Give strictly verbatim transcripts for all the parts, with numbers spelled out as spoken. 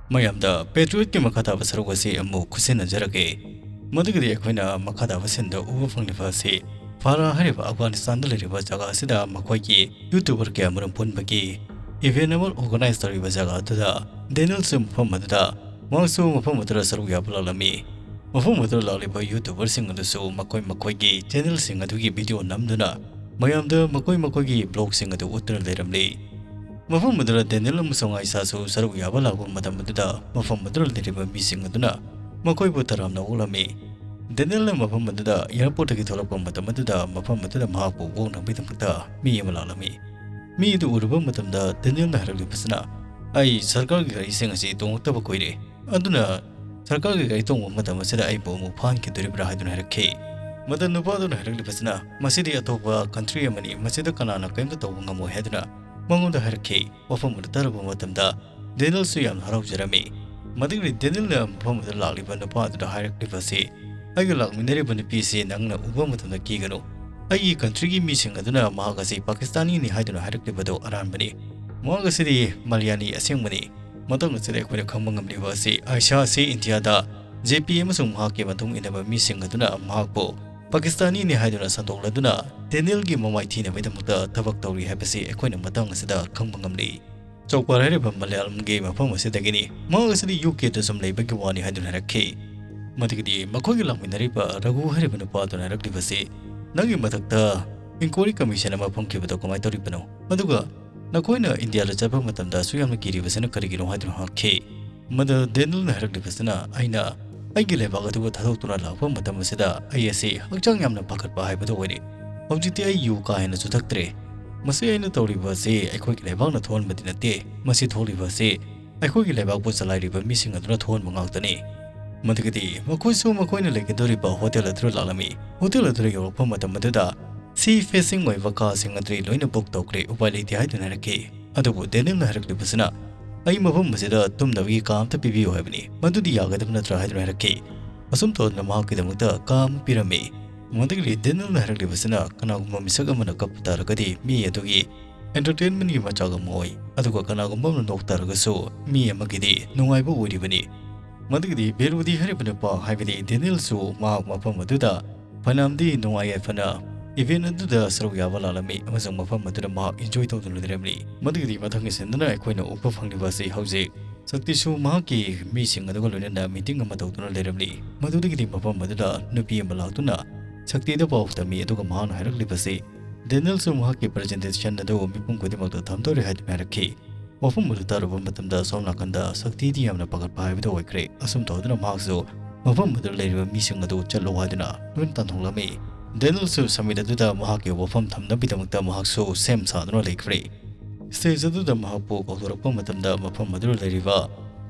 ꯃꯌꯥꯝꯗ Patriot ꯀꯤ ꯃꯈꯥ ꯇꯥꯕ ꯁꯔꯨꯛ ꯑꯁꯤ ꯑꯃꯨꯛ ꯈꯨꯠꯁꯤꯟꯅꯖꯔꯒꯦ꯫ ꯃꯗꯨꯒꯗꯤ ꯑꯩꯈꯣꯏꯅ ꯃꯈꯥ ꯇꯥꯕ scene ꯗ ꯎꯕ ꯐꯪꯂꯤꯕ ꯑꯁꯤ ꯐꯥꯔꯥ ꯍꯥꯏꯔꯤꯕ ꯑꯐꯒꯥꯅꯤꯁꯇꯥꯟꯗ ꯂꯩꯔꯤꯕ ꯖꯒꯥ ꯑꯁꯤꯗ ꯃꯈꯣꯏꯒꯤ YouTuber ꯀꯌꯥ ꯃꯔꯨꯝ ꯄꯨꯟꯕꯒꯤ event ꯑꯃ organize ꯇꯧꯔꯤꯕ ꯖꯒꯥ ꯑꯗꯨꯗ ꯗꯦꯅꯤꯜꯁꯨ ꯃꯐꯝ ꯑꯗꯨꯗ ꯃꯍꯥꯛꯁꯨ ꯃꯐꯝ ꯑꯗꯨꯗ ꯁꯔꯨꯛ ꯌꯥꯕ ꯂꯥꯛꯂꯝꯃꯤ꯫ ꯃꯐꯝ ꯑꯗꯨꯗ ꯂꯥꯛꯂꯤꯕ YouTuber ꯁꯤꯡ ꯑꯗꯨꯁꯨ ꯃꯈꯣꯏ ꯃꯈꯣꯏꯒꯤ channel ꯁꯤꯡ ꯑꯗꯨꯒꯤ video ꯅꯝꯗꯨꯅ ꯃꯌꯥꯝꯗ ꯃꯈꯣꯏ ꯃꯈꯣꯏꯒꯤ vlog ꯁꯤꯡ ꯑꯗꯨ ꯎꯠꯇꯨꯅ ꯂꯩꯔꯝꯂꯤ꯫ ꯃꯐꯝ ꯑꯗꯨꯗ ꯗꯦꯅꯤꯜ ꯑꯃꯁꯨꯡ ꯑꯥꯏꯁꯥꯁꯨ ꯁꯔꯨꯛ ꯌꯥꯕ ꯂꯥꯛꯄ ꯃꯇꯝ ꯑꯗꯨꯗ ꯃꯐꯝ ꯑꯗꯨꯗ ꯂꯩꯔꯤꯕ ꯃꯤꯁꯤꯡ ꯑꯗꯨꯅ ꯃꯈꯣꯏꯕꯨ ꯇꯔꯥꯝꯅ ꯑꯣꯛꯂꯝꯃꯤ꯫ ꯗꯦꯅꯤꯜꯅ ꯃꯐꯝ ꯑꯗꯨꯗ airport ꯇꯒꯤ ꯊꯣꯛꯂꯛꯄ ꯃꯇꯝ ꯑꯗꯨꯗ ꯃꯐꯝ ꯑꯗꯨꯗ ꯃꯍꯥꯛꯄꯨ ꯑꯣꯛꯅꯕꯒꯤꯗꯃꯛꯇ ꯃꯤ ꯑꯃ ꯂꯥꯛꯂꯝꯃꯤ꯫ ꯃꯤ ꯑꯗꯨ ꯎꯔꯨꯕ ꯃꯇꯝꯗ ꯗꯦꯅꯤꯜꯅ ꯍꯥꯏꯔꯛꯂꯤꯕꯁꯤꯅ, "ꯑꯩ ꯁꯔꯀꯥꯔꯒꯤ ꯒꯥꯔꯤꯁꯤꯡ ꯑꯁꯤ ꯇꯣꯡꯂꯛꯇꯕ ꯀꯨꯏꯔꯦ, ꯑꯗꯨꯅ ꯁꯔꯀꯥꯔꯒꯤ ꯒꯥꯔꯤ ꯇꯣꯡꯕ ꯃꯇꯝ ꯑꯁꯤꯗ ꯑꯩꯕꯨ ꯑꯃꯨꯛ ꯐꯥꯍꯟꯈꯤꯗꯣꯔꯤꯕ꯭ꯔꯥ?" ꯍꯥꯏꯗꯨꯅ ꯍꯥꯏꯔꯛꯈꯤ꯫ ꯃꯗꯨ ꯅꯨꯄꯥ ꯑꯗꯨꯅ ꯍꯥꯏꯔꯛꯂꯤꯕꯁꯤꯅ, "ꯃꯁꯤꯗꯤ ꯑꯇꯣꯞꯄ country ꯑꯃꯅꯤ, ꯃꯁꯤꯗ ꯀꯅꯥꯅ ꯀꯔꯤꯝꯇ ꯇꯧꯕ ꯉꯝꯃꯣꯏ" ꯍꯥꯏꯗꯨꯅ ꯃꯉꯣꯟꯗ ꯍꯥꯏꯔꯛꯈꯤ꯫ ꯋꯥꯐꯝ ꯑꯗꯨ ꯇꯥꯔꯨꯕ ꯃꯇꯝꯗ ꯗꯦꯅꯤꯜꯁꯨ ꯌꯥꯝꯅ ꯍꯔꯥꯎꯖꯔꯝꯃꯤ꯫ ꯃꯗꯨꯒꯤ ꯗꯦꯅꯤꯜꯅ ꯃꯐꯝ ꯑꯗꯨꯗ ꯂꯥꯛꯂꯤꯕ ꯅꯨꯄꯥ ꯑꯗꯨꯗ ꯍꯥꯏꯔꯛꯂꯤꯕ ꯑꯁꯤ, "ꯑꯩꯒ ꯂꯥꯛꯃꯤꯟꯅꯔꯤꯕ ꯅꯨꯄꯤ ꯑꯁꯤ ꯅꯪꯅ ꯎꯕ ꯃꯇꯝꯗ ꯀꯤꯒꯅꯨ꯫ ꯑꯩꯒꯤ country ꯒꯤ ꯃꯤꯁꯤꯡ ꯑꯗꯨꯅ ꯃꯍꯥꯛ ꯑꯁꯤ ꯄꯥꯀꯤꯁꯇꯥꯅꯤꯅꯤ ꯍꯥꯏꯗꯨꯅ ꯍꯥꯏꯔꯛꯂꯤꯕꯗꯨ ꯑꯔꯥꯟꯕꯅꯤ꯫ ꯃꯍꯥꯛ ꯑꯁꯤꯗꯤ ꯃꯂꯌꯥꯅꯤ ꯑꯁꯦꯡꯕꯅꯤ꯫" ꯃꯇꯥꯡ ꯑꯁꯤꯗ ꯑꯩꯈꯣꯏꯅ ꯈꯪꯕ ꯉꯝꯂꯤꯕ ꯑꯁꯤ, ꯑꯥꯏꯁꯥ ꯑꯁꯤ ꯏꯟꯗꯤꯌꯥꯗ ꯖꯦ ꯄꯤ ꯑꯃꯁꯨꯡ ꯃꯍꯥꯛꯀꯤ ꯃꯇꯨꯡ ꯏꯟꯅꯕ ꯃꯤꯁꯤꯡ ꯑꯗꯨꯅ ꯃꯍꯥꯛꯄꯨ ꯄꯥꯀꯤꯁꯇꯥꯅꯤꯅꯤ ꯍꯥꯏꯗꯨꯅ ꯁꯟꯗꯣꯛꯂꯗꯨꯅ ꯗꯦꯅꯤꯜꯒꯤ ꯃꯃꯥꯏ ꯊꯤꯅꯕꯒꯤꯗꯃꯛꯇ ꯊꯕꯛ ꯇꯧꯔꯤ ꯍꯥꯏꯕꯁꯤ ꯑꯩꯈꯣꯏꯅ ꯃꯇꯥꯡ ꯑꯁꯤꯗ ꯈꯪꯕ ꯉꯝꯂꯤ꯫ ꯆꯧꯄꯥꯔ ꯍꯥꯏꯔꯤꯕ ꯃꯂꯌꯥꯂꯝꯒꯤ ꯃꯐꯝ ꯑꯁꯤꯗꯒꯤꯅꯤ꯫ ꯃꯍꯥꯛ ꯑꯁꯤꯗꯤ ꯌꯨ ꯀꯦꯗ ꯁꯨꯝ ꯂꯩꯕꯒꯤ ꯋꯥꯅꯤ ꯍꯥꯏꯗꯨꯅ ꯍꯥꯏꯔꯛꯈꯤ꯫ ꯃꯗꯨꯒꯤꯗꯤ ꯃꯈꯣꯏꯒꯤ ꯂꯥꯛꯃꯤꯟꯅꯔꯤꯕ ꯔꯘꯨ ꯍꯥꯏꯔꯤꯕ ꯅꯨꯄꯥ ꯑꯗꯨꯅ ꯍꯥꯏꯔꯛꯂꯤꯕꯁꯤ, "ꯅꯪꯒꯤ ꯃꯊꯛꯇ inquiry commission ꯑꯃ ꯐꯝꯈꯤꯕꯗꯣ ꯀꯃꯥꯏꯅ ꯇꯧꯔꯤꯕꯅꯣ? ꯑꯗꯨꯒ ꯅꯈꯣꯏꯅ ꯏꯟꯗꯤꯌꯥꯗ ꯆꯠꯄ ꯃꯇꯝꯗ ꯑꯁꯨꯛ ꯌꯥꯝꯅ ꯀꯤꯔꯤꯕꯁꯤꯅ ꯀꯔꯤꯒꯤꯅꯣ?" ꯍꯥꯏꯗꯨꯅ ꯍꯪꯉꯛꯈꯤ꯫ ꯃꯗꯨ ꯗꯦꯅꯤꯜꯅ ꯍꯥꯏꯔꯛꯂꯤꯕꯁꯤꯅ, "ꯑꯩꯅ ꯑꯩꯒꯤ ꯂꯩꯕꯥꯛ ꯑꯗꯨꯕꯨ ꯊꯥꯗꯣꯛꯇꯨꯅ ꯂꯥꯛꯄ ꯃꯇꯝ ꯑꯁꯤꯗ ꯑꯩ ꯑꯁꯤ ꯍꯛꯆꯥꯡ ꯌꯥꯝꯅ ꯄꯥꯈꯠꯄ ꯍꯥꯏꯕꯗꯨ ꯑꯣꯏꯔꯦ꯫ ꯍꯧꯖꯤꯛꯇꯤ ꯑꯩ ꯌꯨ ꯀꯥ ꯍꯦꯟꯅꯁꯨ ꯊꯛꯇ꯭ꯔꯦ꯫ ꯃꯁꯤ ꯑꯩꯅ ꯇꯧꯔꯤꯕ ꯑꯁꯤ ꯑꯩꯈꯣꯏꯒꯤ ꯂꯩꯕꯥꯛꯅ ꯊꯣꯛꯍꯟꯕꯗꯤ ꯅꯠꯇꯦ꯫ ꯃꯁꯤ ꯊꯣꯛꯂꯤꯕ ꯑꯁꯤ ꯑꯩꯈꯣꯏꯒꯤ ꯂꯩꯕꯥꯛꯄꯨ ꯆꯂꯥꯏꯔꯤꯕ ꯃꯤꯁꯤꯡ ꯑꯗꯨꯅ ꯊꯣꯛꯍꯟꯕ ꯉꯥꯛꯇꯅꯤ꯫" ꯃꯗꯨꯒꯗꯤ ꯃꯈꯣꯏꯁꯨ ꯃꯈꯣꯏꯅ ꯂꯩꯒꯗꯧꯔꯤꯕ ꯍꯣꯇꯦꯜ ꯑꯗꯨꯗ ꯂꯥꯛꯂꯝꯃꯤ꯫ ꯍꯣꯇꯦꯜ ꯑꯗꯨꯗ ꯌꯧꯔꯛꯄ ꯃꯇꯝ ꯑꯗꯨꯗ sea facing ꯑꯣꯏꯕ ꯀꯥꯁꯤꯡ ꯑꯗꯨꯗꯤ ꯂꯣꯏꯅ book ꯇꯧꯈ꯭ꯔꯦ, ꯎꯄꯥꯏ ꯂꯩꯇꯦ ꯍꯥꯏꯗꯨꯅ ꯍꯥꯏꯔꯛꯈꯤ꯫ ꯑꯗꯨꯕꯨ ꯗꯦꯅꯤꯜꯅ ꯍꯥꯏꯔꯛꯂꯤꯕꯁꯤꯅ, "ꯑꯩ ꯃꯐꯝ ꯑꯁꯤꯗ ꯇꯨꯝꯅꯕꯒꯤ ꯀꯥ ꯑꯝꯇ ꯄꯤꯕꯤꯌꯨ ꯍꯥꯏꯕꯅꯤ, ꯃꯗꯨꯗꯤ ꯌꯥꯒꯗꯕ ꯅꯠꯇ꯭ꯔꯥ?" ꯍꯥꯏꯗꯨꯅ ꯍꯥꯏꯔꯛꯈꯤ꯫ ꯑꯁꯨꯝ ꯇꯧꯗꯅ ꯃꯍꯥꯛꯀꯤꯗꯃꯛꯇ ꯀꯥ ꯑꯃ ꯄꯤꯔꯝꯃꯤ꯫ ꯃꯗꯨꯗꯒꯤ ꯗꯦꯅꯤꯜꯅ ꯍꯥꯏꯔꯛꯂꯤꯕꯁꯤꯅ, ꯀꯅꯥꯒꯨꯝꯕ ꯃꯤꯁꯛ ꯑꯃꯅ ꯀꯞꯄ ꯇꯥꯔꯒꯗꯤ ꯃꯤ ꯑꯗꯨꯒꯤ entertainmentꯀꯤ ꯃꯆꯥꯛ ꯑꯃ ꯑꯣꯏ, ꯑꯗꯨꯒ ꯀꯅꯥꯒꯨꯝꯕ ꯑꯃꯅ ꯅꯣꯛ ꯇꯥꯔꯒꯁꯨ ꯃꯤ ꯑꯃꯒꯤꯗꯤ ꯅꯨꯡꯉꯥꯏꯕ ꯑꯣꯏꯔꯤꯕꯅꯤ꯫ ꯃꯗꯨꯒꯤꯗꯤ ꯕꯤꯔꯣꯗꯤ ꯍꯥꯏꯔꯤꯕ ꯅꯨꯄꯥ, ꯍꯥꯏꯕꯗꯤ ꯗꯦꯅꯤꯜꯁꯨ ꯃꯍꯥꯛ ꯃꯐꯝ ꯑꯗꯨꯗ ꯐꯅꯌꯥꯝꯗꯤ ꯅꯨꯡꯉꯥꯏ ꯌꯥꯏꯐꯅ event ꯑꯗꯨꯗ ꯁꯔꯨꯛ ꯌꯥꯕ ꯂꯥꯛꯂꯝꯃꯤ ꯑꯃꯁꯨꯡ ꯃꯐꯝ ꯑꯗꯨꯗ ꯃꯍꯥꯛ enjoy ꯇꯧꯗꯨꯅ ꯂꯩꯔꯝꯂꯤ꯫ ꯃꯗꯨꯒꯤꯗꯤ ꯃꯊꯪꯒꯤ ꯁꯤꯟꯗꯨꯅ ꯑꯩꯈꯣꯏꯅ ꯎꯕ ꯐꯪꯂꯤꯕ ꯑꯁꯤ ꯍꯧꯖꯤꯛ ꯁꯛꯇꯤꯁꯨ ꯃꯍꯥꯛꯀꯤ ꯃꯤꯁꯤꯡ ꯑꯗꯨꯒ ꯂꯣꯏꯅꯅ meeting ꯑꯃ ꯇꯧꯗꯨꯅ ꯂꯩꯔꯝꯂꯤ꯫ ꯃꯗꯨꯗꯒꯤꯗꯤ ꯃꯐꯝ ꯑꯗꯨꯗ ꯅꯨꯄꯤ ꯑꯃ ꯂꯥꯛꯇꯨꯅ ꯁꯛꯇꯤꯗ ꯄꯥꯎ ꯇꯝꯃꯤ, ꯑꯗꯨꯒ ꯃꯍꯥꯛꯅ ꯍꯥꯏꯔꯛꯂꯤꯕꯁꯤ ꯗꯦꯅꯤꯜꯁꯨ ꯃꯍꯥꯛꯀꯤ presentation ꯑꯗꯨ ꯃꯤꯄꯨꯝ ꯈꯨꯗꯤꯡꯃꯛꯇ ꯊꯝꯗꯣꯔꯦ ꯍꯥꯏꯗꯨꯅ ꯍꯥꯏꯔꯛꯈꯤ꯫ ꯋꯥꯐꯝ ꯑꯗꯨ ꯇꯥꯔꯨꯕ ꯃꯇꯝꯗ ꯁꯣꯝ ꯅꯥꯀꯟꯗ ꯁꯛꯇꯤꯗꯤ ꯌꯥꯝꯅ ꯄꯥꯈꯠꯄ ꯍꯥꯏꯕꯗꯨ ꯑꯣꯏꯈ꯭ꯔꯦ꯫ ꯑꯁꯨꯝ ꯇꯧꯗꯨꯅ ꯃꯍꯥꯛꯁꯨ ꯃꯐꯝ ꯑꯗꯨꯗ ꯂꯩꯔꯤꯕ ꯃꯤꯁꯤꯡ ꯑꯗꯨ ꯆꯠꯂꯣ ꯍꯥꯏꯗꯨꯅ ꯂꯣꯏꯅ ꯇꯥꯟꯊꯣꯛꯂꯝꯃꯤ꯫ ꯗꯦꯅꯤꯜꯁꯨ summit ꯑꯗꯨꯗ ꯃꯍꯥꯛꯀꯤ ꯋꯥꯐꯝ ꯊꯝꯅꯕꯒꯤꯗꯃꯛꯇ ꯃꯍꯥꯛꯁꯨ ꯁꯦꯝ ꯁꯥꯗꯨꯅ ꯂꯩꯈ꯭ꯔꯦ꯫ Stage ꯑꯗꯨꯗ ꯃꯍꯥꯛꯄꯨ ꯀꯧꯊꯣꯔꯛꯄ ꯃꯇꯝꯗ ꯃꯐꯝ ꯑꯗꯨꯗ ꯂꯩꯔꯤꯕ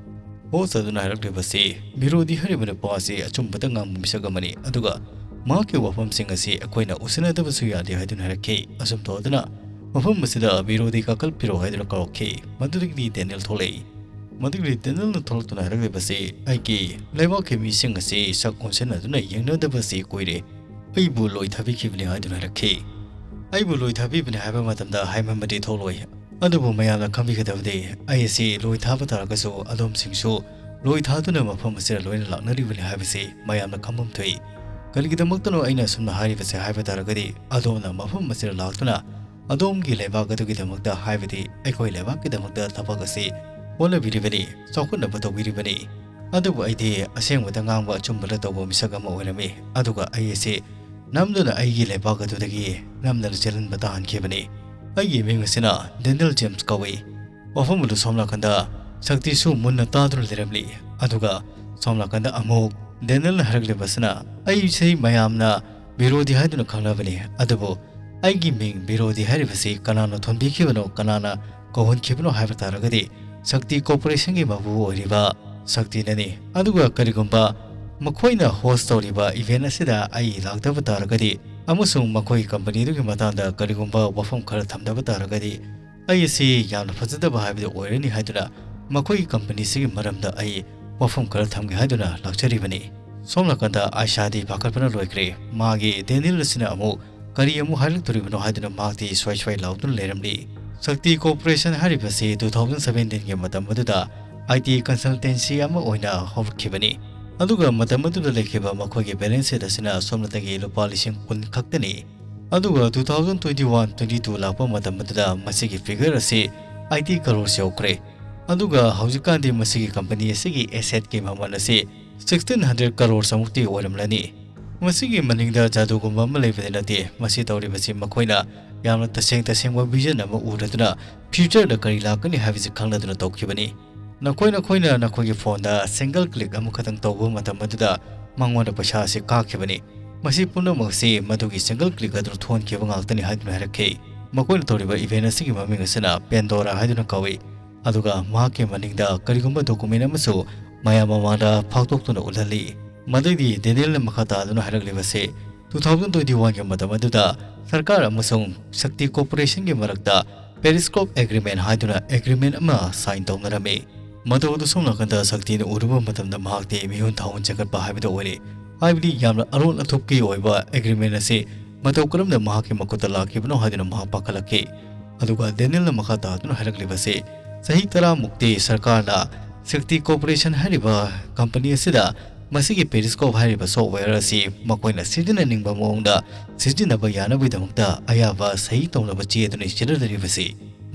host ꯑꯗꯨꯅ ꯍꯥꯏꯔꯛꯂꯤꯕꯁꯤ, ꯕꯤꯔꯣꯗꯤ ꯍꯥꯏꯔꯤꯕ ꯅꯨꯄꯥ ꯑꯁꯤ ꯑꯆꯨꯝꯕꯇ ꯉꯥꯡꯕ ꯃꯤꯁꯛ ꯑꯃꯅꯤ, ꯑꯗꯨꯒ ꯃꯍꯥꯛꯀꯤ ꯋꯥꯐꯝꯁꯤꯡ ꯑꯁꯤ ꯑꯩꯈꯣꯏꯅ ꯎꯁꯤꯟꯅꯗꯕꯁꯨ ꯌꯥꯗꯦ ꯍꯥꯏꯗꯨꯅ ꯍꯥꯏꯔꯛꯈꯤ꯫ ꯑꯁꯨꯝ ꯇꯧꯗꯨꯅ ꯃꯐꯝ ꯑꯁꯤꯗ ꯕꯤꯔꯣꯗꯤ ꯀꯥꯈꯠꯄꯤꯔꯣ ꯍꯥꯏꯗꯨꯅ ꯀꯧꯔꯛꯈꯤ꯫ ꯃꯗꯨꯗꯒꯤꯗꯤ ꯗꯦꯅꯤꯜ ꯊꯣꯛꯂꯛꯏ꯫ ꯃꯗꯨꯗꯒꯤꯗꯤ ꯗꯦꯅꯤꯜꯅ ꯊꯣꯛꯂꯛꯇꯨꯅ ꯍꯥꯏꯔꯛꯂꯤꯕꯁꯤ, ꯑꯩꯒꯤ ꯂꯩꯕꯥꯛꯀꯤ ꯃꯤꯁꯤꯡ ꯑꯁꯤ ꯁꯛ ꯑꯣꯟꯁꯤꯟꯅꯗꯨꯅ ꯌꯦꯡꯅꯗꯕꯁꯤ ꯀꯨꯏꯔꯦ꯫ ꯑꯩꯕꯨ ꯂꯣꯏ ꯊꯥꯕꯤꯈꯤꯕꯅꯤ ꯍꯥꯏꯗꯨꯅ ꯍꯥꯏꯔꯛꯈꯤ꯫ ꯑꯩꯕꯨ ꯂꯣꯏ ꯊꯥꯕꯤꯕꯅꯤ ꯍꯥꯏꯕ ꯃꯇꯝꯗ ꯍꯥꯏꯃꯟꯕꯗꯤ ꯊꯣꯛꯂꯣꯏ, ꯑꯗꯨꯕꯨ ꯃꯌꯥꯝꯅ ꯈꯪꯕꯤꯒꯗꯕꯗꯤ ꯑꯩ ꯑꯁꯤ ꯂꯣꯏ ꯊꯥꯕ ꯇꯥꯔꯒꯁꯨ ꯑꯗꯣꯝꯁꯤꯡꯁꯨ ꯂꯣꯏ ꯊꯥꯗꯨꯅ ꯃꯐꯝ ꯑꯁꯤꯗ ꯂꯣꯏꯅ ꯂꯥꯛꯅꯔꯤꯕꯅꯤ ꯍꯥꯏꯕꯁꯤ ꯃꯌꯥꯝꯅ ꯈꯪꯐꯝ ꯊꯣꯛꯏ꯫ ꯀꯔꯤꯒꯤꯗꯃꯛꯇꯅꯣ ꯑꯩꯅ ꯑꯁꯨꯝꯅ ꯍꯥꯏꯔꯤꯕꯁꯦ ꯍꯥꯏꯕ ꯇꯥꯔꯒꯗꯤ, ꯑꯗꯣꯝꯅ ꯃꯐꯝ ꯑꯁꯤꯗ ꯂꯥꯛꯇꯨꯅ ꯑꯗꯣꯝꯒꯤ ꯂꯩꯕꯥꯛ ꯑꯗꯨꯒꯤꯗꯃꯛꯇ, ꯍꯥꯏꯕꯗꯤ ꯑꯩꯈꯣꯏ ꯂꯩꯕꯥꯛꯀꯤꯗꯃꯛꯇ ꯊꯕꯛ ꯑꯁꯤ ꯍꯣꯠꯅꯕꯤꯔꯤꯕꯅꯤ, ꯆꯥꯎꯈꯠꯅꯕ ꯇꯧꯕꯤꯔꯤꯕꯅꯤ꯫ ꯑꯗꯨꯕꯨ ꯑꯩꯗꯤ ꯑꯁꯦꯡꯕꯗ ꯉꯥꯡꯕ ꯑꯆꯨꯝꯕꯗ ꯇꯧꯕ ꯃꯤꯁꯛ ꯑꯃ ꯑꯣꯏꯔꯝꯃꯤ, ꯑꯗꯨꯒ ꯑꯩ ꯑꯁꯤ ꯅꯝꯗꯨꯅ ꯑꯩꯒꯤ ꯂꯩꯕꯥꯛ ꯑꯗꯨꯗꯒꯤ ꯅꯝꯗꯅ ꯆꯦꯜꯍꯟꯕ ꯇꯥꯍꯟꯈꯤꯕꯅꯤ꯫ ꯑꯩꯒꯤ ꯃꯤꯡ ꯑꯁꯤꯅ ꯗꯦꯅꯤꯌꯦꯜ ꯖꯦꯝꯁ ꯀꯧꯏ꯫ ꯋꯥꯐꯝ ꯑꯗꯨ ꯁꯣꯝ ꯅꯥꯀꯟꯗ ꯁꯛꯇꯤꯁꯨ ꯃꯨꯟꯅ ꯇꯥꯗꯨꯅ ꯂꯩꯔꯝꯂꯤ꯫ ꯑꯗꯨꯒ ꯁꯣꯝ ꯅꯥꯀꯟꯗ ꯑꯃꯨꯛ ꯗꯦꯅꯤꯌꯦꯜꯅ ꯍꯥꯏꯔꯛꯂꯤꯕꯁꯤꯅ, "ꯑꯩꯁꯤ ꯃꯌꯥꯝꯅ ꯕꯤꯔꯣꯗꯤ ꯍꯥꯏꯗꯨꯅ ꯈꯪꯅꯕꯅꯤ, ꯑꯗꯨꯕꯨ ꯑꯩꯒꯤ ꯃꯤꯡ ꯕꯤꯔꯣꯗꯤ ꯍꯥꯏꯔꯤꯕꯁꯤ ꯀꯅꯥꯅ ꯊꯣꯟꯕꯤꯈꯤꯕꯅꯣ, ꯀꯅꯥꯅ ꯀꯧꯍꯟꯈꯤꯕꯅꯣ ꯍꯥꯏꯕ ꯇꯥꯔꯒꯗꯤ, ꯁꯛꯇꯤ ꯀꯣꯔꯄꯣꯔꯦꯁꯟꯒꯤ ꯃꯄꯨ ꯑꯣꯏꯔꯤꯕ ꯁꯛꯇꯤꯅꯅꯤ꯫ ꯑꯗꯨꯒ ꯀꯔꯤꯒꯨꯝꯕ ꯃꯈꯣꯏꯅ ꯍꯣꯁ ꯇꯧꯔꯤꯕ ꯏꯚꯦꯟ ꯑꯁꯤꯗ ꯑꯩ ꯂꯥꯛꯇꯕ ꯇꯥꯔꯒꯗꯤ ꯑꯃꯁꯨꯡ ꯃꯈꯣꯏꯒꯤ ꯀꯝꯄꯅꯤꯗꯨꯒꯤ ꯃꯇꯥꯡꯗ ꯀꯔꯤꯒꯨꯝꯕ ꯋꯥꯐꯝ ꯈꯔ ꯊꯝꯗꯕ ꯇꯥꯔꯒꯗꯤ, ꯑꯩ ꯑꯁꯤ ꯌꯥꯝꯅ ꯐꯖꯗꯕ ꯍꯥꯏꯕꯗꯨ ꯑꯣꯏꯔꯅꯤ ꯍꯥꯏꯗꯨꯅ ꯃꯈꯣꯏꯒꯤ ꯀꯝꯄꯅꯤꯁꯤꯒꯤ ꯃꯔꯝꯗ ꯑꯩ ꯋꯥꯐꯝ ꯈꯔ ꯊꯝꯒꯦ ꯍꯥꯏꯗꯨꯅ ꯂꯥꯛꯆꯔꯤꯕꯅꯤ"꯫ ꯁꯣꯝ ꯅꯥꯀꯟꯗ ꯑꯥꯏꯁꯥꯗꯤ ꯄꯥꯈꯠꯄꯅ ꯂꯣꯏꯈ꯭ꯔꯦ꯫ ꯃꯥꯒꯤ ꯗꯦꯅꯤꯌꯦꯜ ꯑꯁꯤꯅ ꯑꯃꯨꯛ ꯀꯔꯤ ꯑꯃꯨꯛ ꯍꯥꯏꯔꯛꯇꯣꯔꯤꯕꯅꯣ ꯍꯥꯏꯗꯨꯅ ꯃꯍꯥꯛꯇꯤ ꯁ꯭ꯋꯥꯏ ꯁ꯭ꯋꯥꯏ ꯂꯥꯎꯗꯨꯅ ꯂꯩꯔꯝꯂꯤ꯫ ꯁꯛꯇꯤ ꯀꯣꯔꯄꯣꯔꯦꯁꯟ ꯍꯥꯏꯔꯤꯕꯁꯤ two thousand seventeen ꯒꯤ ꯃꯇꯝ ꯑꯗꯨꯗ I T consultancy ꯑꯃ ꯑꯣꯏꯅ ꯍꯧꯔꯛꯈꯤꯕꯅꯤ꯫ ꯑꯗꯨꯒ ꯃꯇꯝ ꯑꯗꯨꯗ ꯂꯩꯈꯤꯕ ꯃꯈꯣꯏꯒꯤ balance sheet ꯑꯁꯤꯅ ꯁꯣꯝꯅꯇꯒꯤ ꯂꯨꯄꯥ ꯂꯤꯁꯤꯡ ꯀꯨꯟ ꯈꯛꯇꯅꯤ꯫ ꯑꯗꯨꯒ two thousand twenty one twenty two ꯂꯥꯛꯄ ꯃꯇꯝ ꯑꯗꯨꯗ ꯃꯁꯤꯒꯤ figure ꯑꯁꯤ eighty crores ꯌꯧꯈ꯭ꯔꯦ꯫ ꯑꯗꯨꯒ ꯍꯧꯖꯤꯛꯀꯥꯟꯗꯤ ꯃꯁꯤꯒꯤ company ꯑꯁꯤꯒꯤ asset ꯀꯤ ꯃꯃꯜ ꯑꯁꯤ sixteen hundred crores ꯑꯃꯨꯛꯇꯤ ꯑꯣꯏꯔꯝꯂꯅꯤ꯫ ꯃꯁꯤꯒꯤ ꯃꯅꯤꯡꯗ ꯖꯥꯗꯨꯒꯨꯝꯕ ꯑꯃ ꯂꯩꯕꯗꯤ ꯅꯠꯇꯦ꯫ ꯃꯁꯤ ꯇꯧꯔꯤꯕꯁꯤ ꯃꯈꯣꯏꯅ ꯌꯥꯝꯅ ꯇꯁꯦꯡ ꯇꯁꯦꯡꯕ vision ꯑꯃ ꯎꯔꯗꯨꯅ future ꯗ ꯀꯔꯤ ꯂꯥꯛꯀꯅꯤ ꯍꯥꯏꯕꯁꯤ ꯈꯪꯂꯗꯨꯅ ꯇꯧꯈꯤꯕꯅꯤ꯫ ꯅꯈꯣꯏ ꯅꯈꯣꯏꯅ ꯅꯈꯣꯏꯒꯤ phone ꯗ single click ꯑꯃꯈꯛꯇꯪ ꯇꯧꯕ ꯃꯇꯝ ꯑꯗꯨꯗ ꯃꯉꯣꯟꯗ ꯄꯩꯁꯥ ꯑꯁꯤ ꯀꯥꯈꯤꯕꯅꯤ꯫ ꯃꯁꯤ ꯄꯨꯝꯅꯃꯛ ꯑꯁꯤ ꯃꯗꯨꯒꯤ single click ꯑꯗꯨ ꯊꯣꯟꯈꯤꯕ ꯉꯥꯛꯇꯅꯤ ꯍꯥꯏꯗꯨꯅ ꯍꯥꯏꯔꯛꯈꯤ꯫ ꯃꯈꯣꯏꯅ ꯇꯧꯔꯤꯕ event ꯑꯁꯤꯒꯤ ꯃꯃꯤꯡ ꯑꯁꯤꯅ Pandora ꯍꯥꯏꯗꯨꯅ ꯀꯧꯏ꯫ ꯑꯗꯨꯒ ꯃꯍꯥꯛꯀꯤ ꯃꯅꯤꯡꯗ ꯀꯔꯤꯒꯨꯝꯕ document ꯑꯃꯁꯨ ꯃꯌꯥꯝ ꯃꯃꯥꯡꯗ ꯐꯥꯎꯗꯣꯛꯇꯨꯅ ꯎꯠꯍꯜꯂꯤ꯫ ꯃꯗꯩꯗꯤ ꯗꯦꯅꯤꯌꯦꯜꯅ ꯃꯈꯥ ꯇꯥꯗꯨꯅ ꯍꯥꯏꯔꯛꯂꯤꯕꯁꯤ, two thousand twenty one ꯒꯤ ꯃꯇꯝ ꯑꯗꯨꯗ ꯁꯔꯀꯥꯔ ꯑꯃꯁꯨꯡ ꯁꯛꯇꯤ ꯀꯣꯔꯄꯣꯔꯦꯁꯟꯒꯤ ꯃꯔꯛꯇ Periscope Agreement ꯍꯥꯏꯗꯨꯅ agreement ꯑꯃ sign ꯇꯧꯅꯔꯝꯃꯤ꯫ ꯃꯗꯨ ꯑꯗꯨ ꯁꯣꯝ ꯅꯥꯀꯟꯗ ꯁꯛꯇꯤꯅ ꯎꯔꯨꯕ ꯃꯇꯝꯗ ꯃꯍꯥꯛꯇꯤ ꯃꯤꯍꯨꯟ ꯊꯥꯍꯨꯟ ꯆꯦꯟꯈꯠꯄ ꯍꯥꯏꯕꯗꯨ ꯑꯣꯏꯔꯦ꯫ ꯍꯥꯏꯕꯗꯤ ꯌꯥꯝꯅ ꯑꯔꯣꯟ ꯑꯊꯨꯞꯀꯤ ꯑꯣꯏꯕ agreement ꯑꯁꯤ ꯃꯇꯧ ꯀꯔꯝꯅ ꯃꯍꯥꯛꯀꯤ ꯃꯈꯨꯠꯇ ꯂꯥꯛꯈꯤꯕꯅꯣ ꯍꯥꯏꯗꯨꯅ ꯃꯍꯥꯛ ꯄꯥꯈꯠꯂꯛꯈꯤ꯫ ꯑꯗꯨꯒ ꯗꯦꯅꯤꯌꯦꯜꯅ ꯃꯈꯥ ꯇꯥꯗꯨꯅ ꯍꯥꯏꯔꯛꯂꯤꯕꯁꯤ, ꯆꯍꯤ ꯇꯔꯥꯃꯨꯛꯇꯤ ꯁꯔꯀꯥꯔꯅ ꯁꯛꯇꯤ ꯀꯣꯔꯄꯣꯔꯦꯁꯟ ꯍꯥꯏꯔꯤꯕ company ꯑꯁꯤꯗ ꯃꯁꯤꯒꯤ Periscope ꯍꯥꯏꯔꯤꯕ software ꯑꯁꯤ ꯃꯈꯣꯏꯅ ꯁꯤꯖꯤꯟꯅꯅꯤꯡꯕ ꯃꯑꯣꯡꯗ ꯁꯤꯖꯤꯟꯅꯕ ꯌꯥꯅꯕꯒꯤꯗꯃꯛꯇ ꯑꯌꯥꯕ ꯁꯍꯤ ꯇꯧꯅꯕ ꯆꯦ ꯑꯗꯨꯅꯤ ꯆꯦꯟꯅꯗꯣꯔꯤꯕꯁꯤ꯫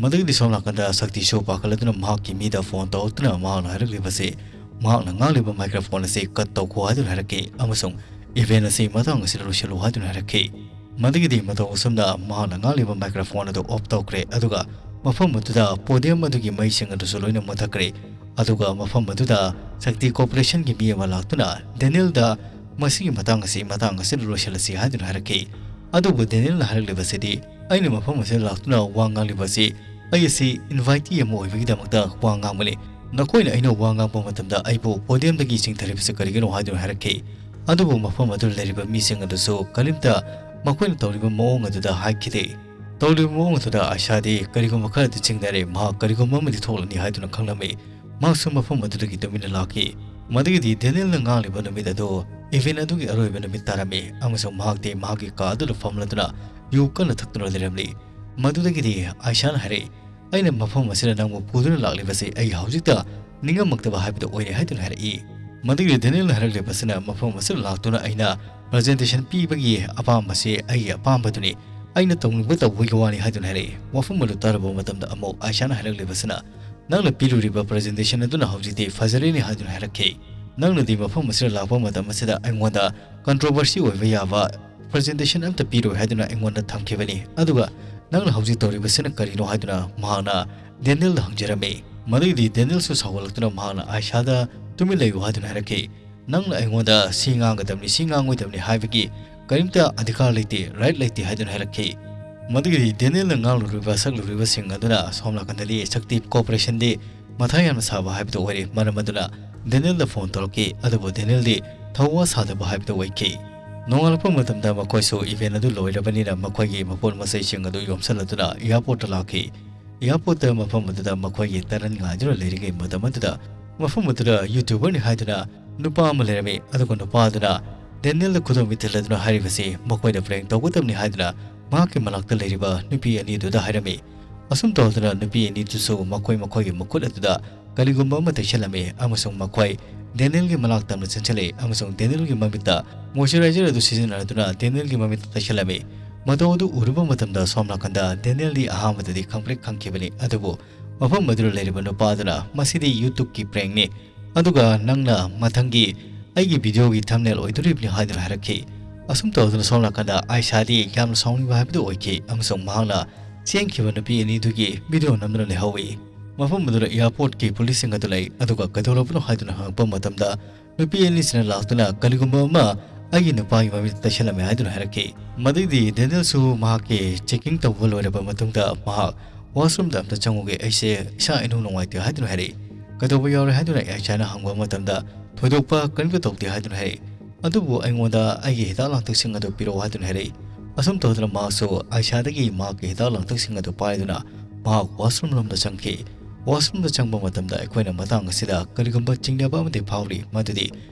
ꯃꯗꯨꯒꯤꯗꯤ ꯁꯣꯝ ꯅꯥꯀꯟꯗ ꯁꯛꯇꯤꯁꯨ ꯄꯥꯈꯠꯂꯗꯨꯅ ꯃꯍꯥꯛꯀꯤ ꯃꯤꯗ phone ꯇꯧꯔꯛꯇꯨꯅ ꯃꯍꯥꯛꯅ ꯍꯥꯏꯔꯛꯂꯤꯕꯁꯤ, ꯃꯍꯥꯛꯅ ꯉꯥꯡꯂꯤꯕ microphone ꯑꯁꯤ cut ꯇꯧꯈꯣ ꯍꯥꯏꯗꯨꯅ ꯍꯥꯏꯔꯛꯈꯤ ꯑꯃꯁꯨꯡ event ꯑꯁꯤ ꯃꯇꯥꯡ ꯑꯁꯤꯗ ꯂꯣꯏꯁꯤꯜꯂꯨ ꯍꯥꯏꯗꯨꯅ ꯍꯥꯏꯔꯛꯈꯤ꯫ ꯃꯗꯨꯒꯤꯗꯤ ꯃꯇꯧ ꯑꯁꯨꯝꯅ ꯃꯍꯥꯛꯅ ꯉꯥꯡꯂꯤꯕ microphone ꯑꯗꯨ off ꯇꯧꯈ꯭ꯔꯦ, ꯑꯗꯨꯒ ꯃꯐꯝ ꯑꯗꯨꯗ podium ꯑꯗꯨꯒꯤ ꯃꯩꯁꯤꯡ ꯑꯗꯨꯁꯨ ꯂꯣꯏꯅ ꯃꯨꯊꯠꯈ꯭ꯔꯦ꯫ ꯑꯗꯨꯒ ꯃꯐꯝ ꯑꯗꯨꯗ ꯁꯛꯇꯤ ꯀꯣꯔꯄꯣꯔꯦꯁꯟꯒꯤ ꯃꯤ ꯑꯃ ꯂꯥꯛꯇꯨꯅ ꯗꯦꯅꯤꯌꯦꯜꯗ ꯃꯁꯤꯒꯤ ꯃꯇꯥꯡ ꯑꯁꯤ ꯃꯇꯥꯡ ꯑꯁꯤꯗ ꯂꯣꯏꯁꯤꯜꯂꯁꯤ ꯍꯥꯏꯗꯨꯅ ꯍꯥꯏꯔꯛꯈꯤ꯫ ꯑꯗꯨꯕꯨ ꯗꯦꯅꯤꯌꯦꯜꯅ ꯍꯥꯏꯔꯛꯂꯤꯕꯁꯤꯗꯤ, "ꯑꯩꯅ ꯃꯐꯝ ꯑꯁꯤꯗ ꯂꯥꯛꯇꯨꯅ ꯋꯥ ꯉꯥꯡꯂꯤꯕ ꯑꯁꯤ ꯑꯩ ꯑꯁꯤ invitee ꯑꯃ ꯑꯣꯏꯕꯒꯤꯗꯃꯛꯇ ꯋꯥ ꯉꯥꯡꯕꯅꯤ꯫ ꯅꯈꯣꯏꯅ ꯑꯩꯅ ꯋꯥ ꯉꯥꯡꯕ ꯃꯇꯝꯗ ꯑꯩꯕꯨ podium ꯗꯒꯤ ꯆꯤꯡꯊꯔꯤꯕꯁꯤ ꯀꯔꯤꯒꯤꯅꯣ?" ꯍꯥꯏꯗꯨꯅ ꯍꯥꯏꯔꯛꯈꯤ꯫ ꯑꯗꯨꯕꯨ ꯃꯐꯝ ꯑꯗꯨꯗ ꯂꯩꯔꯤꯕ ꯃꯤꯁꯤꯡ ꯑꯗꯨꯁꯨ ꯀꯔꯤꯝꯇ ꯃꯈꯣꯏꯅ ꯇꯧꯔꯤꯕ ꯃꯑꯣꯡ ꯑꯗꯨꯗ ꯍꯥꯏꯈꯤꯗꯦ꯫ ꯇꯧꯔꯤꯕ ꯃꯑꯣꯡ ꯑꯗꯨꯗ ꯑꯥꯏꯁꯥꯗꯤ ꯀꯔꯤꯒꯨꯝꯕ ꯈꯔꯗꯤ ꯆꯤꯡꯅꯔꯦ, ꯃꯍꯥꯛ ꯀꯔꯤꯒꯨꯝꯕ ꯑꯃꯗꯤ ꯊꯣꯛꯂꯅꯤ ꯍꯥꯏꯗꯨꯅ ꯈꯪꯂꯝꯃꯤ꯫ ꯃꯍꯥꯛꯁꯨ ꯃꯐꯝ ꯑꯗꯨꯗꯒꯤ ꯇꯨꯃꯤꯟꯅ ꯂꯥꯛꯈꯤ꯫ ꯃꯗꯨꯒꯤꯗꯤ ꯗꯦꯅꯤꯌꯦꯜꯅ ꯉꯥꯡꯂꯤꯕ ꯅꯨꯃꯤꯠ ꯑꯗꯨ ꯏꯚꯦꯟꯠ ꯑꯗꯨꯒꯤ ꯑꯔꯣꯏꯕ ꯅꯨꯃꯤꯠ ꯇꯥꯔꯝꯃꯤ, ꯑꯃꯁꯨꯡ ꯃꯍꯥꯛꯇꯤ ꯃꯍꯥꯛꯀꯤ ꯀꯥ ꯑꯗꯨꯗ ꯐꯝꯂꯗꯨꯅ ꯌꯨ ꯀꯟꯅ ꯊꯛꯇꯨꯅ ꯂꯩꯔꯝꯂꯤ꯫ ꯃꯗꯨꯗꯒꯤꯗꯤ ꯑꯥꯏꯁꯥꯅ ꯍꯥꯏꯔꯛꯏ, "ꯑꯩꯅ ꯃꯐꯝ ꯑꯁꯤꯗ ꯅꯪꯕꯨ ꯄꯨꯗꯨꯅ ꯂꯥꯛꯂꯤꯕꯁꯤ ꯑꯩ ꯍꯧꯖꯤꯛꯇ ꯅꯤꯡꯉꯝꯃꯛꯇꯕ ꯍꯥꯏꯕꯗꯨ ꯑꯣꯏꯔꯦ" ꯍꯥꯏꯗꯨꯅ ꯍꯥꯏꯔꯛꯏ꯫ ꯃꯗꯨꯒꯤꯗꯤ ꯗꯦꯅꯤꯌꯦꯜꯅ ꯍꯥꯏꯔꯛꯂꯤꯕꯁꯤꯅ, "ꯃꯐꯝ ꯑꯁꯤꯗ ꯂꯥꯛꯇꯨꯅ ꯑꯩꯅ ꯄ꯭ꯔꯖꯦꯟꯇꯦꯁꯟ ꯄꯤꯕꯒꯤ ꯑꯄꯥꯝꯕꯁꯤ ꯑꯩꯒꯤ ꯑꯄꯥꯝꯕꯗꯨꯅꯤ, ꯑꯩꯅ ꯇꯧꯅꯤꯡꯕ ꯇꯧꯕꯒꯤ ꯋꯥꯅꯤ" ꯍꯥꯏꯗꯨꯅ ꯍꯥꯏꯔꯛꯏ꯫ ꯋꯥꯐꯝ ꯑꯗꯨ ꯇꯥꯔꯕ ꯃꯇꯝꯗ ꯑꯃꯨꯛ ꯑꯥꯏꯁꯥꯅ ꯍꯥꯏꯔꯛꯂꯤꯕꯁꯤꯅ, "ꯅꯪꯅ ꯄꯤꯔꯨꯔꯤꯕ ꯄ꯭ꯔꯖꯦꯟꯇꯦꯁꯟ ꯑꯗꯨꯅ ꯍꯧꯖꯤꯛꯇꯤ ꯐꯖꯔꯦꯅꯦ" ꯍꯥꯏꯗꯨꯅ ꯍꯥꯏꯔꯛꯈꯤ꯫ "ꯅꯪꯅꯗꯤ ꯃꯐꯝ ꯑꯁꯤꯗ ꯂꯥꯛꯄ ꯃꯇꯝ ꯑꯁꯤꯗ ꯑꯩꯉꯣꯟꯗ ꯀꯟꯇ꯭ꯔꯣꯚꯔꯁꯤ ꯑꯣꯏꯕ ꯌꯥꯕ ꯄ꯭ꯔꯖꯦꯟꯇꯦꯁꯟ ꯑꯝꯇ ꯄꯤꯔꯣꯏ ꯍꯥꯏꯗꯨꯅ ꯑꯩꯉꯣꯟꯗ ꯊꯝꯈꯤꯕꯅꯤ, ꯑꯗꯨꯒ ꯅꯪꯅ ꯍꯧꯖꯤꯛ ꯇꯧꯔꯤꯕꯁꯤꯅ ꯀꯔꯤꯅꯣ?" ꯍꯥꯏꯗꯨꯅ ꯃꯍꯥꯛꯅ ꯗꯦꯅꯤꯌꯦꯜꯗ ꯍꯪꯖꯔꯝꯃꯤ꯫ ꯃꯗꯨꯒꯤꯗꯤ ꯗꯦꯅꯤꯌꯦꯜꯁꯨ ꯁꯥꯎꯒꯠꯂꯛꯇꯨꯅ ꯃꯍꯥꯛꯅ ꯑꯥꯏꯁꯥꯗ "ꯇꯨꯃꯤꯟ ꯂꯩꯌꯨ" ꯍꯥꯏꯗꯨꯅ ꯍꯥꯏꯔꯛꯈꯤ꯫ "ꯅꯪꯅ ꯑꯩꯉꯣꯟꯗ ꯁꯤ ꯉꯥꯡꯒꯗꯕꯅꯤ, ꯁꯤ ꯉꯥꯡꯉꯣꯏꯗꯕꯅꯤ ꯍꯥꯏꯕꯒꯤ ꯀꯔꯤꯝꯇ ꯑꯙꯤꯀꯥꯔ ꯂꯩꯇꯦ, ꯔꯥꯏꯠ ꯂꯩꯇꯦ" ꯍꯥꯏꯗꯨꯅ ꯍꯥꯏꯔꯛꯈꯤ꯫ ꯃꯗꯨꯒꯤꯗꯤ ꯗꯦꯅꯤꯌꯦꯜꯅ ꯉꯥꯡꯂꯨꯔꯤꯕ ꯁꯛꯂꯨꯔꯤꯕꯁꯤꯡ ꯑꯗꯨꯅ ꯁꯣꯝ ꯅꯥꯀꯟꯗꯗꯤ ꯁꯛꯇꯤ ꯀꯣꯑꯣꯄꯔꯦꯁꯟꯗꯤ ꯃꯊꯥ ꯌꯥꯝꯅ ꯁꯥꯕ ꯍꯥꯏꯕꯗꯨ ꯑꯣꯏꯔꯦ꯫ ꯃꯔꯝ ꯑꯗꯨꯅ ꯗꯦꯅꯤꯌꯦꯜꯗ ꯐꯣꯟ ꯇꯧꯔꯛꯈꯤ, ꯑꯗꯨꯕꯨ ꯗꯦꯅꯤꯌꯦꯜꯗꯤ ꯊꯧꯋꯥ ꯁꯥꯗꯕ ꯍꯥꯏꯕꯗꯨ ꯑꯣꯏꯈꯤ꯫ ꯅꯣꯡꯉꯥꯜꯂꯛꯄ ꯃꯇꯝꯗ ꯃꯈꯣꯏꯁꯨ ꯏꯚꯦꯟꯠ ꯑꯗꯨ ꯂꯣꯏꯔꯕꯅꯤꯅ ꯃꯈꯣꯏꯒꯤ ꯃꯄꯣꯠ ꯃꯆꯩꯁꯤꯡ ꯑꯗꯨ ꯌꯣꯝꯁꯤꯜꯂꯗꯨꯅ ꯑꯦꯌꯥꯔꯄꯣꯔꯠꯇ ꯂꯥꯛꯈꯤ꯫ ꯑꯦꯌꯥꯔꯄꯣꯔꯠꯇ ꯃꯐꯝ ꯑꯗꯨꯗ ꯃꯈꯣꯏꯒꯤ ꯇꯔꯟ ꯉꯥꯏꯗꯨꯅ ꯂꯩꯔꯤꯉꯩ ꯃꯇꯝ ꯑꯗꯨꯗ ꯃꯐꯝ ꯑꯗꯨꯗ ꯌꯨꯇ꯭ꯌꯨꯕꯔꯅꯤ ꯍꯥꯏꯗꯨꯅ ꯅꯨꯄꯥ ꯑꯃ ꯂꯩꯔꯝꯃꯤ꯫ ꯑꯗꯨꯒ ꯅꯨꯄꯥ ꯑꯗꯨꯅ ꯗꯦꯅꯤꯌꯦꯜꯗ ꯈꯨꯗꯣꯝꯕꯤ ꯊꯤꯜꯂꯗꯨꯅ ꯍꯥꯏꯔꯤꯕꯁꯤ ꯃꯈꯣꯏꯗ ꯄ꯭ꯔꯦꯡ ꯇꯧꯒꯗꯕꯅꯤ ꯍꯥꯏꯗꯨꯅ ꯃꯍꯥꯛꯀꯤ ꯃꯅꯥꯛꯇ ꯂꯩꯔꯤꯕ ꯅꯨꯄꯤ ꯑꯅꯤꯗꯨꯗ ꯍꯥꯏꯔꯝꯃꯤ꯫ ꯑꯁꯨꯝ ꯇꯧꯗꯨꯅ ꯅꯨꯄꯤ ꯑꯅꯤꯗꯨꯁꯨ ꯃꯈꯣꯏ ꯃꯈꯣꯏꯒꯤ ꯃꯈꯨꯠ ꯑꯗꯨꯗ ꯀꯔꯤꯒꯨꯝꯕ ꯑꯃ ꯇꯩꯁꯜꯂꯝꯃꯤ ꯑꯃꯁꯨꯡ ꯃꯈꯣꯏ ꯗꯦꯅꯤꯌꯦꯜꯒꯤ ꯃꯅꯥꯛ ꯇꯝꯅ ꯆꯪꯁꯤꯜꯂꯛꯏ ꯑꯃꯁꯨꯡ ꯗꯦꯅꯤꯌꯦꯜꯒꯤ ꯃꯃꯤꯠꯇ ꯃꯣꯏꯆꯔꯥꯏꯖꯔ ꯑꯗꯨ ꯁꯤꯖꯤꯟꯅꯗꯨꯅ ꯗꯦꯅꯤꯌꯦꯜꯒꯤ ꯃꯃꯤꯠꯇ ꯇꯩꯁꯜꯂꯝꯃꯤ꯫ ꯃꯇꯧ ꯑꯗꯨ ꯎꯔꯨꯕ ꯃꯇꯝꯗ ꯁꯣꯝ ꯅꯥꯀꯟꯗ ꯗꯦꯅꯤꯌꯦꯜꯗꯤ ꯑꯍꯥꯟꯕꯗꯗꯤ ꯈꯪꯄ꯭ꯔꯦꯛ ꯈꯪꯈꯤꯕꯅꯤ, ꯑꯗꯨꯕꯨ ꯃꯐꯝ ꯑꯗꯨꯗ ꯂꯩꯔꯤꯕ ꯅꯨꯄꯥ ꯑꯗꯨꯅ "ꯃꯁꯤꯗꯤ ꯌꯨꯇ꯭ꯌꯨꯕꯀꯤ ꯄ꯭ꯔꯦꯡꯅꯤ, ꯑꯗꯨꯒ ꯅꯪꯅ ꯃꯊꯪꯒꯤ ꯑꯩꯒꯤ ꯚꯤꯗꯤꯑꯣꯒꯤ ꯊꯝꯅꯦꯜ ꯑꯣꯏꯗꯣꯔꯤꯕꯅꯤ" ꯍꯥꯏꯗꯨꯅ ꯍꯥꯏꯔꯛꯈꯤ꯫ ꯑꯁꯨꯝ ꯇꯧꯗꯨꯅ ꯁꯣꯝ ꯅꯥꯀꯟꯗ ꯑꯥꯏꯁꯥꯗꯤ ꯌꯥꯝꯅ ꯁꯥꯎꯅꯤꯡꯕ ꯍꯥꯏꯕꯗꯨ ꯑꯣꯏꯈꯤ ꯑꯃꯁꯨꯡ ꯃꯍꯥꯛꯅ ꯆꯦꯟꯈꯤꯕ ꯅꯨꯄꯤ ꯑꯅꯤꯗꯨꯒꯤ ꯚꯤꯗꯤꯑꯣ ꯅꯝꯗꯨꯅ ꯂꯩꯍꯧꯏ꯫ ꯃꯐꯝ ꯑꯗꯨꯗ ꯑꯦꯌꯥꯔꯄꯣꯔꯠꯀꯤ ꯄꯨꯂꯤꯁꯁꯤꯡ ꯑꯗꯨ ꯂꯩ, ꯑꯗꯨꯒ "ꯀꯩꯗꯧꯔꯕꯅꯣ?" ꯍꯥꯏꯗꯨꯅ ꯍꯪꯉꯛꯄ ꯃꯇꯝꯗ ꯅꯨꯄꯤ ꯑꯅꯤꯁꯤꯅ ꯂꯥꯛꯇꯨꯅ "ꯀꯔꯤꯒꯨꯝꯕ ꯑꯃ ꯑꯩꯒꯤ ꯅꯨꯄꯥꯒꯤ ꯃꯃꯤꯠꯇ ꯇꯩꯁꯜꯂꯝꯃꯦ" ꯍꯥꯏꯗꯨꯅ ꯍꯥꯏꯔꯛꯈꯤ꯫ ꯃꯗꯨꯒꯤꯗꯤ ꯗꯦꯅꯤꯌꯦꯜꯁꯨ ꯃꯍꯥꯛꯀꯤ ꯆꯦꯀꯤꯡ ꯇꯧꯕ ꯂꯣꯏꯔꯕ ꯃꯇꯨꯡꯗ ꯃꯍꯥꯛ "ꯋꯥꯁꯔꯨꯝꯗ ꯑꯝꯇ ꯆꯪꯉꯨꯒꯦ, ꯑꯩꯁꯦ ꯏꯁꯥ ꯏꯅꯨꯡ ꯅꯨꯡꯉꯥꯏꯇꯦ" ꯍꯥꯏꯗꯨꯅ ꯍꯥꯏꯔꯛꯏ꯫ "ꯀꯩꯗꯧꯕ ꯌꯥꯎꯔꯦ?" ꯍꯥꯏꯗꯨꯅ ꯑꯥꯏꯁꯥꯅ ꯍꯪꯕ ꯃꯇꯝꯗ "ꯊꯣꯏꯗꯣꯛꯄ ꯀꯔꯤꯝꯇ ꯇꯧꯗꯦ" ꯍꯥꯏꯗꯨꯅ ꯍꯥꯏꯔꯛꯏ꯫ "ꯑꯗꯨꯕꯨ ꯑꯩꯉꯣꯟꯗ ꯑꯩꯒꯤ ꯍꯤꯗꯥꯛ ꯂꯥꯡꯊꯛꯁꯤꯡ ꯑꯗꯨ ꯄꯤꯔꯛꯑꯣ" ꯍꯥꯏꯗꯨꯅ ꯍꯥꯏꯔꯛꯏ꯫ ꯑꯁꯨꯝ ꯇꯧꯗꯨꯅ ꯃꯍꯥꯛꯁꯨ ꯑꯥꯏꯁꯥꯗꯒꯤ ꯃꯍꯥꯛꯀꯤ ꯍꯤꯗꯥꯛ ꯂꯥꯡꯊꯛꯁꯤꯡ ꯑꯗꯨ ꯄꯥꯏꯗꯨꯅ ꯃꯍꯥꯛ ꯋꯥꯁꯔꯨꯝ ꯂꯣꯝꯗ ꯆꯪꯈꯤ꯫ ꯋꯥꯁꯔꯨꯝꯗ ꯆꯪꯕ ꯃꯇꯝꯗ ꯑꯩꯈꯣꯏꯅ ꯃꯇꯥꯡ ꯑꯁꯤꯗ ꯀꯔꯤꯒꯨꯝꯕ ꯆꯤꯡꯅꯕ ꯑꯃꯗꯤ ꯐꯥꯎꯔꯤ, ꯃꯗꯨꯗꯤ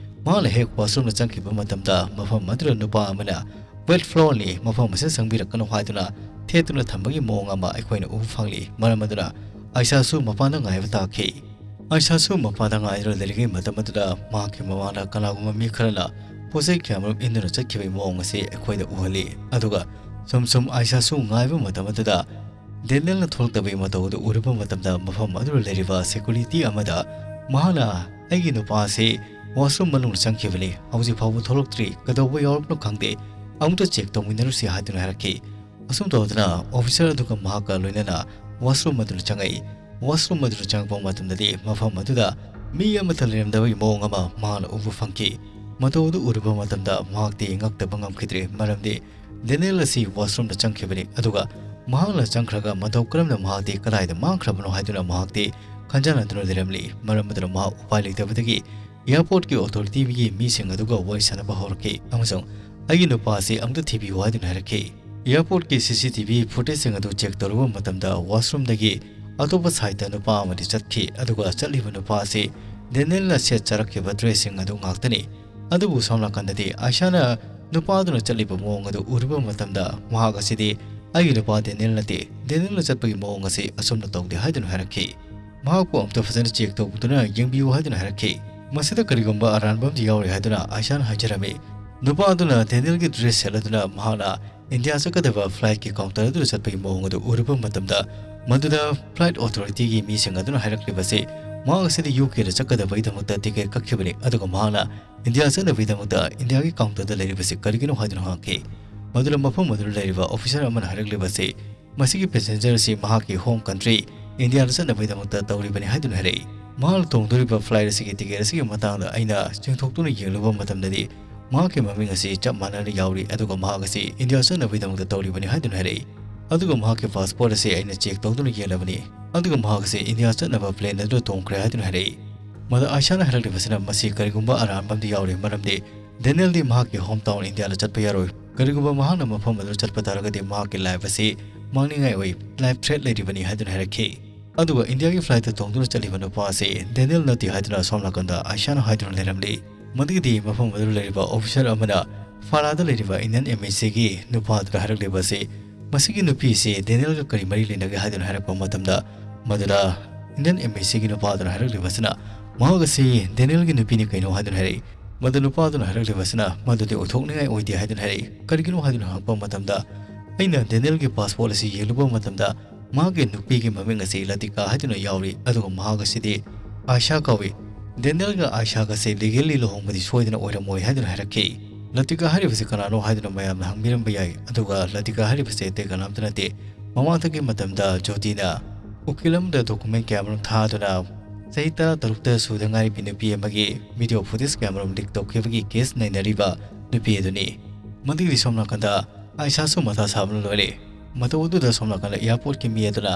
ꯃꯍꯥꯛꯅ ꯍꯦꯛ ꯋꯥꯁꯔꯨꯝꯗ ꯆꯪꯈꯤꯕ ꯃꯇꯝꯗ ꯃꯐꯝ ꯑꯗꯨꯗ ꯅꯨꯄꯥ ꯑꯃꯅ ꯋꯦꯠ ꯐ꯭ꯂꯣꯔꯅꯤ, ꯃꯐꯝ ꯑꯁꯤꯗ ꯆꯪꯕꯤꯔꯛꯀꯅꯨ ꯍꯥꯏꯗꯨꯅ ꯊꯦꯠꯇꯨꯅ ꯊꯝꯕꯒꯤ ꯃꯑꯣꯡ ꯑꯃ ꯑꯩꯈꯣꯏꯅ ꯎꯕ ꯐꯪꯂꯤ꯫ ꯃꯔꯝ ꯑꯗꯨꯅ ꯑꯥꯏꯁꯥꯁꯨ ꯃꯄꯥꯟꯗ ꯉꯥꯏꯕ ꯇꯥꯈꯤ꯫ ꯑꯥꯏꯁꯥꯁꯨ ꯃꯄꯥꯟꯗ ꯉꯥꯏꯗꯨꯅ ꯂꯩꯔꯤꯉꯩ ꯃꯇꯝ ꯑꯗꯨꯗ ꯃꯍꯥꯛꯀꯤ ꯃꯃꯥꯡꯗ ꯀꯅꯥꯒꯨꯝꯕ ꯃꯤ ꯈꯔꯅ ꯄꯣꯠꯆꯩ ꯀꯌꯥꯃꯔꯨꯝ ꯏꯟꯗꯨꯅ ꯆꯠꯈꯤꯕꯒꯤ ꯃꯑꯣꯡ ꯑꯁꯤ ꯑꯩꯈꯣꯏꯗ ꯎꯍꯜꯂꯤ꯫ ꯑꯗꯨꯒ ꯁꯨꯝ ꯁꯨꯝ ꯑꯥꯏꯁꯥꯁꯨ ꯉꯥꯏꯕ ꯃꯇꯝ ꯑꯗꯨꯗ ꯗꯦꯅꯤꯌꯦꯜꯅ ꯊꯣꯛꯂꯛꯇꯕꯒꯤ ꯃꯇꯧ ꯑꯗꯨ ꯎꯔꯨꯕ ꯃꯇꯝꯗ ꯃꯐꯝ ꯑꯗꯨꯗ ꯂꯩꯔꯤꯕ ꯁꯦꯀ꯭ꯌꯨꯔꯤꯇꯤ ꯑꯃꯗ ꯃꯍꯥꯛꯅ, "ꯑꯩꯒꯤ ꯅꯨꯄꯥ ꯑꯁꯤ ꯋꯥꯁꯔꯨꯝ ꯃꯅꯨꯡꯗ ꯆꯪꯈꯤꯕꯅꯤ, ꯍꯧꯖꯤꯛ ꯐꯥꯎꯕ ꯊꯣꯛꯂꯛꯇ꯭ꯔꯤ, ꯀꯩꯗꯧꯕ ꯌꯥꯎꯔꯕꯅꯣ ꯈꯪꯗꯦ, ꯑꯃꯨꯛꯇ ꯆꯦꯛ ꯇꯧꯃꯤꯟꯅꯔꯨꯁꯤ" ꯍꯥꯏꯗꯨꯅ ꯍꯥꯏꯔꯛꯈꯤ꯫ ꯑꯁꯨꯝ ꯇꯧꯗꯅ ꯑꯣꯐꯤꯁꯔ ꯑꯗꯨꯒ ꯃꯍꯥꯛꯀ ꯂꯣꯏꯅꯅ ꯋꯥꯁꯔꯨꯝ ꯑꯗꯨꯗ ꯆꯪꯉꯛꯏ꯫ ꯋꯥꯁꯔꯨꯝ ꯑꯗꯨꯗ ꯆꯪꯉꯛꯄ ꯃꯇꯝꯗꯗꯤ ꯃꯐꯝ ꯑꯗꯨꯗ ꯃꯤ ꯑꯃꯠꯇ ꯂꯩꯔꯝꯗꯕꯒꯤ ꯃꯑꯣꯡ ꯑꯃ ꯃꯍꯥꯛꯅ ꯎꯕ ꯐꯪꯈꯤ꯫ ꯃꯇꯧ ꯑꯗꯨ ꯎꯔꯨꯕ ꯃꯇꯝꯗ ꯃꯍꯥꯛꯇꯤ ꯉꯛꯇꯕ ꯉꯝꯈꯤꯗ꯭ꯔꯦ, ꯃꯔꯝꯗꯤ ꯗꯦꯅꯤꯌꯦꯜ ꯑꯁꯤ ꯋꯥꯁꯔꯨꯝꯗ ꯆꯪꯈꯤꯕꯅꯤ꯫ ꯑꯗꯨꯒ ꯃꯍꯥꯛꯅ ꯆꯪꯈ꯭ꯔꯒ ꯃꯇꯧ ꯀꯔꯝꯅ ꯃꯍꯥꯛꯇꯤ ꯀꯗꯥꯏꯗ ꯃꯥꯡꯈ꯭ꯔꯕꯅꯣ ꯍꯥꯏꯗꯨꯅ ꯃꯍꯥꯛꯇꯤ ꯈꯟꯖꯥꯟꯅꯗꯨꯅ ꯂꯩꯔꯝꯂꯤ꯫ ꯃꯔꯝ ꯑꯗꯨꯅ ꯃꯍꯥꯛ ꯎꯄꯥꯏ ꯂꯩꯇꯕꯗꯒꯤ ꯑꯦꯌꯥꯔꯄꯣꯔꯠꯀꯤ ꯑꯣꯊꯣꯔꯤꯇꯤꯒꯤ ꯃꯤꯁꯤꯡ ꯑꯗꯨꯒ ꯋꯥꯔꯤ ꯁꯥꯟꯅꯕ ꯍꯧꯔꯛꯈꯤ ꯑꯃꯁꯨꯡ "ꯑꯩꯒꯤ ꯅꯨꯄꯥ ꯑꯁꯤ ꯑꯃꯨꯛꯇ ꯊꯤꯕꯤꯌꯨ" ꯍꯥꯏꯗꯨꯅ ꯍꯥꯏꯔꯛꯈꯤ꯫ ꯑꯦꯌꯥꯔꯄꯣꯔꯠꯀꯤ ꯁꯤ ꯁꯤ ꯇꯤ ꯚꯤ ꯐꯨꯇꯦꯖꯁꯤꯡ ꯑꯗꯨ ꯆꯦꯛ ꯇꯧꯔꯨꯕ ꯃꯇꯝꯗ ꯋꯥꯁꯔꯨꯝꯗꯒꯤ ꯑꯇꯣꯞꯄ ꯁꯥꯏꯠꯇ ꯅꯨꯄꯥ ꯑꯃꯗꯤ ꯆꯠꯈꯤ, ꯑꯗꯨꯒ ꯆꯠꯂꯤꯕ ꯅꯨꯄꯥ ꯑꯁꯤ ꯗꯦꯅꯤꯌꯦꯜꯅ ꯁꯦꯠ ꯆꯥꯔꯛꯈꯤꯕ ꯗ꯭ꯔꯦꯁꯁꯤꯡ ꯑꯗꯨ ꯉꯥꯛꯇꯅꯤ꯫ ꯑꯗꯨꯕꯨ ꯁꯣꯝ ꯅꯥꯀꯟꯗꯗꯤ ꯑꯥꯏꯁꯥꯅ ꯅꯨꯄꯥꯗꯨꯅ ꯆꯠꯂꯤꯕ ꯃꯑꯣꯡ ꯑꯗꯨ ꯎꯔꯨꯕ ꯃꯇꯝꯗ ꯃꯍꯥꯛ ꯑꯁꯤꯗꯤ "ꯑꯩꯒꯤ ꯅꯨꯄꯥ ꯗꯦꯅꯤꯌꯦꯜ ꯅꯠꯇꯦ, ꯗꯦꯅꯤꯌꯦꯜꯅ ꯆꯠꯄꯒꯤ ꯃꯑꯣꯡ ꯑꯁꯤ ꯑꯁꯨꯝꯅ ꯇꯧꯗꯦ" ꯍꯥꯏꯗꯨꯅ ꯍꯥꯏꯔꯛꯈꯤ꯫ ꯃꯍꯥꯛꯄꯨ ꯑꯃꯨꯛꯇ ꯐꯖꯅ ꯆꯦꯛ ꯇꯧꯗꯨꯅ ꯌꯦꯡꯕꯤꯌꯨ ꯍꯥꯏꯗꯨꯅ ꯍꯥꯏꯔꯛꯈꯤ꯫ ꯃꯁꯤꯗ ꯀꯔꯤꯒꯨꯝꯕ ꯑꯔꯥꯟꯕ ꯑꯃꯗꯤ ꯌꯥꯎꯔꯤ ꯍꯥꯏꯗꯨꯅ ꯑꯥꯏꯁꯥꯅ ꯍꯥꯏꯖꯔꯝꯃꯤ꯫ ꯅꯨꯄꯥ ꯑꯗꯨꯅ ꯗꯦꯅꯤꯌꯦꯜꯒꯤ ꯗ꯭ꯔꯦꯁ ꯁꯦꯠꯂꯗꯨꯅ ꯃꯍꯥꯛꯅ ꯏꯟꯗꯤꯌꯥ ꯆꯠꯀꯗꯕ ꯐ꯭ꯂꯥꯏꯠꯀꯤ ꯀꯥꯎꯟꯇꯔ ꯑꯗꯨꯗ ꯆꯠꯄꯒꯤ ꯃꯑꯣꯡ ꯑꯗꯨ ꯎꯔꯨꯕ ꯃꯇꯝꯗ, ꯃꯗꯨꯗ ꯐ꯭ꯂꯥꯏꯠ ꯑꯣꯊꯣꯔꯤꯇꯤꯒꯤ ꯃꯤꯁꯤꯡ ꯑꯗꯨꯅ ꯍꯥꯏꯔꯛꯂꯤꯕꯁꯤ ꯃꯍꯥꯛ ꯑꯁꯤꯗ ꯌꯨ ꯀꯦꯗ ꯆꯠꯀꯗꯕꯒꯤꯗꯃꯛꯇ ꯇꯤꯀꯦꯠ ꯀꯛꯈꯤꯕꯅꯤ, ꯑꯗꯨꯒ ꯃꯍꯥꯛꯅ ꯏꯟꯗꯤꯌꯥ ꯆꯠꯅꯕꯒꯤꯗꯃꯛꯇ ꯏꯟꯗꯤꯌꯥꯒꯤ ꯀꯥꯎꯟꯇꯔꯗ ꯂꯩꯔꯤꯕꯁꯤ ꯀꯔꯤꯒꯤꯅꯣ ꯍꯥꯏꯗꯨꯅ ꯍꯪꯉꯛꯈꯤ꯫ ꯃꯗꯨꯗ ꯃꯐꯝ ꯑꯗꯨꯗ ꯂꯩꯔꯤꯕ ꯑꯣꯐꯤꯁꯔ ꯑꯃꯅ ꯍꯥꯏꯔꯛꯂꯤꯕꯁꯤ, ꯃꯁꯤꯒꯤ ꯄꯦꯁꯦꯟꯖꯔ ꯑꯁꯤ ꯃꯍꯥꯛꯀꯤ ꯍꯣꯝ ꯀꯟꯇ꯭ꯔꯤ ꯏꯟꯗꯤꯌꯥꯗ ꯆꯠꯅꯕꯒꯤꯗꯃꯛꯇ ꯇꯧꯔꯤꯕꯅꯤ ꯍꯥꯏꯗꯨꯅ ꯍꯥꯏꯔꯛꯏ꯫ ꯃꯍꯥꯛꯅ ꯇꯣꯡꯗꯣꯔꯤꯕ ꯐ꯭ꯂꯥꯏꯠ ꯑꯁꯤꯒꯤ ꯇꯤꯀꯦꯠ ꯑꯁꯤꯒꯤ ꯃꯇꯥꯡꯗ ꯑꯩꯅ ꯆꯤꯡꯊꯣꯛꯇꯨꯅ ꯌꯦꯡꯂꯨꯕ ꯃꯇꯝꯗꯗꯤ, ꯃꯍꯥꯛꯀꯤ ꯃꯃꯤꯡ ꯑꯁꯤ ꯆꯞ ꯃꯥꯟꯅꯅ ꯌꯥꯎꯔꯤ, ꯑꯗꯨꯒ ꯃꯍꯥꯛ ꯑꯁꯤ ꯏꯟꯗꯤꯌꯥ ꯆꯠꯅꯕꯒꯤꯗꯃꯛꯇ ꯇꯧꯔꯤꯕꯅꯤ ꯍꯥꯏꯗꯨꯅ ꯍꯥꯏꯔꯛꯏ꯫ ꯑꯗꯨꯒ ꯃꯍꯥꯛꯀꯤ ꯄꯥꯁꯄꯣꯔꯠ ꯑꯁꯤ ꯑꯩꯅ ꯆꯦꯛ ꯇꯧꯗꯨꯅ ꯌꯦꯡꯂꯕꯅꯤ, ꯑꯗꯨꯒ ꯃꯍꯥꯛ ꯑꯁꯤ ꯏꯟꯗꯤꯌꯥ ꯆꯠꯅꯕ ꯄ꯭ꯂꯦꯟ ꯑꯗꯨꯗ ꯇꯣꯡꯈ꯭ꯔꯦ ꯍꯥꯏꯗꯨꯅ ꯍꯥꯏꯔꯛꯏ꯫ ꯃꯗ ꯑꯥꯏꯁꯥꯅ ꯍꯥꯏꯔꯛꯂꯤꯕꯁꯤꯅ ꯃꯁꯤ ꯀꯔꯤꯒꯨꯝꯕ ꯑꯔꯥꯟꯕ ꯑꯃꯗꯤ ꯌꯥꯎꯔꯤ, ꯃꯔꯝꯗꯤ ꯗꯦꯅꯤꯌꯦꯜꯗꯤ ꯃꯍꯥꯛꯀꯤ ꯍꯣꯝ ꯇꯥꯎꯟ ꯏꯟꯗꯤꯌꯥꯗ ꯆꯠꯄ ꯌꯥꯔꯣꯏ꯫ ꯀꯔꯤꯒꯨꯝꯕ ꯃꯍꯥꯛꯅ ꯃꯐꯝ ꯑꯗꯨꯗ ꯆꯠꯄ ꯇꯥꯔꯒꯗꯤ ꯃꯍꯥꯛꯀꯤ ꯂꯥꯏꯐ ꯑꯁꯤ ꯃꯥꯡꯅꯤꯡꯉꯥꯏ ꯑꯣꯏ, ꯂꯥꯏꯐ ꯊ꯭ꯔꯦꯠ ꯂꯩꯔꯤꯕꯅꯤ ꯍꯥꯏꯗꯨꯅ ꯍꯥꯏꯔꯛꯈꯤ꯫ ꯑꯗꯨꯒ ꯏꯟꯗꯤꯌꯥꯒꯤ flightꯇ ꯇꯣꯡꯗꯨꯅ ꯆꯠꯂꯤꯕ ꯅꯨꯄꯥ ꯑꯁꯤ ꯗꯦꯅꯤꯌꯦꯜ ꯅꯠꯇꯦ ꯍꯥꯏꯗꯨꯅ ꯁꯣꯝ ꯅꯥꯀꯟꯗ ꯑꯥꯏꯁꯥꯅ ꯍꯥꯏꯗꯨꯅ ꯂꯩꯔꯝꯂꯤ꯫ ꯃꯗꯨꯒꯤꯗꯤ ꯃꯐꯝ ꯑꯗꯨꯗ ꯂꯩꯔꯤꯕ officer ꯑꯃꯅ ꯐꯥꯔꯥꯗ ꯂꯩꯔꯤꯕ Indian embassyꯒꯤ ꯅꯨꯄꯥ ꯑꯗꯨꯅ ꯍꯥꯏꯔꯛꯂꯤꯕ ꯑꯁꯤ, ꯃꯁꯤꯒꯤ ꯅꯨꯄꯤ ꯑꯁꯤ ꯗꯦꯅꯤꯌꯦꯜꯒ ꯀꯔꯤ ꯃꯔꯤ ꯂꯩꯅꯒꯦ ꯍꯥꯏꯗꯨꯅ ꯍꯥꯏꯔꯛꯄ ꯃꯇꯝꯗ, ꯃꯗꯨꯗ Indian embassyꯒꯤ ꯅꯨꯄꯥ ꯑꯗꯨꯅ ꯍꯥꯏꯔꯛꯂꯤꯕ ꯑꯁꯤꯅ, ꯃꯍꯥꯛ ꯑꯁꯤ ꯗꯦꯅꯤꯌꯦꯜꯒꯤ ꯅꯨꯄꯤꯅꯤ ꯀꯩꯅꯣ ꯍꯥꯏꯗꯨꯅ ꯍꯥꯏꯔꯛꯏ꯫ ꯃꯗꯨ ꯅꯨꯄꯥ ꯑꯗꯨꯅ ꯍꯥꯏꯔꯛꯂꯤꯕ ꯑꯁꯤꯅ, ꯃꯗꯨꯗꯤ ꯑꯣꯏꯊꯣꯛꯅꯤꯡꯉꯥꯏ ꯑꯣꯏꯗꯦ ꯍꯥꯏꯗꯨꯅ ꯍꯥꯏꯔꯛꯏ꯫ ꯀꯔꯤꯒꯤꯅꯣ ꯍꯥꯏꯗꯨꯅ ꯍꯪꯉꯛꯄ ꯃꯇꯝꯗ, ꯑꯩꯅ ꯗꯦꯅꯤꯌꯦꯜꯒꯤ passport ꯑꯁꯤ ꯌꯦꯡꯂꯨꯕ ꯃꯇꯝꯗ, ꯃꯍꯥꯛꯀꯤ ꯅꯨꯄꯤꯒꯤ ꯃꯃꯤꯡ ꯑꯁꯤ ꯂꯇꯤꯀꯥ ꯍꯥꯏꯗꯨꯅ ꯌꯥꯎꯔꯤ, ꯑꯗꯨꯒ ꯃꯍꯥꯛ ꯑꯁꯤꯗꯤ ꯑꯥꯏꯁꯥ ꯀꯧꯏ꯫ ꯗꯦꯅꯤꯌꯦꯜꯒ ꯑꯥꯏꯁꯥꯒꯁꯦ legally ꯂꯨꯍꯣꯡꯕꯗꯤ ꯁꯣꯏꯗꯅ ꯑꯣꯏꯔꯝꯃꯣꯏ ꯍꯥꯏꯗꯨꯅ ꯍꯥꯏꯔꯛꯈꯤ꯫ ꯂꯇꯤꯀꯥ ꯍꯥꯏꯔꯤꯕꯁꯤ ꯀꯅꯥꯅꯣ ꯍꯥꯏꯗꯨꯅ ꯃꯌꯥꯝꯅ ꯍꯪꯕꯤꯔꯝꯕ ꯌꯥꯏ, ꯑꯗꯨꯒ ꯂꯇꯤꯀꯥ ꯍꯥꯏꯔꯤꯕꯁꯤ ꯑꯇꯩ ꯀꯅꯥꯝꯇ ꯅꯠꯇꯦ꯫ ꯃꯃꯥꯡꯗꯒꯤ ꯃꯇꯝꯗ ꯖꯣꯗꯤꯅ ꯎꯀꯤꯜ ꯑꯃꯗ document ꯀꯌꯥꯃꯔꯨꯝ ꯊꯥꯗꯨꯅ ꯆꯍꯤ ꯇꯔꯥꯇꯔꯨꯛꯇ ꯁꯨꯗ ꯉꯥꯏꯔꯤꯕꯤ ꯅꯨꯄꯤ ꯑꯃꯒꯤ video footage ꯀꯌꯥꯃꯔꯨꯝ leak ꯇꯧꯈꯤꯕꯒꯤ case ꯅꯩꯅꯔꯤꯕ ꯅꯨꯄꯤ ꯑꯗꯨꯅꯤ꯫ ꯃꯗꯨꯒꯤꯗꯤ ꯁꯣꯝ ꯅꯥꯀꯟꯗ ꯑꯥꯏꯁꯥꯁꯨ ꯃꯊꯥ ꯁꯥꯕꯅ ꯂꯣꯏꯔꯦ꯫ ꯃꯇꯧ ꯑꯗꯨꯗ ꯁꯣꯝ ꯅꯥꯀꯟꯗ airportꯀꯤ ꯃꯤ ꯑꯗꯨꯅ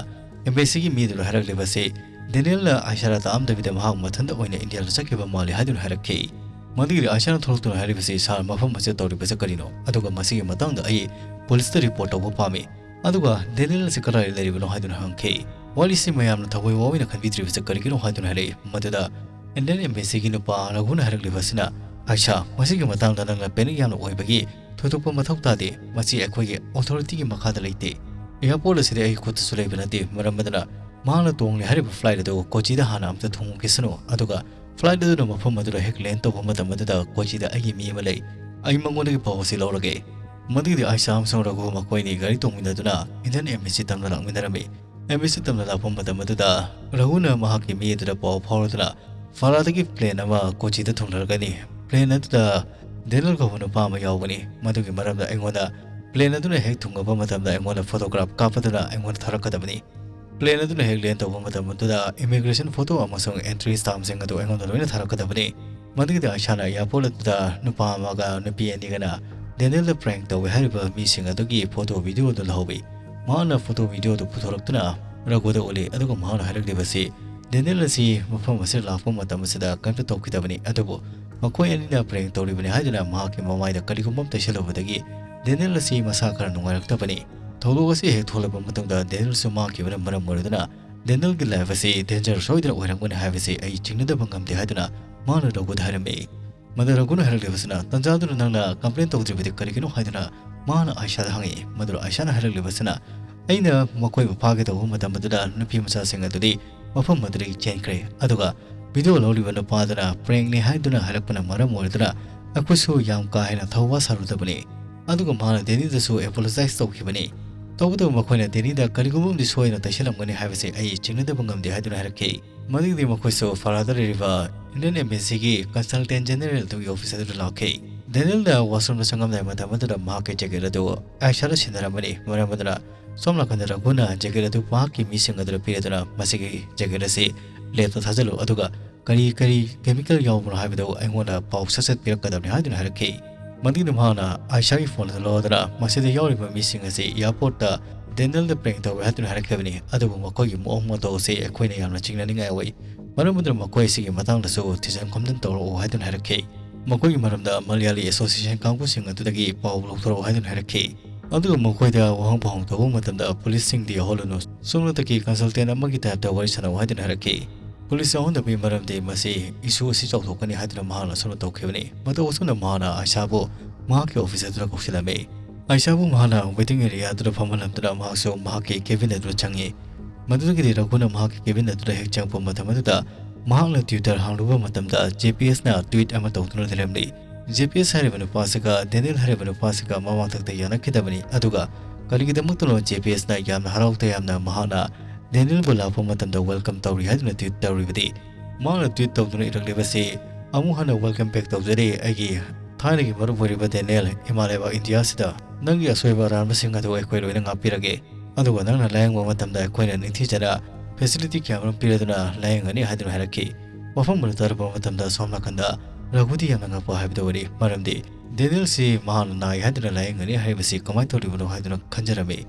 embassyꯒꯤ ꯃꯤ ꯑꯗꯨꯅ ꯍꯥꯏꯔꯛꯂꯤꯕꯁꯤ, ꯗꯦꯅꯤꯌꯦꯜꯅ ꯑꯥꯏꯁꯥꯗ ꯇꯥꯛꯑꯝꯗꯕꯤꯗ ꯃꯍꯥꯛ ꯃꯊꯟꯇ ꯑꯣꯏꯅ ꯏꯟꯗꯤꯌꯥꯗ ꯆꯠꯈꯤꯕ ꯃꯥꯜꯂꯤ ꯍꯥꯏꯗꯨꯅ ꯍꯥꯏꯔꯛꯈꯤ꯫ ꯃꯗꯨꯒꯤꯗꯤ ꯑꯥꯏꯁꯥꯅ ꯊꯣꯛꯂꯛꯇꯨꯅ ꯍꯥꯏꯔꯤꯕꯁꯤ, "ꯁꯥꯔ, ꯃꯐꯝ ꯑꯁꯤꯗ ꯇꯧꯔꯤꯕꯁꯤ ꯀꯔꯤꯅꯣ? ꯑꯗꯨꯒ ꯃꯁꯤꯒꯤ ꯃꯇꯥꯡꯗ ꯑꯩ ꯄꯨꯂꯤꯁꯇ report ꯇꯧꯕ ꯄꯥꯝꯃꯤ꯫ ꯑꯗꯨꯒ ꯗꯦꯅꯤꯌꯦꯜ ꯑꯁꯤ ꯀꯗꯥꯏꯗ ꯂꯩꯔꯤꯕꯅꯣ?" ꯍꯥꯏꯗꯨꯅ ꯍꯪꯈꯤ꯫ ꯋꯥꯔꯤꯁꯤ ꯃꯌꯥꯝꯅ ꯊꯋꯥꯏ ꯋꯥꯕ ꯑꯣꯏꯅ ꯈꯟꯕꯤꯗ꯭ꯔꯤꯕꯁꯤ ꯀꯔꯤꯒꯤꯅꯣ ꯍꯥꯏꯗꯨꯅ ꯍꯥꯏꯔꯛꯏ꯫ ꯃꯗꯨꯗ Indian embassyꯒꯤ ꯅꯨꯄꯥ ꯔꯘꯨꯅ ꯍꯥꯏꯔꯛꯂꯤꯕ ꯑꯁꯤꯅ, "ꯑꯥꯏꯁꯥ, ꯃꯁꯤꯒꯤ ꯃꯇꯥꯡꯗ ꯅꯪꯅ panic ꯌꯥꯝꯅ ꯑꯣꯏꯕꯒꯤ ꯊꯣꯏꯗꯣꯛꯄ ꯃꯊꯧ ꯇꯥꯗꯦ꯫ ꯃꯁꯤ ꯑꯩꯈꯣꯏꯒꯤ authorityꯒꯤ ꯃꯈꯥꯗ ꯂꯩꯇꯦ꯫ Airport ꯑꯁꯤꯗꯤ ꯑꯩꯒꯤ ꯈꯨꯠꯇꯁꯨ ꯂꯩꯕ ꯅꯠꯇꯦ꯫ ꯃꯔꯝ ꯑꯗꯨꯅ ꯃꯍꯥꯛꯅ ꯇꯣꯡꯂꯤ ꯍꯥꯏꯔꯤꯕ flight ꯑꯗꯨ ꯀꯣꯆꯤꯗ ꯍꯥꯟꯅ ꯑꯝꯇ ꯊꯨꯡꯉꯨꯈꯤꯁꯅꯨ꯫ ꯑꯗꯨꯒ flight ꯑꯗꯨꯅ ꯃꯐꯝ ꯑꯗꯨꯗ ꯍꯦꯛ land ꯇꯧꯕ ꯃꯇꯝ ꯑꯗꯨꯗ ꯀꯣꯆꯤꯗ ꯑꯩꯒꯤ ꯃꯤ ꯑꯃ ꯂꯩ꯫ ꯑꯩ ꯃꯉꯣꯟꯗꯒꯤ ꯄꯥꯎ ꯑꯁꯤ ꯂꯧꯔꯒꯦ꯫" ꯃꯗꯨꯒꯤꯗꯤ ꯑꯥꯏꯁꯥ ꯑꯃꯁꯨꯡ ꯔꯘꯨ ꯃꯈꯣꯏꯅꯤ ꯒꯥꯔꯤ ꯇꯣꯡꯃꯤꯟꯅꯗꯨꯅ Indian embassy ꯇꯝꯅ ꯂꯥꯛꯃꯤꯟꯅꯔꯝꯃꯤ꯫ Embassy ꯇꯝꯅ ꯂꯥꯛꯄ ꯃꯇꯝ ꯑꯗꯨꯗ ꯔꯘꯨꯅ ꯃꯍꯥꯛꯀꯤ ꯃꯤ ꯑꯗꯨꯗ ꯄꯥꯎ ꯐꯥꯎꯔꯗꯨꯅ, "ꯐꯥꯔꯥꯗꯒꯤ plane ꯑꯃ ꯀꯣꯆꯤꯗ ꯊꯨꯡꯂꯔꯒꯅꯤ꯫ Plane ꯑꯗꯨꯗ ꯗꯦꯅꯤꯌꯦꯜ ꯀꯧꯕ ꯅꯨꯄꯥ ꯑꯃ ꯌꯥꯎꯒꯅꯤ꯫ ꯃꯗꯨꯒꯤ ꯃꯔꯝꯗ ꯑꯩꯉꯣꯟꯗ plane ꯑꯗꯨꯅ ꯍꯦꯛ ꯊꯨꯡꯂꯕ ꯃꯇꯝꯗ ꯑꯩꯉꯣꯟꯗ photograph ꯀꯥꯞꯄꯗꯨꯅ ꯑꯩꯉꯣꯟꯗ ꯊꯥꯔꯛꯀꯗꯕꯅꯤ꯫ Plane ꯑꯗꯨꯅ ꯍꯦꯛ land ꯇꯧꯕ ꯃꯇꯝ ꯑꯗꯨꯗ immigration photo ꯑꯃꯁꯨꯡ entry stampꯁꯤꯡ ꯑꯗꯨ ꯑꯩꯉꯣꯟꯗ ꯂꯣꯏꯅ ꯊꯥꯔꯛꯀꯗꯕꯅꯤ꯫" ꯃꯗꯨꯒꯤꯗꯤ ꯑꯥꯏꯁꯥꯅ airport ꯑꯗꯨꯗ ꯅꯨꯄꯥ ꯑꯃꯒ ꯅꯨꯄꯤ ꯑꯅꯤꯒꯅ ꯗꯦꯅꯤꯌꯦꯜꯗ prank ꯇꯧꯋꯦ ꯍꯥꯏꯔꯤꯕ ꯃꯤꯁꯤꯡ ꯑꯗꯨꯒꯤ photo video ꯑꯗꯨ ꯂꯧꯍꯧꯏ꯫ ꯃꯍꯥꯛꯅ photo video ꯑꯗꯨ ꯄꯨꯊꯣꯔꯛꯇꯨꯅ ꯔꯘꯨꯗ ꯎꯠꯂꯤ, ꯑꯗꯨꯒ ꯃꯍꯥꯛꯅ ꯍꯥꯏꯔꯛꯂꯤꯕꯁꯤ, ꯗꯦꯅꯤꯌꯦꯜ ꯑꯁꯤ ꯃꯐꯝ ꯑꯁꯤꯗ ꯂꯥꯛꯄ ꯃꯇꯝ ꯑꯁꯤꯗ ꯀꯔꯤꯝꯇ ꯇꯧꯈꯤꯗꯕꯅꯤ, ꯑꯗꯨꯕꯨ ꯃꯈꯣꯏ ꯑꯅꯤꯅ prank ꯇꯧꯔꯤꯕꯅꯤ ꯍꯥꯏꯗꯨꯅ ꯃꯍꯥꯛꯀꯤ ꯃꯃꯥꯏꯗ ꯀꯔꯤꯒꯨꯝꯕ ꯑꯃ ꯇꯩꯁꯜꯂꯨꯕꯗꯒꯤ ꯗꯦꯅꯤꯌꯦꯜ ꯑꯁꯤ ꯃꯁꯥ ꯈꯔ ꯅꯨꯡꯉꯥꯏꯔꯛꯇꯕꯅꯤ꯫ ꯊꯧꯗꯣꯛ ꯑꯁꯤ ꯍꯦꯛ ꯊꯣꯛꯂꯕ ꯃꯇꯨꯡꯗ ꯗꯦꯅꯤꯌꯦꯜꯁꯨ ꯃꯥꯡꯈꯤꯕꯅ ꯃꯔꯝ ꯑꯣꯏꯔꯗꯨꯅ ꯗꯦꯅꯤꯌꯦꯜꯒꯤ ꯂꯥꯏꯐ ꯑꯁꯤ ꯗꯦꯟꯖꯔ ꯁꯣꯏꯗꯅ ꯑꯣꯏꯔꯝꯒꯅꯤ ꯍꯥꯏꯕꯁꯤ ꯑꯩ ꯆꯤꯡꯅꯗꯕ ꯉꯝꯗꯦ ꯍꯥꯏꯗꯨꯅ ꯃꯥꯅ ꯔꯘꯨꯗ ꯍꯥꯏꯔꯝꯃꯤ꯫ ꯃꯗꯨ ꯔꯘꯨꯅ ꯍꯥꯏꯔꯛꯂꯤꯕꯁꯤꯅ, "ꯇꯟꯖꯥꯗꯨꯅ ꯅꯪꯅ ꯀꯝꯄ꯭ꯂꯦꯟ ꯇꯧꯗ꯭ꯔꯤꯕꯗꯤ ꯀꯔꯤꯒꯤꯅꯣ?" ꯍꯥꯏꯗꯨꯅ ꯃꯥꯅ ꯑꯥꯏꯁꯥꯗ ꯍꯪꯉꯛꯏ꯫ ꯃꯗꯨ ꯑꯥꯏꯁꯥꯅ ꯍꯥꯏꯔꯛꯂꯤꯕꯁꯤꯅ, "ꯑꯩꯅ ꯃꯈꯣꯏꯕꯨ ꯐꯥꯒꯦ ꯇꯧꯕ ꯃꯇꯝ ꯑꯗꯨꯗ ꯅꯨꯄꯤ ꯃꯆꯥꯁꯤꯡ ꯑꯗꯨꯗꯤ ꯃꯐꯝ ꯑꯗꯨꯗꯒꯤ ꯆꯦꯟꯈ꯭ꯔꯦ, ꯑꯗꯨꯒ ꯚꯤꯗꯤꯑꯣ ꯂꯧꯔꯤꯕ ꯅꯨꯄꯥꯗꯨꯅ ꯄ꯭ꯔꯦꯡꯅꯤ ꯍꯥꯏꯗꯨꯅ ꯍꯥꯏꯔꯛꯄꯅ ꯃꯔꯝ ꯑꯣꯏꯔꯗꯨꯅ ꯑꯩꯈꯣꯏꯁꯨ ꯌꯥꯝ ꯀꯥ ꯍꯦꯟꯅ ꯊꯧꯋꯥ ꯁꯥꯔꯨꯗꯕꯅꯤ꯫ ꯑꯗꯨꯒ ꯃꯥꯅ ꯗꯦꯅꯤꯗꯁꯨ ꯑꯦꯄꯣꯂꯣꯖꯥꯏꯁ ꯇꯧꯈꯤꯕꯅꯤ꯫ ꯇꯧꯕꯇꯕꯨ ꯃꯈꯣꯏꯅ ꯗꯦꯅꯤꯗ ꯀꯔꯤꯒꯨꯝꯕ ꯑꯃꯗꯤ ꯁꯣꯏꯗꯅ ꯇꯩꯁꯜꯂꯝꯒꯅꯤ ꯍꯥꯏꯕꯁꯤ ꯑꯩ ꯆꯤꯡꯅꯗꯕ ꯉꯝꯗꯦ" ꯍꯥꯏꯗꯨꯅ ꯍꯥꯏꯔꯛꯈꯤ꯫ ꯃꯗꯨꯒꯤꯗꯤ ꯃꯈꯣꯏꯁꯨ ꯐꯔꯥꯗ ꯂꯩꯔꯤꯕ ꯏꯟꯗꯤꯌꯟ ꯑꯦꯝꯕꯦꯁꯤꯒꯤ ꯀꯟꯁꯜꯇꯦꯟ ꯖꯦꯅꯦꯔꯦꯜ ꯑꯗꯨꯒꯤ ꯑꯣꯐꯤꯁ ꯑꯗꯨꯗ ꯂꯥꯛꯈꯤ꯫ ꯗꯦꯅꯤꯌꯦꯜꯅ ꯋꯥꯁꯔꯨꯝꯗ ꯆꯪꯉꯝꯗꯥꯏ ꯃꯇꯝ ꯑꯗꯨꯗ ꯃꯍꯥꯛꯀꯤ ꯖꯦꯀꯦꯠ ꯑꯗꯨ ꯑꯥꯏꯁꯥꯗ ꯁꯤꯟꯅꯔꯝꯕꯅꯤ꯫ ꯃꯔꯝ ꯑꯗꯨꯅ ꯁꯣꯝ ꯅꯥꯀꯟꯗ ꯔꯘꯨꯅ ꯖꯦꯀꯦꯠ ꯑꯗꯨ ꯃꯍꯥꯛꯀꯤ ꯃꯤꯁꯤꯡ ꯑꯗꯨꯗ ꯄꯤꯔꯗꯨꯅ, "ꯃꯁꯤꯒꯤ ꯖꯦꯀꯦꯠ ꯑꯁꯤ ꯂꯦꯞꯇ ꯊꯥꯖꯤꯜꯂꯨ, ꯑꯗꯨꯒ ꯀꯔꯤ ꯀꯔꯤ ꯀꯦꯃꯤꯀꯦꯜ ꯌꯥꯎꯕꯅꯣ ꯍꯥꯏꯕꯗꯨ ꯑꯩꯉꯣꯟꯗ ꯄꯥꯎ ꯁꯠ ꯁꯠ ꯄꯤꯔꯛꯀꯗꯕꯅꯤ" ꯍꯥꯏꯗꯨꯅ ꯍꯥꯏꯔꯛꯈꯤ꯫ ꯃꯗꯨꯒꯤ ꯃꯍꯥꯛꯅ ꯑꯥꯏꯁꯥꯒꯤ ꯐꯣꯟ ꯑꯗꯨ ꯂꯧꯗꯨꯅ ꯃꯁꯤꯗ ꯌꯥꯎꯔꯤꯕ ꯃꯤꯁꯤꯡ ꯑꯁꯤ ꯑꯦꯌꯥꯔꯄꯣꯔꯠꯇ ꯗꯦꯅꯤꯌꯦꯜꯗ ꯄ꯭ꯔꯦꯡ ꯇꯧꯔꯦ ꯍꯥꯏꯗꯨꯅ ꯍꯥꯏꯔꯛꯈꯤꯕꯅꯤ꯫ ꯑꯗꯨꯕꯨ ꯃꯈꯣꯏꯒꯤ ꯃꯑꯣꯡ ꯃꯇꯧ ꯑꯁꯤ ꯑꯩꯈꯣꯏꯅ ꯌꯥꯝꯅ ꯆꯤꯡꯅꯅꯤꯡꯉꯥꯏ ꯑꯣꯏ꯫ ꯃꯔꯝ ꯑꯗꯨꯅ ꯃꯈꯣꯏ ꯑꯁꯤꯒꯤ ꯃꯇꯥꯡꯗꯁꯨ ꯊꯤꯖꯤꯟ ꯈꯣꯝꯖꯤꯟ ꯇꯧꯔꯛꯎ ꯍꯥꯏꯗꯨꯅ ꯍꯥꯏꯔꯛꯈꯤ꯫ ꯃꯈꯣꯏꯒꯤ ꯃꯔꯝꯗ ꯃꯂꯌꯥꯂꯤ ꯑꯦꯁꯣꯁꯤꯌꯦꯁꯟ ꯀꯥꯡꯕꯨꯁꯤꯡ ꯑꯗꯨꯗꯒꯤ ꯄꯥꯎ ꯂꯧꯊꯣꯔꯛꯎ ꯍꯥꯏꯗꯨꯅ ꯍꯥꯏꯔꯛꯈꯤ꯫ ꯑꯗꯨꯒ ꯃꯈꯣꯏꯗ ꯋꯥꯍꯪ ꯄꯥꯎꯍꯪ ꯇꯧꯕ ꯃꯇꯝꯗ ꯄꯨꯂꯤꯁꯁꯤꯡꯗꯤ ꯌꯥꯎꯍꯜꯂꯨꯅꯨ, ꯁꯣꯝꯂꯛꯇꯒꯤ ꯀꯟꯁꯜꯇꯦꯟ ꯑꯃꯒꯤ ꯇꯥꯏꯞꯇ ꯋꯥꯔꯤ ꯁꯥꯟꯅꯧ ꯍꯥꯏꯗꯨꯅ ꯍꯥꯏꯔꯛꯈꯤ꯫ ꯄꯨꯂꯤꯁ ꯌꯥꯎꯍꯟꯗꯕꯒꯤ ꯃꯔꯝꯗꯤ ꯃꯁꯤ ꯏꯁꯨ ꯑꯁꯤ ꯆꯥꯎꯊꯣꯛꯀꯅꯤ ꯍꯥꯏꯗꯨꯅ ꯃꯍꯥꯛꯅ ꯑꯁꯨꯝꯅ ꯇꯧꯈꯤꯕꯅꯤ꯫ ꯃꯇꯧ ꯑꯁꯨꯝꯅ ꯃꯍꯥꯛꯅ ꯑꯥꯏꯁꯥꯕꯨ ꯃꯍꯥꯛꯀꯤ ꯑꯣꯐꯤꯁ ꯑꯗꯨꯗ ꯀꯧꯁꯤꯜꯂꯝꯃꯤ꯫ ꯑꯥꯏꯁꯥꯕꯨ ꯃꯍꯥꯛꯅ ꯋꯦꯇꯤꯡ ꯑꯦꯔꯤꯌꯥ ꯑꯗꯨꯗ ꯐꯝꯍꯜꯂꯝꯗꯨꯅ ꯃꯍꯥꯛꯁꯨ ꯃꯍꯥꯛꯀꯤ ꯀꯦꯕꯤꯟ ꯑꯗꯨꯗ ꯆꯪꯉꯤ꯫ ꯃꯗꯨꯗꯒꯤꯗꯤ ꯔꯘꯨꯅ ꯃꯍꯥꯛꯀꯤ ꯀꯦꯕꯤꯟ ꯑꯗꯨꯗ ꯍꯦꯛ ꯆꯪꯉꯛꯄ ꯃꯇꯝ ꯑꯗꯨꯗ ꯃꯍꯥꯛꯅ ꯇ꯭ꯋꯤꯇꯔ ꯍꯥꯡꯂꯨꯕ ꯃꯇꯝꯗ ꯖꯦ ꯄꯤ ꯑꯦꯁꯅ ꯇ꯭ꯋꯤꯠ ꯑꯃ ꯇꯧꯗꯨꯅ ꯂꯩꯔꯝꯂꯤ꯫ ꯖꯦ ꯄꯤ ꯑꯦꯁ ꯍꯥꯏꯔꯤꯕ ꯅꯨꯄꯥꯁꯤꯒ ꯗꯦꯅꯤꯌꯦꯜ ꯍꯥꯏꯔꯤꯕ ꯅꯨꯄꯥꯁꯤꯒ ꯃꯃꯥꯡꯊꯛꯇ ꯌꯥꯅꯈꯤꯗꯕꯅꯤ꯫ ꯑꯗꯨꯒ ꯀꯔꯤꯒꯤꯗꯃꯛꯇꯅꯣ ꯖꯦ ꯄꯤ ꯑꯦꯁꯅ ꯌꯥꯝꯅ ꯍꯔꯥꯎ ꯇꯌꯥꯝꯅ ꯃꯍꯥꯛꯅ ꯗꯦꯅꯤꯌꯦꯜꯕꯨ ꯂꯥꯛꯄ ꯃꯇꯝꯗ ꯋꯦꯜꯀꯝ ꯇꯧꯔꯤ ꯍꯥꯏꯗꯨꯅ ꯇ꯭ꯋꯤꯠ ꯇꯧꯔꯤꯕꯗꯤ? ꯃꯍꯥꯛꯅ ꯇ꯭ꯋꯤꯠ ꯇꯧꯗꯨꯅ ꯏꯔꯛꯂꯤꯕꯁꯤ, "ꯑꯃꯨꯛ ꯍꯟꯅ ꯋꯦꯜꯀꯝ ꯕꯦꯛ ꯇꯧꯖꯔꯤ ꯑꯩꯒꯤ ꯊꯥꯏꯅꯒꯤ ꯃꯔꯨꯞ ꯑꯣꯏꯔꯤꯕ ꯗꯦꯅꯤꯌꯦꯜ, ꯏꯃꯥ ꯂꯩꯕꯥꯛ ꯏꯟꯗꯤꯌꯥꯁꯤꯗ ꯅꯪꯒꯤ ꯑꯁꯣꯏꯕ ꯑꯔꯥꯟꯕꯁꯤꯡ ꯑꯗꯨ ꯑꯩꯈꯣꯏ ꯂꯣꯏꯅ ꯉꯥꯛꯄꯤꯔꯒꯦ꯫ ꯑꯗꯨꯒ ꯅꯪꯅ ꯂꯥꯌꯦꯡꯕ ꯃꯇꯝꯗ ꯑꯩꯈꯣꯏꯅ ꯅꯤꯡꯊꯤꯖꯅ ꯐꯦꯁꯤꯂꯤꯇꯤ ꯀꯌꯥꯃꯔꯨꯝ ꯄꯤꯔꯗꯨꯅ ꯂꯥꯌꯦꯡꯒꯅꯤ" ꯍꯥꯏꯗꯨꯅ ꯍꯥꯏꯔꯛꯈꯤ꯫ ꯋꯥꯐꯝ ꯑꯗꯨ ꯇꯥꯔꯛꯄ ꯃꯇꯝꯗ ꯁꯣꯝ ꯅꯥꯀꯟꯗ ꯔꯘꯨꯗꯤ ꯌꯥꯝꯅ ꯉꯛꯄ ꯍꯥꯏꯕꯗꯨ ꯑꯣꯏꯔꯤ꯫ ꯃꯔꯝꯗꯤ ꯗꯦꯅꯤꯌꯦꯜꯁꯤ ꯃꯍꯥꯛꯅ ꯅꯥꯏ ꯍꯥꯏꯗꯨꯅ ꯂꯥꯌꯦꯡꯒꯅꯤ ꯍꯥꯏꯔꯤꯕꯁꯤ ꯀꯃꯥꯏꯅ ꯇꯧꯔꯤꯕꯅꯣ ꯍꯥꯏꯗꯨꯅ ꯈꯟꯖꯔꯝꯃꯤ꯫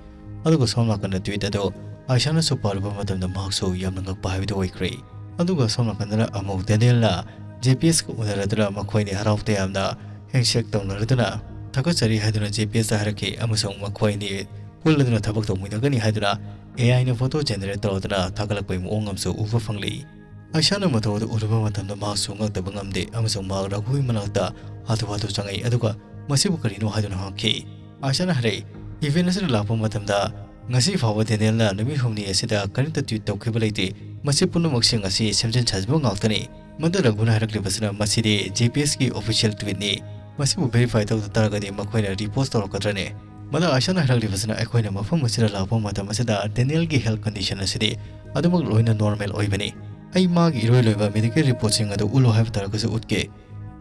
ꯑꯗꯨꯒ ꯁꯣꯝ ꯅꯥꯀꯟꯗ ꯇ꯭ꯋꯤꯠ ꯑꯗꯨ ꯑꯥꯏꯁꯥꯅꯁꯨ ꯄꯥꯔꯨꯕ ꯃꯇꯝꯗ ꯃꯍꯥꯛꯁꯨ ꯌꯥꯝꯅ ꯉꯛꯄ ꯍꯥꯏꯕꯗꯨ ꯑꯣꯏꯈ꯭ꯔꯦ꯫ ꯑꯗꯨꯒ ꯁꯣꯝ ꯅꯥꯀꯟꯗꯅ ꯑꯃꯨꯛ ꯗꯦꯅꯤꯌꯦꯜꯅ ꯖꯦ ꯄꯤ ꯑꯦꯁꯀ ꯎꯅꯔꯗꯨꯅ ꯃꯈꯣꯏꯅꯤ ꯍꯔꯥꯎ ꯇꯌꯥꯝꯅ ꯍꯦꯟꯁꯦꯛ ꯇꯧꯅꯔꯗꯨꯅ ꯊꯥꯒꯠꯆꯔꯤ ꯍꯥꯏꯗꯨꯅ ꯖꯦ ꯄꯤ ꯑꯦꯁꯇ ꯍꯥꯏꯔꯛꯈꯤ ꯑꯃꯁꯨꯡ ꯃꯈꯣꯏꯅꯤ ꯄꯨꯜꯂꯗꯨꯅ ꯊꯕꯛ ꯇꯧꯃꯤꯟꯅꯒꯅꯤ ꯍꯥꯏꯗꯨꯅ ꯑꯦ ꯑꯥꯏꯅ ꯐꯣꯇꯣ ꯖꯦꯅꯦꯔꯦꯠ ꯇꯧꯔꯗꯨꯅ ꯊꯥꯒꯠꯂꯛꯄꯒꯤ ꯃꯑꯣꯡ ꯑꯃꯁꯨ ꯎꯕ ꯐꯪꯂꯤ꯫ ꯑꯥꯏꯁꯥꯅ ꯃꯇꯧ ꯑꯗꯨ ꯎꯔꯨꯕ ꯃꯇꯝꯗ ꯃꯍꯥꯛꯁꯨ ꯉꯛꯇꯕ ꯉꯝꯗꯦ ꯑꯃꯁꯨꯡ ꯃꯍꯥꯛ ꯔꯘꯨꯒꯤ ꯃꯅꯥꯛꯇ ꯍꯥꯊꯨ ꯍꯥꯊꯨ ꯆꯪꯉꯛꯏ, ꯑꯗꯨꯒ ꯃꯁꯤꯕꯨ ꯀꯔꯤꯅꯣ ꯍꯥꯏꯗꯨꯅ ꯍꯪꯈꯤ꯫ ꯑꯥꯏꯁꯥꯅ ꯍꯥꯏꯔꯛꯏ, "ꯏꯚꯦꯟ ꯑꯁꯤꯗ ꯂꯥꯛꯄ ꯃꯇꯝꯗ ꯉꯁꯤ ꯐꯥꯎꯕ ꯗꯦꯅꯤꯌꯦꯜꯅ ꯅꯨꯃꯤꯠ ꯍꯨꯝꯅꯤ ꯑꯁꯤꯗ ꯀꯔꯤꯝꯇ ꯇ꯭ꯋꯤꯠ ꯇꯧꯈꯤꯕ ꯂꯩꯇꯦ꯫ ꯃꯁꯤ ꯄꯨꯝꯅꯃꯛꯁꯤꯡ ꯑꯁꯤ ꯁꯦꯝꯖꯤꯟ ꯁꯥꯖꯤꯟꯕ ꯉꯥꯛꯇꯅꯤ꯫" ꯃꯗꯨ ꯔꯘꯨꯅ ꯍꯥꯏꯔꯛꯂꯤꯕꯁꯤꯅ, "ꯃꯁꯤꯗꯤ ꯖꯦ ꯄꯤ ꯑꯦꯁꯀꯤ ꯑꯣꯐꯤꯁꯤꯌꯦꯜ ꯇ꯭ꯋꯤꯠꯅꯤ꯫ ꯃꯁꯤꯕꯨ ꯚꯦꯔꯤꯐꯥꯏ ꯇꯧꯗ ꯇꯥꯔꯒꯗꯤ ꯃꯈꯣꯏꯅ ꯔꯤꯄꯣꯁ ꯇꯧꯔꯛꯀꯗ꯭ꯔꯅꯦ?" ꯃꯗꯨ ꯑꯥꯏꯁꯥꯅ ꯍꯥꯏꯔꯛꯂꯤꯕꯁꯤꯅ, "ꯑꯩꯈꯣꯏꯅ ꯃꯐꯝ ꯑꯁꯤꯗ ꯂꯥꯛꯄ ꯃꯇꯝ ꯑꯁꯤꯗ ꯗꯦꯅꯤꯌꯦꯜꯒꯤ ꯍꯦꯜꯊ ꯀꯟꯗꯤꯁꯟ ꯑꯁꯤꯗꯤ ꯑꯗꯨꯃꯛ ꯂꯣꯏꯅ ꯅꯣꯔꯃꯦꯜ ꯑꯣꯏꯕꯅꯤ꯫ ꯑꯩ ꯃꯥꯒꯤ ꯏꯔꯣꯏ ꯂꯣꯏꯕ ꯃꯦꯗꯤꯀꯦꯜ ꯔꯤꯄꯣꯔꯠꯁꯤꯡ ꯑꯗꯨ ꯎꯠꯂꯣ ꯍꯥꯏꯕ ꯇꯥꯔꯒꯁꯨ ꯎꯠꯀꯦ꯫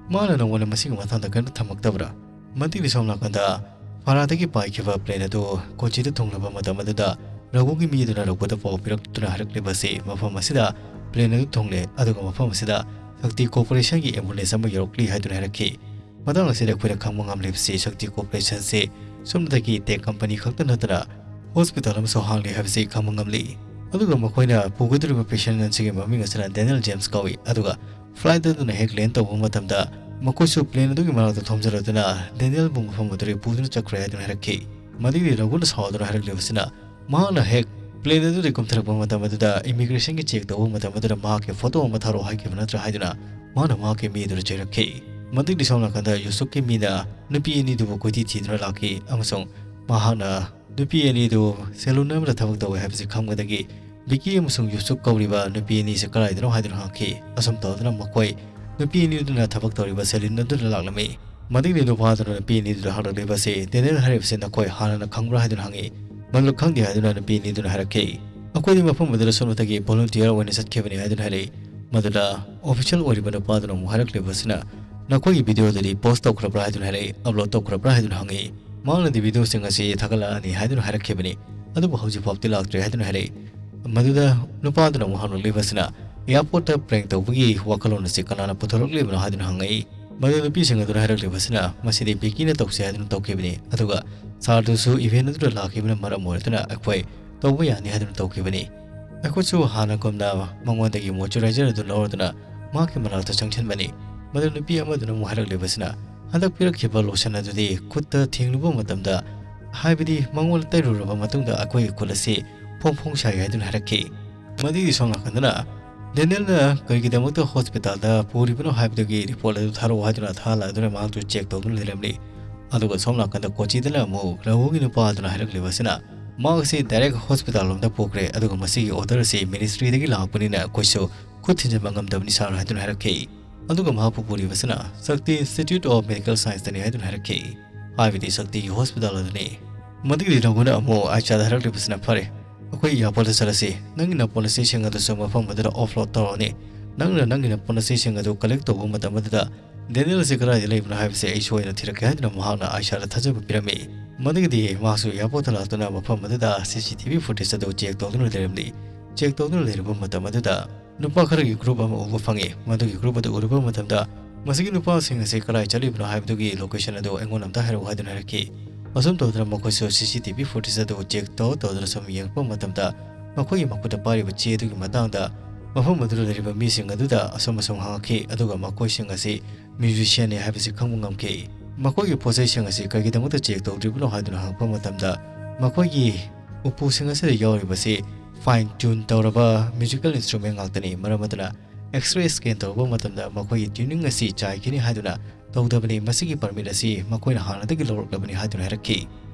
ꯃꯥꯅ ꯅꯉꯣꯟꯗ ꯃꯁꯤꯒꯤ ꯃꯇꯥꯡꯗ ꯀꯔꯤꯝꯇ ꯊꯝꯃꯛꯇꯕ꯭ꯔꯥ?" ꯃꯇꯤꯛꯇꯤ ꯁꯣꯝ ꯅꯥꯀꯟꯗ ꯐꯥꯔꯥꯗꯒꯤ ꯄꯥꯏꯈꯤꯕ ꯄ꯭ꯂꯦꯟ ꯑꯗꯨ ꯀꯣꯆꯤꯗ ꯊꯨꯡꯂꯕ ꯃꯇꯝ ꯑꯗꯨꯗ ꯔꯘꯨꯒꯤ ꯃꯤ ꯑꯗꯨꯅ ꯔꯘꯨꯗ ꯄꯥꯎ ꯄꯤꯔꯛꯇꯨꯅ ꯍꯥꯏꯔꯛꯂꯤꯕ ꯑꯁꯤ, ꯃꯐꯝ ꯑꯁꯤꯗ ꯄ꯭ꯂꯦꯟ ꯑꯗꯨ ꯊꯨꯡꯂꯦ, ꯑꯗꯨꯒ ꯃꯐꯝ ꯑꯁꯤꯗ ꯁꯛꯇꯤ ꯀꯣꯔꯄꯣꯔꯦꯁꯟꯒꯤ ꯑꯦꯝꯕꯨꯂꯦꯟꯁ ꯑꯃ ꯌꯧꯔꯛꯂꯤ ꯍꯥꯏꯗꯨꯅ ꯍꯥꯏꯔꯛꯈꯤ꯫ ꯃꯇꯥꯡ ꯑꯁꯤꯗ ꯑꯩꯈꯣꯏꯅ ꯈꯪꯕ ꯉꯝꯂꯤꯕꯁꯤ ꯁꯛꯇꯤ ꯀꯣꯔꯄꯣꯔꯦꯁꯟꯁꯤ ꯁꯣꯝꯗꯒꯤ ꯇꯦꯛ ꯀꯝꯄꯅꯤ ꯈꯛꯇ ꯅꯠꯇꯅ ꯍꯣꯁꯄꯤꯇꯥꯜ ꯑꯃꯁꯨ ꯍꯥꯡꯂꯤ ꯍꯥꯏꯕꯁꯤ ꯈꯪꯕ ꯉꯝꯂꯤ꯫ ꯑꯗꯨꯒ ꯃꯈꯣꯏꯅ ꯄꯨꯒꯗꯧꯔꯤꯕ ꯄꯦꯁꯦꯟ ꯑꯁꯤꯒꯤ ꯃꯃꯤꯡ ꯑꯁꯤꯅ ꯗꯦꯅꯤꯌꯦꯜ ꯖꯦꯝꯁ ꯀꯧꯏ꯫ ꯑꯗꯨꯒ ꯐ꯭ꯂꯥꯏꯠ ꯑꯗꯨꯅ ꯍꯦꯛ ꯂꯦꯟ ꯇꯧꯕ ꯃꯇꯝꯗ ꯃꯈꯣꯏꯁꯨ ꯄ꯭ꯂꯦꯟ ꯑꯗꯨꯒꯤ ꯃꯅꯥꯛꯇ ꯊꯣꯝꯖꯔꯗꯨꯅ ꯗꯦꯅꯤꯌꯦꯜꯕꯨ ꯃꯐꯝ ꯑꯗꯨꯗꯒꯤ ꯄꯨꯗꯨꯅ ꯆꯠꯈ꯭ꯔꯦ ꯍꯥꯏꯗꯨꯅ ꯍꯥꯏꯔꯛꯈꯤ꯫ ꯃꯗꯨꯒꯤ ꯔꯘꯨꯅ ꯁꯥꯎꯗꯨꯅ ꯍꯥꯏꯔꯛꯂꯤꯕꯁꯤꯅ, ꯃꯍꯥꯛꯅ ꯍꯦꯛ ꯄ꯭ꯂꯦꯟ ꯑꯗꯨꯗꯒꯤ ꯀꯨꯝꯊꯔꯛꯄ ꯃꯇꯝ ꯑꯗꯨꯗ ꯏꯃꯤꯒ꯭ꯔꯦꯁꯟꯒꯤ ꯆꯦꯛ ꯇꯧꯕ ꯃꯇꯝ ꯑꯗꯨꯗ ꯃꯍꯥꯛꯀꯤ ꯐꯣꯇꯣ ꯑꯃ ꯊꯥꯔꯛꯑꯣ ꯍꯥꯏꯈꯤꯕ ꯅꯠꯇ꯭ꯔꯥ ꯍꯥꯏꯗꯨꯅ ꯃꯍꯥꯛꯅ ꯃꯍꯥꯛꯀꯤ ꯃꯤ ꯑꯗꯨꯗ ꯆꯩꯔꯛꯈꯤ꯫ ꯃꯗꯨꯒꯤ ꯁꯣꯝ ꯅꯥꯀꯟꯗ ꯌꯨꯁꯨꯞꯀꯤ ꯃꯤꯅ ꯅꯨꯄꯤ ꯑꯅꯤꯗꯨꯕꯨ ꯀꯣꯏꯊꯤ ꯊꯤꯗꯨꯅ ꯂꯥꯛꯈꯤ ꯑꯃꯁꯨꯡ ꯃꯍꯥꯛꯅ ꯅꯨꯄꯤ ꯑꯅꯤꯗꯨ ꯁꯦꯂꯨꯟ ꯑꯃꯗ ꯊꯕꯛ ꯇꯧꯏ ꯍꯥꯏꯕꯁꯤ ꯈꯪꯕꯗꯒꯤ ꯕꯤꯀꯤ ꯑꯃꯁꯨꯡ ꯌꯨꯁꯨꯞ ꯀꯧꯔꯤꯕ ꯅꯨꯄꯤ ꯑꯅꯤꯁꯤ ꯀꯗꯥꯏꯗꯅꯣ ꯍꯥꯏꯗꯨꯅ ꯍꯪꯈꯤ꯫ ꯑꯁꯨꯝ ꯇꯧꯗꯨꯅ ꯃꯈꯣꯏ ꯅꯨꯄꯤ ꯑꯅꯤꯗꯨꯅ ꯊꯕꯛ ꯇꯧꯔꯤꯕ ꯁꯦꯂꯨꯟ ꯑꯗꯨꯗ ꯂꯥꯛꯂꯝꯃꯤ꯫ ꯃꯗꯨꯒꯤ ꯅꯨꯄꯥꯗꯨꯅ ꯅꯨꯄꯤ ꯑꯅꯤꯗꯨꯗ ꯍꯪꯂꯛꯂꯤꯕ ꯑꯁꯤ, "ꯗꯦꯅꯤꯌꯦꯜ ꯍꯥꯏꯔꯤꯕꯁꯤ ꯅꯈꯣꯏ ꯍꯥꯟꯅꯅ ꯈꯪꯕ꯭ꯔꯥ?" ꯍꯥꯏꯗꯨꯅ ꯍꯪꯉꯤ꯫ ꯃꯗꯨ ꯈꯪꯗꯦ ꯍꯥꯏꯗꯨꯅ ꯅꯨꯄꯤ ꯑꯅꯤꯗꯨꯅ ꯍꯥꯏꯔꯛꯈꯤ꯫ "ꯑꯩꯈꯣꯏꯗꯤ ꯃꯐꯝ ꯑꯗꯨꯗ ꯁꯣꯝꯗꯒꯤ ꯚꯣꯂꯨꯟꯇꯤꯌꯔ ꯑꯣꯏꯅ ꯆꯠꯈꯤꯕꯅꯤ" ꯍꯥꯏꯗꯨꯅ ꯍꯥꯏꯔꯛꯏ꯫ ꯃꯗꯨꯗ ꯑꯣꯐꯤꯁꯤꯌꯦꯜ ꯑꯣꯏꯔꯤꯕ ꯅꯨꯄꯥꯗꯨꯅ ꯑꯃꯨꯛ ꯍꯥꯏꯔꯛꯂꯤꯕꯁꯤꯅ, "ꯅꯈꯣꯏꯒꯤ ꯚꯤꯗꯤꯑꯣꯗꯨꯗꯤ ꯄꯣꯁ ꯇꯧꯈ꯭ꯔꯕ꯭ꯔꯥ?" ꯍꯥꯏꯗꯨꯅ ꯍꯥꯏꯔꯛꯏ꯫ "ꯑꯞꯂꯣꯗ ꯇꯧꯈ꯭ꯔꯕ꯭ꯔꯥ?" ꯍꯥꯏꯗꯨꯅ ꯍꯪꯉꯛꯏ꯫ ꯃꯍꯥꯛꯅꯗꯤ ꯚꯤꯗꯤꯑꯣꯁꯤꯡ ꯑꯁꯤ ꯊꯥꯒꯠꯂꯛꯑꯅꯤ ꯍꯥꯏꯗꯨꯅ ꯍꯥꯏꯔꯛꯈꯤꯕꯅꯤ, ꯑꯗꯨꯕꯨ ꯍꯧꯖꯤꯛꯐꯥꯎꯗꯤ ꯂꯥꯛꯇ꯭ꯔꯤ ꯍꯥꯏꯗꯨꯅ ꯍꯥꯏꯔꯛꯏ꯫ ꯃꯗꯨꯗ ꯅꯨꯄꯥꯗꯨꯅ ꯑꯃꯨꯛ ꯍꯪꯂꯛꯂꯤꯕꯁꯤꯅ, "ꯑꯦꯌꯥꯔꯄꯣꯔꯠꯇ ꯄ꯭ꯔꯦꯡ ꯇꯧꯕꯒꯤ ꯋꯥꯈꯜꯂꯣꯟ ꯑꯁꯤ ꯀꯅꯥꯅ ꯄꯨꯊꯣꯔꯛꯂꯤꯕꯅꯣ?" ꯍꯥꯏꯗꯨꯅ ꯍꯪꯉꯛꯏ꯫ ꯃꯗꯨ ꯅꯨꯄꯤꯁꯤꯡ ꯑꯗꯨꯅ ꯍꯥꯏꯔꯛꯂꯤꯕꯁꯤꯅ, "ꯃꯁꯤꯗꯤ ꯕꯤꯀꯤꯅ ꯇꯧꯁꯦ ꯍꯥꯏꯗꯨꯅ ꯇꯧꯈꯤꯕꯅꯤ, ꯑꯗꯨꯒ ꯁꯥꯔꯗꯨꯁꯨ ꯏꯚꯦꯟ ꯑꯗꯨꯗ ꯂꯥꯛꯈꯤꯕꯅ ꯃꯔꯝ ꯑꯣꯏꯔꯗꯨꯅ ꯑꯩꯈꯣꯏ ꯇꯧꯕ ꯌꯥꯅꯤ ꯍꯥꯏꯗꯨꯅ ꯇꯧꯈꯤꯕꯅꯤ꯫ ꯑꯩꯈꯣꯏꯁꯨ ꯍꯥꯟꯅꯒꯨꯝꯅ ꯃꯉꯣꯟꯗꯒꯤ ꯃꯣꯏꯆꯔꯥꯏꯖꯔ ꯑꯗꯨ ꯂꯧꯔꯗꯨꯅ ꯃꯍꯥꯛꯀꯤ ꯃꯅꯥꯛꯇ ꯆꯪꯁꯤꯟꯕꯅꯤ꯫" ꯃꯗꯨ ꯅꯨꯄꯤ ꯑꯃꯗꯨꯅ ꯑꯃꯨꯛ ꯍꯥꯏꯔꯛꯂꯤꯕꯁꯤꯅ, "ꯍꯟꯗꯛ ꯄꯤꯔꯛꯈꯤꯕ ꯂꯣꯁꯟ ꯑꯗꯨꯗꯤ ꯈꯨꯠꯇ ꯊꯦꯡꯂꯨꯕ ꯃꯇꯝꯗ, ꯍꯥꯏꯕꯗꯤ ꯃꯉꯣꯟꯗ ꯇꯩꯔꯨꯔꯕ ꯃꯇꯨꯡꯗ ꯑꯩꯈꯣꯏꯒꯤ ꯈꯨꯠ ꯑꯁꯤ ꯐꯣꯡ ꯐꯣꯡ ꯁꯥꯏ ꯍꯥꯏꯗꯨꯅ ꯍꯥꯏꯔꯛꯈꯤ꯫ ꯃꯗꯨꯒꯤ ꯁꯣꯝ ꯅꯥꯀꯟꯗꯅ ꯗꯦꯅꯤꯌꯦꯜꯅ ꯀꯔꯤꯒꯤꯗꯃꯛꯇ ꯍꯣꯁꯄꯤꯇꯥꯜꯗ ꯄꯨꯔꯤꯕꯅꯣ ꯍꯥꯏꯕꯗꯨꯒꯤ ꯔꯤꯄꯣꯔꯠ ꯑꯗꯨ ꯊꯥꯔꯛꯑꯣ ꯍꯥꯏꯗꯨꯅ ꯊꯥꯍꯜꯂꯛꯑꯗꯨꯅ ꯃꯍꯥꯛꯇꯨ ꯆꯦꯛ ꯇꯧꯗꯨꯅ ꯂꯩꯔꯝꯂꯤ꯫ ꯑꯗꯨꯒ ꯁꯣꯝ ꯅꯥꯀꯟꯗ ꯀꯣꯆꯤꯗꯅ ꯑꯃꯨꯛ ꯔꯥꯍꯨꯜꯒꯤ ꯅꯨꯄꯥ ꯑꯗꯨꯅ ꯍꯥꯏꯔꯛꯂꯤꯕ ꯑꯁꯤꯅ ꯃꯍꯥꯛ ꯑꯁꯤ ꯗꯥꯏꯔꯦꯛ ꯍꯣꯁꯄꯤꯇꯥꯜ ꯂꯣꯝꯗ ꯄꯨꯈ꯭ꯔꯦ, ꯑꯗꯨꯒ ꯃꯁꯤꯒꯤ ꯑꯣꯔꯗꯔ ꯑꯁꯤ ꯃꯤꯅꯤꯁꯇ꯭ꯔꯤꯗꯒꯤ ꯂꯥꯛꯄꯅꯤꯅ ꯑꯩꯈꯣꯏꯁꯨ ꯈꯨꯠ ꯊꯤꯟꯖꯤꯟꯕ ꯉꯝꯗꯕꯅꯤ ꯁꯥꯔ ꯍꯥꯏꯗꯨꯅ ꯍꯥꯏꯔꯛꯈꯤ꯫ ꯑꯗꯨꯒ ꯃꯍꯥꯛꯄꯨ ꯄꯨꯔꯤꯕꯁꯤꯅ ꯁꯛꯇꯤ ꯏꯟꯁꯇꯤꯇ꯭ꯌꯨꯠ ꯑꯣꯐ ꯃꯦꯗꯤꯀꯦꯜ ꯁꯥꯏꯟꯁꯇꯅꯤ ꯍꯥꯏꯗꯨꯅ ꯍꯥꯏꯔꯛꯈꯤ, ꯍꯥꯏꯕꯗꯤ ꯁꯛꯇꯤꯒꯤ ꯍꯣꯁꯄꯤꯇꯥꯜ ꯑꯗꯨꯅꯤ꯫ ꯃꯗꯨꯒꯤ ꯔꯥꯍꯨꯜꯅ ꯑꯃꯨꯛ ꯑꯥꯏꯁꯥꯗ ꯍꯥꯏꯔꯛꯂꯤꯕꯁꯤꯅ, ꯐꯔꯦ, ꯑꯩꯈꯣꯏ ꯏꯌꯥꯔꯄꯣꯔꯠꯇ ꯆꯠꯂꯁꯤ꯫ ꯅꯪꯒꯤ ꯅꯄꯣꯠ ꯅꯆꯩꯁꯤꯡ ꯑꯗꯨꯁꯨ ꯃꯐꯝ ꯑꯗꯨꯗ ꯑꯣꯐꯂꯣꯗ ꯇꯧꯔꯛꯑꯅꯤ꯫ ꯅꯪꯅ ꯅꯪꯒꯤ ꯅꯄꯣꯠ ꯅꯆꯩꯁꯤꯡ ꯑꯗꯨ ꯀꯂꯦꯛ ꯇꯧꯕ ꯃꯇꯝ ꯑꯗꯨꯗ ꯗꯦꯅꯤꯌꯦꯜ ꯑꯁꯤ ꯀꯗꯥꯏꯗ ꯂꯩꯕꯅꯣ ꯍꯥꯏꯕꯁꯤ ꯑꯩ ꯁꯣꯏꯗꯅ ꯊꯤꯔꯛꯀꯦ ꯍꯥꯏꯗꯨꯅ ꯃꯍꯥꯛꯅ ꯑꯥꯏꯁꯥꯗ ꯊꯥꯖꯕ ꯄꯤꯔꯝꯃꯤ꯫ ꯃꯗꯨꯒꯤꯗꯤ ꯃꯍꯥꯛꯁꯨ ꯏꯌꯥꯔꯄꯣꯔꯠꯇ ꯂꯥꯛꯇꯨꯅ ꯃꯐꯝ ꯑꯗꯨꯗ ꯁꯤ ꯁꯤ ꯇꯤ ꯚꯤ ꯐꯨꯇꯦꯖ ꯑꯗꯨ ꯆꯦꯛ ꯇꯧꯗꯨꯅ ꯂꯩꯔꯝꯂꯤ꯫ ꯆꯦꯛ ꯇꯧꯗꯨꯅ ꯂꯩꯔꯕ ꯃꯇꯝ ꯑꯗꯨꯗ ꯅꯨꯄꯥ ꯈꯔꯒꯤ ꯒ꯭ꯔꯨꯞ ꯑꯃ ꯎꯕ ꯐꯪꯉꯤ꯫ ꯃꯗꯨꯒꯤ ꯒ꯭ꯔꯨꯞ ꯑꯗꯨ ꯎꯔꯨꯕ ꯃꯇꯝꯗ ꯃꯁꯤꯒꯤ ꯅꯨꯄꯥꯁꯤꯡ ꯑꯁꯤ ꯀꯗꯥꯏ ꯆꯠꯂꯤꯕꯅꯣ ꯍꯥꯏꯕꯗꯨꯒꯤ ꯂꯣꯀꯦꯁꯟ ꯑꯗꯨ ꯑꯩꯉꯣꯟꯗ ꯑꯝꯇ ꯍꯥꯏꯔꯛꯎ ꯍꯥꯏꯗꯨꯅ ꯍꯥꯏꯔꯛꯈꯤ꯫ ꯑꯁꯨꯝ ꯇꯧꯗꯨꯅ ꯃꯈꯣꯏꯁꯨ ꯁꯤ ꯁꯤ ꯇꯤ ꯚꯤ ꯐꯨꯇꯦꯖ ꯑꯗꯨ ꯆꯦꯛ ꯇꯧ ꯇꯧꯗꯨꯅ ꯁꯨꯝ ꯌꯦꯡꯉꯛꯄ ꯃꯇꯝꯗ ꯃꯈꯣꯏꯒꯤ ꯃꯈꯨꯠꯇ ꯄꯥꯏꯔꯤꯕ ꯆꯦ ꯑꯗꯨꯒꯤ ꯃꯇꯥꯡꯗ ꯃꯐꯝ ꯑꯗꯨꯗ ꯂꯩꯔꯤꯕ ꯃꯤꯁꯤꯡ ꯑꯗꯨꯗ ꯑꯁꯨꯝ ꯑꯁꯨꯝ ꯍꯪꯉꯛꯈꯤ꯫ ꯑꯗꯨꯒ ꯃꯈꯣꯏꯁꯤꯡ ꯑꯁꯤ ꯃ꯭ꯌꯨꯖꯤꯁꯤꯌꯥꯟꯅꯤ ꯍꯥꯏꯕꯁꯤ ꯈꯪꯕ ꯉꯝꯈꯤ꯫ ꯃꯈꯣꯏꯒꯤ ꯄꯣꯠꯆꯩꯁꯤꯡ ꯑꯁꯤ ꯀꯔꯤꯒꯤꯗꯃꯛꯇ ꯆꯦꯛ ꯇꯧꯗ꯭ꯔꯤꯕꯅꯣ ꯍꯥꯏꯗꯨꯅ ꯍꯪꯉꯛꯄ ꯃꯇꯝꯗ ꯃꯈꯣꯏꯒꯤ ꯎꯄꯨꯁꯤꯡ ꯑꯁꯤꯗ ꯌꯥꯎꯔꯤꯕꯁꯤ ꯐꯥꯏꯟ ꯇ꯭ꯌꯨꯟ ꯇꯧꯔꯕ ꯃ꯭ꯌꯨꯖꯤꯀꯦꯜ ꯏꯟꯁꯇ꯭ꯔꯨꯃꯦꯟ ꯉꯥꯛꯇꯅꯤ꯫ ꯃꯔꯝ ꯑꯗꯨꯅ ꯑꯦꯛꯁꯔꯦ ꯁ꯭ꯀꯦꯟ ꯇꯧꯕ ꯃꯇꯝꯗ ꯃꯈꯣꯏꯒꯤ ꯇ꯭ꯌꯨꯅꯤꯡ ꯑꯁꯤ ꯆꯥꯏꯈꯤꯅꯤ ꯍꯥꯏꯗꯨꯅ ꯇꯧꯗꯕꯅꯤ꯫ ꯃꯁꯤꯒꯤ ꯄꯔꯃꯤꯠ ꯑꯁꯤ ꯃꯈꯣꯏꯅ ꯍꯥꯟꯅꯗꯒꯤ ꯂꯧꯔꯛꯂꯕꯅꯤ ꯍꯥꯏꯗꯨꯅ ꯍꯥꯏꯔꯛꯈꯤ꯫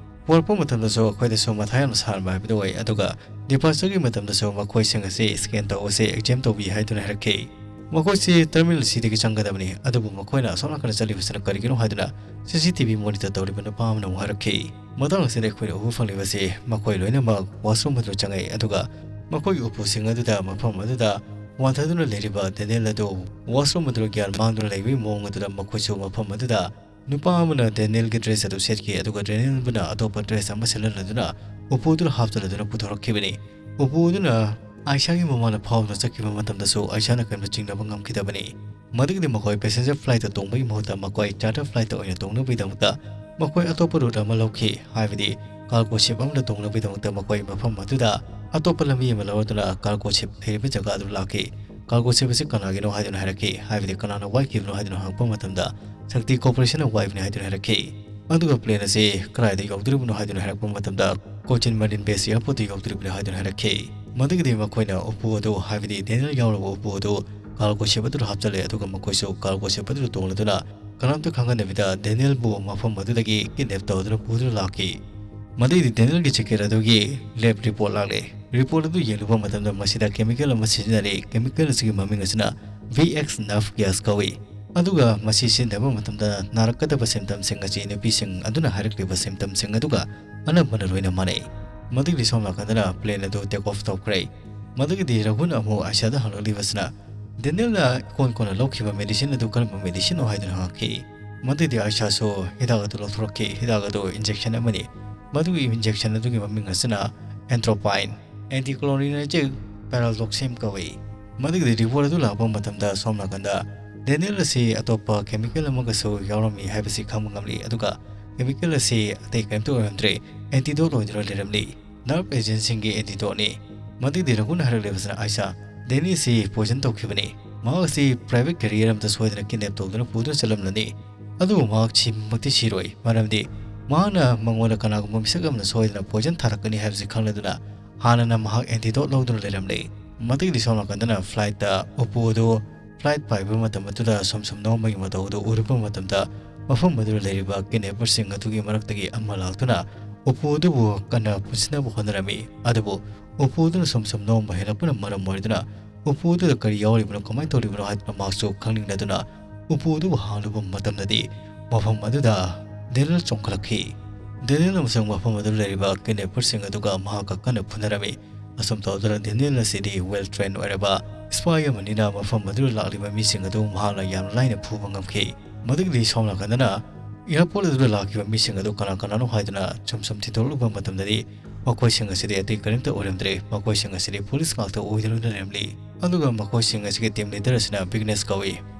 ꯄꯨꯔꯛꯄ ꯃꯇꯝꯗꯁꯨ ꯑꯩꯈꯣꯏꯗꯁꯨ ꯃꯊꯥ ꯌꯥꯝꯅ ꯁꯥꯍꯟꯕ ꯍꯥꯏꯕꯗꯨ ꯑꯣꯏ꯫ ꯑꯗꯨꯒ ꯗꯤꯄꯥꯔꯆꯔꯒꯤ ꯃꯇꯝꯗꯁꯨ ꯃꯈꯣꯏꯁꯤꯡ ꯑꯁꯤ ꯁ꯭ꯀꯦꯟ ꯇꯧꯕꯁꯤ ꯑꯦꯛꯖꯥꯝ ꯇꯧꯕꯤ ꯍꯥꯏꯗꯨꯅ ꯍꯥꯏꯔꯛꯈꯤ꯫ ꯃꯈꯣꯏꯁꯤ ꯇꯔꯃꯤꯅꯦꯜ ꯁꯤꯗꯒꯤ ꯆꯪꯒꯗꯕꯅꯤ, ꯑꯗꯨꯕꯨ ꯃꯈꯣꯏꯅ ꯑꯁꯣꯝ ꯅꯥꯀꯟꯗ ꯆꯠꯂꯤꯕꯁꯤꯅ ꯀꯔꯤꯒꯤꯅꯣ ꯍꯥꯏꯗꯨꯅ ꯁꯤ ꯁꯤ ꯇꯤ ꯚꯤ ꯃꯣꯅꯤꯇꯔ ꯇꯧꯔꯤꯕ ꯅꯨꯄꯥ ꯑꯃꯅ ꯑꯃꯨꯛ ꯍꯥꯏꯔꯛꯈꯤ꯫ ꯃꯇꯥꯡ ꯑꯁꯤꯗ ꯑꯩꯈꯣꯏꯅ ꯎꯕ ꯐꯪꯂꯤꯕꯁꯤ ꯃꯈꯣꯏ ꯂꯣꯏꯅꯃꯛ ꯋꯥꯁꯔꯨꯝ ꯑꯗꯨ ꯆꯪꯉꯛꯏ, ꯑꯗꯨꯒ ꯃꯈꯣꯏꯒꯤ ꯎꯄꯨꯁꯤꯡ ꯑꯗꯨꯗ ꯃꯐꯝ ꯑꯗꯨꯗ ꯋꯥꯟꯊꯗꯨꯅ ꯂꯩꯔꯤꯕ ꯗꯦꯅꯤꯌꯦꯜ ꯑꯗꯨ ꯋꯥꯁꯔꯨꯝ ꯑꯗꯨꯗ ꯒ꯭ꯌꯥꯟ ꯃꯥꯡꯗꯨꯅ ꯂꯩꯕꯒꯤ ꯃꯑꯣꯡ ꯑꯗꯨꯗ ꯃꯈꯣꯏꯁꯨ ꯃꯐꯝ ꯑꯗꯨꯗ ꯅꯨꯄꯥ ꯑꯃꯅ ꯗꯦꯅꯤꯌꯦꯜꯒꯤ ꯗ꯭ꯔꯦꯁ ꯑꯗꯨ ꯁꯦꯠꯈꯤ, ꯑꯗꯨꯒ ꯗꯦꯅꯤꯌꯦꯜ ꯑꯃꯅ ꯑꯇꯣꯞꯄ ꯗ꯭ꯔꯦꯁ ꯑꯃ ꯁꯦꯠꯍꯜꯂꯗꯨꯅ ꯎꯄꯨꯗꯨꯗ ꯍꯥꯞꯆꯤꯜꯂꯗꯨꯅ ꯄꯨꯊꯣꯔꯛꯈꯤꯕꯅꯤ꯫ ꯎꯄꯨ ꯑꯗꯨꯅ ꯑꯥꯏꯁꯥꯒꯤ ꯃꯃꯥꯡꯗ ꯐꯥꯎꯗꯨꯅ ꯆꯠꯈꯤꯕ ꯃꯇꯝꯗꯁꯨ ꯑꯥꯏꯁꯥꯅ ꯀꯔꯤꯝꯇ ꯆꯤꯡꯅꯕ ꯉꯝꯈꯤꯗꯕꯅꯤ꯫ ꯃꯗꯨꯒꯤꯗꯤ ꯃꯈꯣꯏ ꯄꯦꯁꯦꯟꯖꯔ ꯐ꯭ꯂꯥꯏꯠꯇ ꯇꯣꯡꯕꯒꯤ ꯃꯍꯨꯠꯇ ꯃꯈꯣꯏ ꯆꯥꯔꯇꯔ ꯐ꯭ꯂꯥꯏꯠꯇ ꯑꯣꯏꯅ ꯇꯣꯡꯅꯕꯒꯤꯗꯃꯛꯇ ꯃꯈꯣꯏ ꯑꯇꯣꯞꯄ ꯔꯨꯠ ꯑꯃ ꯂꯧꯈꯤ, ꯍꯥꯏꯕꯗꯤ ꯀꯥꯔꯒꯣ ꯁꯤꯞ ꯑꯃꯗ ꯇꯣꯡꯅꯕꯒꯤꯗꯃꯛꯇ ꯃꯈꯣꯏ ꯃꯐꯝ ꯑꯗꯨꯗ ꯑꯇꯣꯞꯄ ꯂꯝꯕꯤ ꯑꯃ ꯂꯧꯔꯗꯨꯅ ꯀꯥꯔꯒꯣ ꯁꯤꯞ ꯂꯩꯔꯤꯕ ꯖꯒꯥ ꯑꯗꯨ ꯂꯥꯛꯈꯤ꯫ ꯀꯥꯔꯒꯣ ꯁꯤꯞ ꯑꯁꯤ ꯀꯅꯥꯒꯤꯅꯣ ꯍꯥꯏꯗꯨꯅ ꯍꯥꯏꯔꯛꯈꯤ, ꯍꯥꯏꯕꯗꯤ ꯀꯅꯥꯅ ꯋꯥꯏꯈꯤꯕꯅꯣ ꯍꯥꯏꯗꯨꯅ ꯍꯪꯉꯛꯄ ꯃꯇꯝꯗ ꯁꯛꯇꯤ ꯀꯣꯔꯄꯣꯔꯦꯁꯟꯅ ꯋꯥꯏꯕꯅꯤ ꯍꯥꯏꯗꯨꯅ ꯍꯥꯏꯔꯛꯈꯤ꯫ ꯑꯗꯨꯒ plane ꯑꯁꯤ ꯀꯗꯥꯏꯗ ꯌꯧꯗꯣꯔꯤꯕꯅꯣ ꯍꯥꯏꯗꯨꯅ ꯍꯥꯏꯔꯛꯄ ꯃꯇꯝꯗ, Cochin Marine Base airport ꯇ ꯌꯧꯗꯣꯔꯤꯕꯅꯤ ꯍꯥꯏꯗꯨꯅ ꯍꯥꯏꯔꯛꯈꯤ꯫ ꯃꯗꯨꯒꯤꯗꯤ ꯃꯈꯣꯏꯅ ꯎꯄꯨ ꯑꯗꯨ, ꯍꯥꯏꯕꯗꯤ Daniel ꯌꯥꯎꯔꯕ ꯎꯄꯨ ꯑꯗꯨ, cargo ship ꯑꯗꯨꯗ ꯍꯥꯞꯆꯤꯜꯂꯦ, ꯑꯗꯨꯒ ꯃꯈꯣꯏꯁꯨ cargo ship ꯑꯗꯨꯗ ꯇꯣꯡꯂꯗꯨꯅ ꯀꯅꯥꯝꯇ ꯈꯪꯍꯟꯗꯕꯤꯗ Daniel ꯕꯨ ꯃꯐꯝ ꯑꯗꯨꯗꯒꯤ kidnap ꯇꯧꯗꯨꯅ ꯄꯨꯗꯨꯅ ꯂꯥꯛꯈꯤ꯫ ꯃꯗꯨꯒꯤꯗꯤ Daniel ꯒꯤ jacket ꯑꯗꯨꯒꯤ lab report ꯂꯥꯛꯂꯦ꯫ Report ꯑꯗꯨ ꯌꯦꯡꯂꯨꯕ ꯃꯇꯝꯗ ꯃꯁꯤꯗ chemical ꯑꯃ ꯁꯤꯖꯤꯟꯅꯔꯦ꯫ Chemical ꯑꯁꯤꯒꯤ ꯃꯃꯤꯡ ꯑꯁꯤꯅ V X nerve gas ꯀꯧꯏ꯫ ꯑꯗꯨꯒ ꯃꯁꯤ ꯁꯤꯖꯤꯟꯅꯕ ꯃꯇꯝꯗ ꯅꯥꯔꯛꯀꯗꯕ symptom ꯁꯤꯡ ꯑꯁꯤ ꯅꯨꯄꯤꯁꯤꯡ ꯑꯗꯨꯅ ꯍꯥꯏꯔꯛꯂꯤꯕ symptom ꯁꯤꯡ ꯑꯗꯨꯒ ꯑꯅꯝꯕꯅ ꯂꯣꯏꯅ ꯃꯥꯟꯅꯩ꯫ ꯃꯗꯨꯒꯤꯗꯤ ꯁꯣꯝ ꯅꯥꯀꯟꯗꯅ plane ꯑꯗꯨ take off ꯇꯧꯈ꯭ꯔꯦ꯫ ꯃꯗꯨꯒꯤꯗꯤ ꯔꯘꯨꯅ ꯑꯃꯨꯛ ꯑꯥꯏꯁꯥꯗ ꯍꯪꯂꯛꯂꯤꯕꯁꯤꯅ, Daniel ꯅ ꯏꯀꯣꯟ ꯀꯣꯟꯅ ꯂꯧꯈꯤꯕ medicine ꯑꯗꯨ ꯀꯔꯝꯕ medicine ꯅꯣ ꯍꯥꯏꯗꯨꯅ ꯍꯪꯉꯛꯈꯤ꯫ ꯃꯗꯨꯒꯤꯗꯤ ꯑꯥꯏꯁꯥꯁꯨ ꯍꯤꯗꯥꯛ ꯑꯗꯨ ꯂꯧꯊꯣꯔꯛꯈꯤ꯫ ꯍꯤꯗꯥꯛ ꯑꯗꯨ injection ꯑꯃꯅꯤ꯫ ꯃꯗꯨꯒꯤ injection ꯑꯗꯨꯒꯤ ꯃꯃꯤꯡ ꯑꯁꯤꯅ atropine, anticholinergic paradoxine ꯀꯧꯏ꯫ ꯃꯗꯨꯒꯤꯗꯤ report ꯑꯗꯨ ꯂꯥꯛꯄ ꯃꯇꯝꯗ ꯁꯣꯝ ꯅꯥꯀꯟꯗ Daniel ꯑꯁꯤ ꯑꯇꯣꯞꯄ chemical ꯑꯃꯒꯁꯨ ꯌꯥꯎꯔꯝꯃꯤ ꯍꯥꯏꯕꯁꯤ ꯈꯪꯕ ꯉꯝꯂꯤ, ꯑꯗꯨꯒ chemical ꯑꯁꯤ ꯑꯇꯩ ꯀꯔꯤꯝꯇ ꯑꯣꯏꯔꯝꯗ꯭ꯔꯦ, antidote ꯑꯣꯏꯗꯨꯅ ꯂꯩꯔꯝꯂꯤ꯫ Nerve agent ꯁꯤꯡꯒꯤ antidote ꯅꯤ꯫ ꯃꯗꯨꯒꯤꯗꯤ ꯔꯘꯨꯅ ꯍꯥꯏꯔꯛꯂꯤꯕꯁꯤꯅ, ꯑꯥꯏꯁꯥ, Daniel ꯑꯁꯤ poison ꯇꯧꯈꯤꯕꯅꯤ꯫ ꯃꯍꯥꯛ ꯑꯁꯤ private carrier ꯑꯃꯗ ꯁꯣꯏꯗꯅ kidnap ꯇꯧꯗꯨꯅ ꯄꯨꯗꯨꯅ ꯆꯠꯂꯝꯂꯅꯤ꯫ ꯑꯗꯨꯕꯨ ꯃꯍꯥꯛ ꯁꯤꯃꯛꯇꯤ ꯁꯤꯔꯣꯏ, ꯃꯔꯝꯗꯤ ꯃꯍꯥꯛꯅ ꯃꯉꯣꯟꯗ ꯀꯅꯥꯒꯨꯝꯕ ꯃꯤꯁꯛ ꯑꯃꯅ ꯁꯣꯏꯗꯅ poison ꯊꯥꯔꯛꯀꯅꯤ ꯍꯥꯏꯕꯁꯤ ꯈꯪꯂꯗꯨꯅ ꯍꯥꯟꯅꯅ ꯃꯍꯥꯛ antidote ꯂꯧꯗꯨꯅ ꯂꯩꯔꯝꯂꯦ꯫ ꯃꯗꯨꯒꯤꯗꯤ ꯁꯣꯝ ꯅꯥꯀꯟꯗꯅ flight ꯇ ꯎꯄꯨ ꯑꯗꯨ flight ꯄꯥꯏꯕ ꯃꯇꯝ ꯑꯗꯨꯗ ꯁꯨꯝ ꯁꯨꯝ ꯅꯣꯝꯕꯒꯤ ꯃꯇꯧ ꯑꯗꯨ ꯎꯔꯨꯕ ꯃꯇꯝꯗ ꯃꯐꯝ ꯑꯗꯨꯗ ꯂꯩꯔꯤꯕ kidnapper ꯁꯤꯡ ꯑꯗꯨꯒꯤ ꯃꯔꯛꯇꯒꯤ ꯑꯃ ꯂꯥꯛꯇꯨꯅ ꯎꯄꯨ ꯑꯗꯨꯕꯨ ꯀꯟꯅ ꯄꯨꯟꯁꯤꯟꯅꯕ ꯍꯣꯠꯅꯔꯝꯃꯤ꯫ ꯑꯗꯨꯕꯨ ꯎꯄꯨ ꯑꯗꯨꯅ ꯁꯨꯝ ꯁꯨꯝ ꯅꯣꯝꯕ ꯍꯦꯜꯂꯛꯄꯅ ꯃꯔꯝ ꯑꯣꯏꯗꯨꯅ ꯎꯄꯨ ꯑꯗꯨꯗ ꯀꯔꯤ ꯌꯥꯎꯔꯤꯕꯅꯣ, ꯀꯃꯥꯏꯅ ꯇꯧꯔꯤꯕꯅꯣ ꯍꯥꯏꯗꯨꯅ ꯃꯍꯥꯛꯁꯨ ꯈꯪꯅꯤꯡꯂꯗꯨꯅ ꯎꯄꯨ ꯑꯗꯨꯕꯨ ꯍꯥꯡꯂꯨꯕ ꯃꯇꯝꯗꯗꯤ ꯃꯐꯝ ꯑꯗꯨꯗ ꯗꯦꯅꯤꯌꯦꯜ ꯆꯣꯡꯈꯠꯂꯛꯈꯤ꯫ ꯗꯦꯅꯤꯌꯦꯜ ꯑꯃꯁꯨꯡ ꯃꯐꯝ ꯑꯗꯨꯗ ꯂꯩꯔꯤꯕ kidnapper ꯁꯤꯡ ꯑꯗꯨꯒ ꯃꯍꯥꯛꯀ ꯀꯟꯅ ꯐꯨꯅꯔꯝꯃꯤ꯫ ꯑꯁꯨꯝ ꯇꯧꯗꯨꯅ ꯗꯦꯅꯤꯌꯦꯜ ꯑꯁꯤꯗꯤ well trained ꯑꯣꯏꯔꯕ spy ꯑꯃꯅꯤꯅ ꯃꯐꯝ ꯑꯗꯨꯗ ꯂꯥꯛꯂꯤꯕ ꯃꯤꯁꯤꯡ ꯑꯗꯨ ꯃꯍꯥꯛꯅ ꯌꯥꯝꯅ ꯂꯥꯏꯅ ꯐꯨꯕ ꯉꯝꯈꯤ꯫ ꯃꯗꯨꯒꯤꯗꯤ ꯁꯣꯝ ꯅꯥꯀꯟꯗꯅ airport ꯑꯗꯨꯗ ꯂꯥꯛꯈꯤꯕ ꯃꯤꯁꯤꯡ ꯑꯗꯨ ꯀꯅꯥ ꯀꯅꯥꯅꯣ ꯍꯥꯏꯗꯨꯅ ꯁꯨꯝ ꯁꯨꯝ ꯊꯤꯗꯣꯛꯂꯨꯕ ꯃꯇꯝꯗꯗꯤ ꯃꯈꯣꯏꯁꯤꯡ ꯑꯁꯤꯗꯤ ꯑꯇꯩ ꯀꯔꯤꯝꯇ ꯑꯣꯏꯔꯝꯗ꯭ꯔꯦ꯫ ꯃꯈꯣꯏꯁꯤꯡ ꯑꯁꯤꯗꯤ police ꯉꯥꯛꯇ ꯑꯣꯏꯗꯨꯅ ꯂꯩꯔꯝꯂꯤ꯫ ꯑꯗꯨꯒ ꯃꯈꯣꯏꯁꯤꯡ ꯑꯁꯤꯒꯤ team leader ꯑꯁꯤꯅ ꯕꯤꯒꯅꯦꯁ ꯀꯧꯏ꯫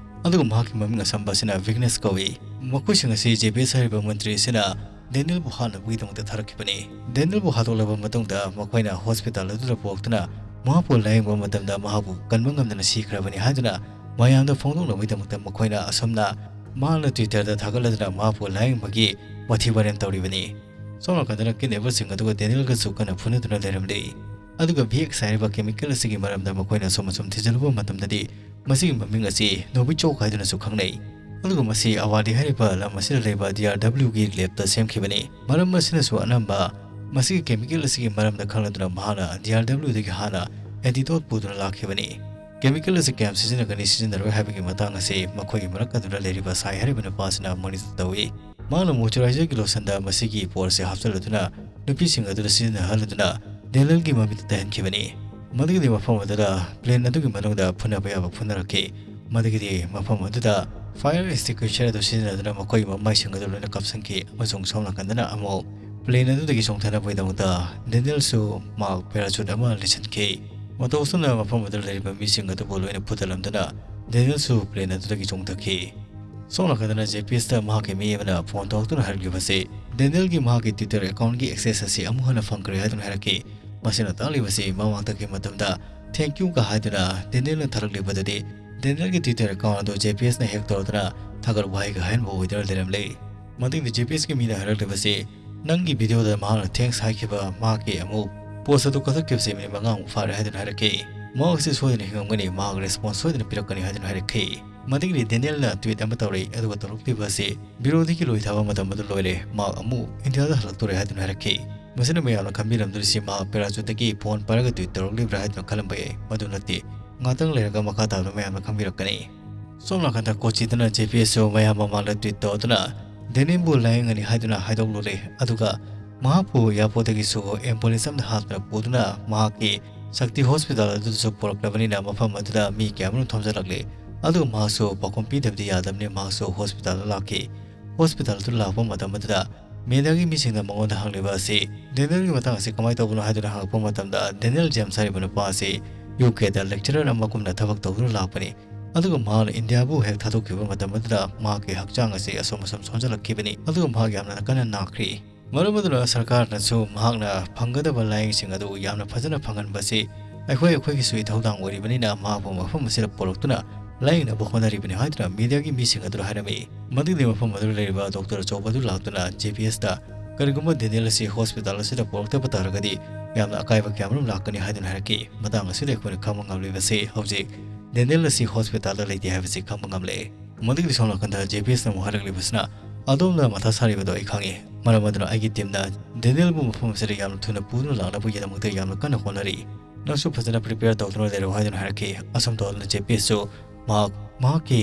ꯑꯗꯨꯒ ꯃꯍꯥꯛꯀꯤ ꯃꯃꯤꯡ ꯑꯁꯝꯕ ꯑꯁꯤꯅ ꯚꯤꯒꯅꯦꯁ ꯀꯧꯏ꯫ ꯃꯈꯣꯏꯁꯤꯡ ꯑꯁꯤ ꯖꯦꯕꯦꯁ ꯍꯥꯏꯔꯤꯕ ꯃꯟꯇ꯭ꯔꯤ ꯑꯁꯤꯅ ꯗꯦꯅꯤꯌꯦꯜꯕꯨ ꯍꯥꯠꯅꯕꯒꯤꯗꯃꯛꯇ ꯊꯥꯔꯛꯈꯤꯕꯅꯤ꯫ ꯗꯦꯅꯤꯌꯦꯜꯕꯨ ꯍꯥꯠꯇꯣꯛꯂꯕ ꯃꯇꯨꯡꯗ ꯃꯈꯣꯏꯅ hospital ꯑꯗꯨꯗ ꯄꯨꯔꯛꯇꯨꯅ ꯃꯍꯥꯛꯄꯨ ꯂꯥꯌꯦꯡꯕ ꯃꯇꯝꯗ ꯃꯍꯥꯛꯄꯨ ꯀꯟꯕ ꯉꯝꯗꯅ ꯁꯤꯈ꯭ꯔꯕꯅꯤ ꯍꯥꯏꯗꯨꯅ ꯃꯌꯥꯝꯗ ꯐꯣꯡꯗꯣꯛꯅꯕꯒꯤꯗꯃꯛꯇ ꯃꯈꯣꯏꯅ ꯑꯁꯨꯝꯅ ꯃꯍꯥꯛꯅ Twitter-ꯗ ꯊꯥꯒꯠꯂꯗꯨꯅ ꯃꯍꯥꯛꯄꯨ ꯂꯥꯌꯦꯡꯕꯒꯤ ꯋꯥꯊꯤ ꯋꯥꯔꯦꯝ ꯇꯧꯔꯤꯕꯅꯤ꯫ ꯁꯣꯝ ꯅꯥꯀꯟꯗꯅ kidnapper-ꯁꯤꯡ ꯑꯗꯨꯒ Daniel-ꯒꯁꯨ ꯀꯟꯅ ꯐꯨꯅꯗꯨꯅ ꯂꯩꯔꯝꯂꯤ꯫ ꯑꯗꯨꯒ V X ꯍꯥꯏꯔꯤꯕ chemical ꯑꯁꯤꯒꯤ ꯃꯔꯝꯗ ꯃꯈꯣꯏꯅ ꯑꯁꯨꯝ ꯑꯁꯨꯝ ꯊꯤꯖꯤꯜꯂꯨꯕ ꯃꯇꯝꯗꯗꯤ ꯃꯁꯤꯒꯤ ꯃꯃꯤꯡ ꯑꯁꯤ Novichok ꯍꯥꯏꯗꯨꯅꯁꯨ ꯈꯪꯅꯩ꯫ ꯑꯗꯨꯒ ꯃꯁꯤ ꯑꯋꯥꯗꯤ ꯍꯥꯏꯔꯤꯕ ꯂꯝ ꯑꯁꯤꯗ ꯂꯩꯕ D R W-ꯒꯤ lab-ꯇ ꯁꯦꯝꯈꯤꯕꯅꯤ꯫ ꯃꯔꯝ ꯑꯁꯤꯅꯁꯨ ꯑꯅꯝꯕ ꯃꯁꯤꯒꯤ chemical ꯑꯁꯤꯒꯤ ꯃꯔꯝꯗ ꯈꯪꯂꯗꯨꯅ ꯃꯍꯥꯛꯅ D R W-ꯗꯒꯤ ꯍꯥꯟꯅ antidote ꯄꯨꯗꯨꯅ ꯂꯥꯛꯈꯤꯕꯅꯤ꯫ Chemical ꯑꯁꯤ ꯀꯌꯥꯝ ꯁꯤꯖꯤꯟꯅꯒꯅꯤ, ꯁꯤꯖꯤꯟꯅꯔꯣꯏ ꯍꯥꯏꯕꯒꯤ ꯃꯇꯥꯡ ꯑꯁꯤ ꯃꯈꯣꯏꯒꯤ ꯃꯔꯛ ꯑꯗꯨꯗ ꯂꯩꯔꯤꯕ ꯁꯥꯏ ꯍꯥꯏꯔꯤꯕ ꯅꯨꯄꯥ ꯑꯁꯤꯅ monitor ꯇꯧꯏ꯫ ꯃꯍꯥꯛꯅ moisturizer-ꯒꯤ lotion-ꯗ ꯃꯁꯤꯒꯤ ꯄꯣꯠ ꯑꯁꯤ ꯍꯥꯞꯆꯤꯜꯂꯗꯨꯅ ꯅꯨꯄꯤꯁꯤꯡ ꯑꯗꯨꯗ ꯁꯤꯖꯤꯟꯅꯍꯜꯂꯗꯨꯅ Daniel-ꯒꯤ ꯃꯃꯤꯠꯇ ꯇꯩꯍꯟꯈꯤꯕꯅꯤ꯫ ꯃꯗꯨꯒꯤꯗꯤ ꯃꯐꯝ ꯑꯗꯨꯗ plane ꯑꯗꯨꯒꯤ ꯃꯅꯨꯡꯗ ꯐꯨꯅꯕ ꯌꯥꯕ ꯐꯨꯅꯔꯛꯈꯤ꯫ ꯃꯗꯨꯒꯤꯗꯤ ꯃꯐꯝ ꯑꯗꯨꯗ fire extinguisher ꯑꯗꯨ ꯁꯤꯖꯤꯟꯅꯗꯨꯅ ꯃꯈꯣꯏꯒꯤ ꯃꯃꯥꯏꯁꯤꯡ ꯑꯗꯨ ꯂꯣꯏꯅ ꯀꯥꯞꯁꯤꯟꯈꯤ, ꯑꯃꯁꯨꯡ ꯁꯣꯝ ꯅꯥꯀꯟꯗꯅ ꯑꯃꯨꯛ plane ꯑꯗꯨꯗꯒꯤ ꯆꯣꯡꯊꯅꯕꯒꯤꯗꯃꯛꯇ Daniel-ꯁꯨ ꯃꯍꯥꯛ parachute ꯑꯃ ꯂꯤꯠꯁꯤꯟꯈꯤ꯫ ꯃꯇꯧ ꯑꯁꯨꯝꯅ ꯃꯐꯝ ꯑꯗꯨꯗ ꯂꯩꯔꯤꯕ ꯃꯤꯁꯤꯡ ꯑꯗꯨꯕꯨ ꯂꯣꯏꯅ ꯐꯨꯗꯠꯂꯝꯗꯨꯅ Daniel-ꯁꯨ plane ꯑꯗꯨꯗꯒꯤ ꯆꯣꯡꯊꯈꯤ꯫ ꯁꯣꯝ ꯅꯥꯀꯟꯗꯅ J P S-ꯇ ꯃꯍꯥꯛꯀꯤ ꯃꯤ ꯑꯃꯅ phone ꯇꯧꯔꯛꯇꯨꯅ ꯍꯥꯏꯔꯛꯂꯤꯕꯁꯤ Daniel-ꯒꯤ ꯃꯍꯥꯛꯀꯤ Twitter account-ꯒꯤ access ꯑꯁꯤ ꯑꯃꯨꯛ ꯍꯟꯅ ꯐꯪꯈ꯭ꯔꯦ ꯍꯥꯏꯗꯨꯅ ꯍꯥꯏꯔꯛꯈꯤ꯫ ꯃꯁꯤꯅ ꯇꯥꯛꯂꯤꯕꯁꯤ ꯃꯃꯥꯡꯗꯒꯤ ꯃꯇꯝꯗ thank you-ꯒ ꯍꯥꯏꯗꯨꯅ Daniel-ꯅ ꯊꯥꯔꯛꯂꯤꯕꯗꯨꯗꯤ Daniel-ꯒꯤ Twitter account ꯑꯗꯨ J P S-ꯅ hack ꯇꯧꯔꯗꯨꯅ ꯊꯥꯒꯠ ꯋꯥꯍꯩꯒ ꯍꯥꯏꯍꯟꯕ ꯑꯣꯏꯗꯨꯅ ꯂꯩꯔꯝꯂꯦ꯫ ꯃꯇꯨꯡꯗ J P S-ꯀꯤ ꯃꯤꯅ ꯍꯥꯏꯔꯛꯂꯤꯕꯁꯤ ꯅꯪꯒꯤ video-ꯗ ꯃꯍꯥꯛꯅ thanks ꯍꯥꯏꯈꯤꯕ ꯃꯍꯥꯛꯀꯤ ꯑꯃꯨꯛ post ꯑꯗꯨ ꯀꯛꯊꯠꯈꯤꯕꯁꯤ ꯃꯤꯅꯤꯠ ꯃꯉꯥꯃꯨꯛ ꯐꯥꯔꯦ ꯍꯥꯏꯗꯨꯅ ꯍꯥꯏꯔꯛꯈꯤ꯫ ꯃꯍꯥꯛ ꯑꯁꯤ ꯁꯣꯏꯗꯅ ꯍꯤꯡꯉꯝꯒꯅꯤ, ꯃꯍꯥꯛ response ꯁꯣꯏꯗꯅ ꯄꯤꯔꯛꯀꯅꯤ ꯍꯥꯏꯗꯨꯅ ꯍꯥꯏꯔꯛꯈꯤ꯫ ꯃꯗꯨꯒꯤꯗꯤ Daniel-ꯅ tweet ꯑꯃ ꯇꯧꯔꯛꯏ, ꯑꯗꯨꯒ ꯇꯧꯔꯛꯂꯤꯕ ꯑꯁꯤ ꯕꯤꯔꯣꯗꯤꯒꯤ ꯂꯣꯏ ꯊꯥꯕ ꯃꯇꯝ ꯑꯗꯨ ꯂꯣꯏꯔꯦ, ꯃꯍꯥꯛ ꯑꯃꯨꯛ ꯏꯟꯗꯤꯌꯥꯗ ꯍꯜꯂꯛꯇꯣꯔꯦ ꯍꯥꯏꯗꯨꯅ ꯍꯥꯏꯔꯛꯈꯤ꯫ ꯃꯁꯤꯅ ꯃꯌꯥꯝꯅ ꯈꯟꯕꯤꯔꯝꯗꯣꯔꯤꯁꯤ ꯃꯍꯥꯛ parachute-ꯇꯒꯤ phone ꯄꯥꯏꯔꯒ tweet ꯇꯧꯔꯛꯂꯤꯕ꯭ꯔꯥ ꯍꯥꯏꯗꯨꯅ ꯈꯜꯂꯝꯕ ꯌꯥꯏ꯫ ꯃꯗꯨ ꯅꯠꯇꯦ, ꯉꯥꯛꯇꯪ ꯂꯩꯔꯒ ꯃꯈꯥ ꯇꯥꯕꯗ ꯃꯌꯥꯝꯅ ꯈꯪꯕꯤꯔꯛꯀꯅꯤ꯫ ꯁꯣꯝ ꯅꯥꯀꯟꯗ ꯀꯣꯆꯤꯗꯨꯅ J P S-ꯁꯨ ꯃꯌꯥꯝ ꯃꯃꯥꯡꯗ tweet ꯇꯧꯗꯨꯅ Daniel-ꯕꯨ ꯂꯥꯌꯦꯡꯒꯅꯤ ꯍꯥꯏꯗꯨꯅ ꯍꯥꯏꯗꯣꯛꯂꯨꯔꯦ, ꯑꯗꯨꯒ ꯃꯍꯥꯛꯄꯨ airport-ꯇꯒꯤꯁꯨ ambulance ꯑꯃꯗ ꯍꯥꯞꯇꯨꯅ ꯄꯨꯗꯨꯅ ꯃꯍꯥꯛꯀꯤ ꯁꯛꯇꯤ hospital ꯑꯗꯨꯗꯁꯨ ꯄꯨꯔꯛꯂꯕꯅꯤꯅ ꯃꯐꯝ ꯑꯗꯨꯗ ꯃꯤ ꯀꯌꯥꯃꯔꯨꯝ ꯊꯣꯝꯖꯤꯜꯂꯛꯂꯦ꯫ ꯑꯗꯨꯒ ꯃꯍꯥꯛꯁꯨ ꯄꯥꯎꯈꯨꯝ ꯄꯤꯗꯕꯗꯤ ꯌꯥꯗꯕꯅꯤ, ꯃꯍꯥꯛꯁꯨ hospital-ꯗ ꯂꯥꯛꯈꯤ꯫ Hospital-ꯗ ꯂꯥꯛꯄ ꯃꯇꯝ ꯑꯗꯨꯗ mediaꯒꯤ ꯃꯤꯁꯤꯡꯅ ꯃꯉꯣꯟꯗ ꯍꯪꯂꯤꯕ ꯑꯁꯤ Daniel-ꯒꯤ ꯃꯇꯥꯡ ꯑꯁꯤ ꯀꯃꯥꯏꯅ ꯇꯧꯕꯅꯣ ꯍꯥꯏꯗꯨꯅ ꯍꯪꯂꯛꯄ ꯃꯇꯝꯗ Daniel James ꯍꯥꯏꯔꯤꯕ ꯅꯨꯄꯥ ꯑꯁꯤ U K-ꯗ lecturer ꯑꯃꯒꯨꯝꯅ ꯊꯕꯛ ꯇꯧꯗꯨꯅ ꯂꯥꯛꯄꯅꯤ꯫ ꯑꯗꯨꯒ ꯃꯍꯥꯛꯅ ꯏꯟꯗꯤꯌꯥꯕꯨ ꯍꯦꯛ ꯊꯥꯗꯣꯛꯈꯤꯕ ꯃꯇꯝ ꯑꯗꯨꯗ ꯃꯍꯥꯛꯀꯤ ꯍꯛꯆꯥꯡ ꯑꯁꯤ ꯑꯁꯨꯝ ꯑꯁꯨꯝ ꯁꯣꯟꯖꯜꯂꯛꯈꯤꯕꯅꯤ, ꯑꯗꯨꯒ ꯃꯍꯥꯛ ꯌꯥꯝꯅ ꯀꯟꯅ ꯅꯥꯈ꯭ꯔꯤ꯫ ꯃꯔꯝ ꯑꯗꯨꯅ ꯁꯔꯀꯥꯔꯅꯁꯨ ꯃꯍꯥꯛꯅ ꯐꯪꯒꯗꯕ ꯂꯥꯌꯦꯡꯁꯤꯡ ꯑꯗꯨ ꯌꯥꯝꯅ ꯐꯖꯅ ꯐꯪꯍꯟꯕꯁꯤ ꯑꯩꯈꯣꯏ ꯑꯩꯈꯣꯏꯒꯤꯁꯨ ꯏꯊꯧꯗꯥꯡ ꯑꯣꯏꯔꯤꯕꯅꯤꯅ ꯃꯍꯥꯛꯄꯨ ꯃꯐꯝ ꯑꯁꯤꯗ ꯄꯨꯔꯛꯇꯨꯅ ꯂꯥꯌꯦꯡꯅꯕ ꯍꯣꯠꯅꯔꯤꯕꯅꯤ ꯍꯥꯏꯗꯨꯅ ꯃꯤꯗꯤꯌꯥꯒꯤ ꯃꯤꯁꯤꯡ ꯑꯗꯨꯅ ꯍꯥꯏꯔꯝꯃꯤ꯫ ꯃꯗꯨꯒꯤ ꯃꯐꯝ ꯑꯗꯨꯗ ꯂꯩꯔꯤꯕ ꯗꯣꯛꯇꯔ ꯑꯆꯧꯕ ꯑꯗꯨ ꯂꯥꯛꯇꯨꯅ ꯖꯦ ꯄꯤ ꯑꯦꯁꯇ ꯀꯔꯤꯒꯨꯝꯕ ꯗꯦꯅꯤꯌꯦꯜ ꯑꯁꯤ ꯍꯣꯁꯄꯤꯇꯥꯜ ꯑꯁꯤꯗ ꯄꯨꯔꯛꯇꯕ ꯇꯥꯔꯒꯗꯤ ꯌꯥꯝꯅ ꯑꯀꯥꯏꯕ ꯀꯌꯥꯃꯔꯨꯝ ꯂꯥꯛꯀꯅꯤ ꯍꯥꯏꯗꯨꯅ ꯍꯥꯏꯔꯛꯈꯤ꯫ ꯃꯇꯥꯡ ꯑꯁꯤꯗ ꯑꯩꯈꯣꯏꯅ ꯈꯪꯕ ꯉꯝꯂꯤꯕꯁꯤ ꯍꯧꯖꯤꯛ ꯗꯦꯅꯤꯌꯦꯜ ꯑꯁꯤ ꯍꯣꯁꯄꯤꯇꯥꯜꯗ ꯂꯩꯇꯦ ꯍꯥꯏꯕꯁꯤ ꯈꯪꯕ ꯉꯝꯂꯦ꯫ ꯃꯗꯨꯒꯤ ꯁꯣꯝ ꯅꯥꯀꯟꯗ ꯖꯦ ꯄꯤ ꯑꯦꯁꯅ ꯑꯃꯨꯛ ꯍꯥꯏꯔꯛꯂꯤꯕꯁꯤꯅ, "ꯑꯗꯣꯝꯅ ꯃꯊꯥ ꯁꯥꯔꯤꯕꯗꯣ ꯑꯩ ꯈꯪꯉꯤ꯫ ꯃꯔꯝ ꯑꯗꯨꯅ ꯑꯩꯒꯤ ꯇꯤꯝꯅ ꯗꯦꯅꯤꯌꯦꯜꯕꯨ ꯃꯐꯝ ꯑꯁꯤꯗ ꯌꯥꯝꯅ ꯊꯨꯅ ꯄꯨꯗꯨꯅ ꯂꯥꯛꯅꯕꯒꯤꯗꯃꯛꯇ ꯌꯥꯝꯅ ꯀꯟꯅ ꯍꯣꯠꯅꯔꯤ꯫ ꯅꯪꯁꯨ ꯐꯖꯅ ꯄ꯭ꯔꯤꯄꯦꯌꯔ ꯇꯧꯗꯨꯅ ꯂꯩꯔꯣ" ꯍꯥꯏꯗꯨꯅ ꯍꯥꯏꯔꯛꯈꯤ꯫ ꯑꯁꯨꯝ ꯇꯧꯗꯨꯅ ꯖꯦ ꯄꯤ ꯑꯦꯁꯁꯨ ꯃꯍꯥꯛ ꯃꯍꯥꯛꯀꯤ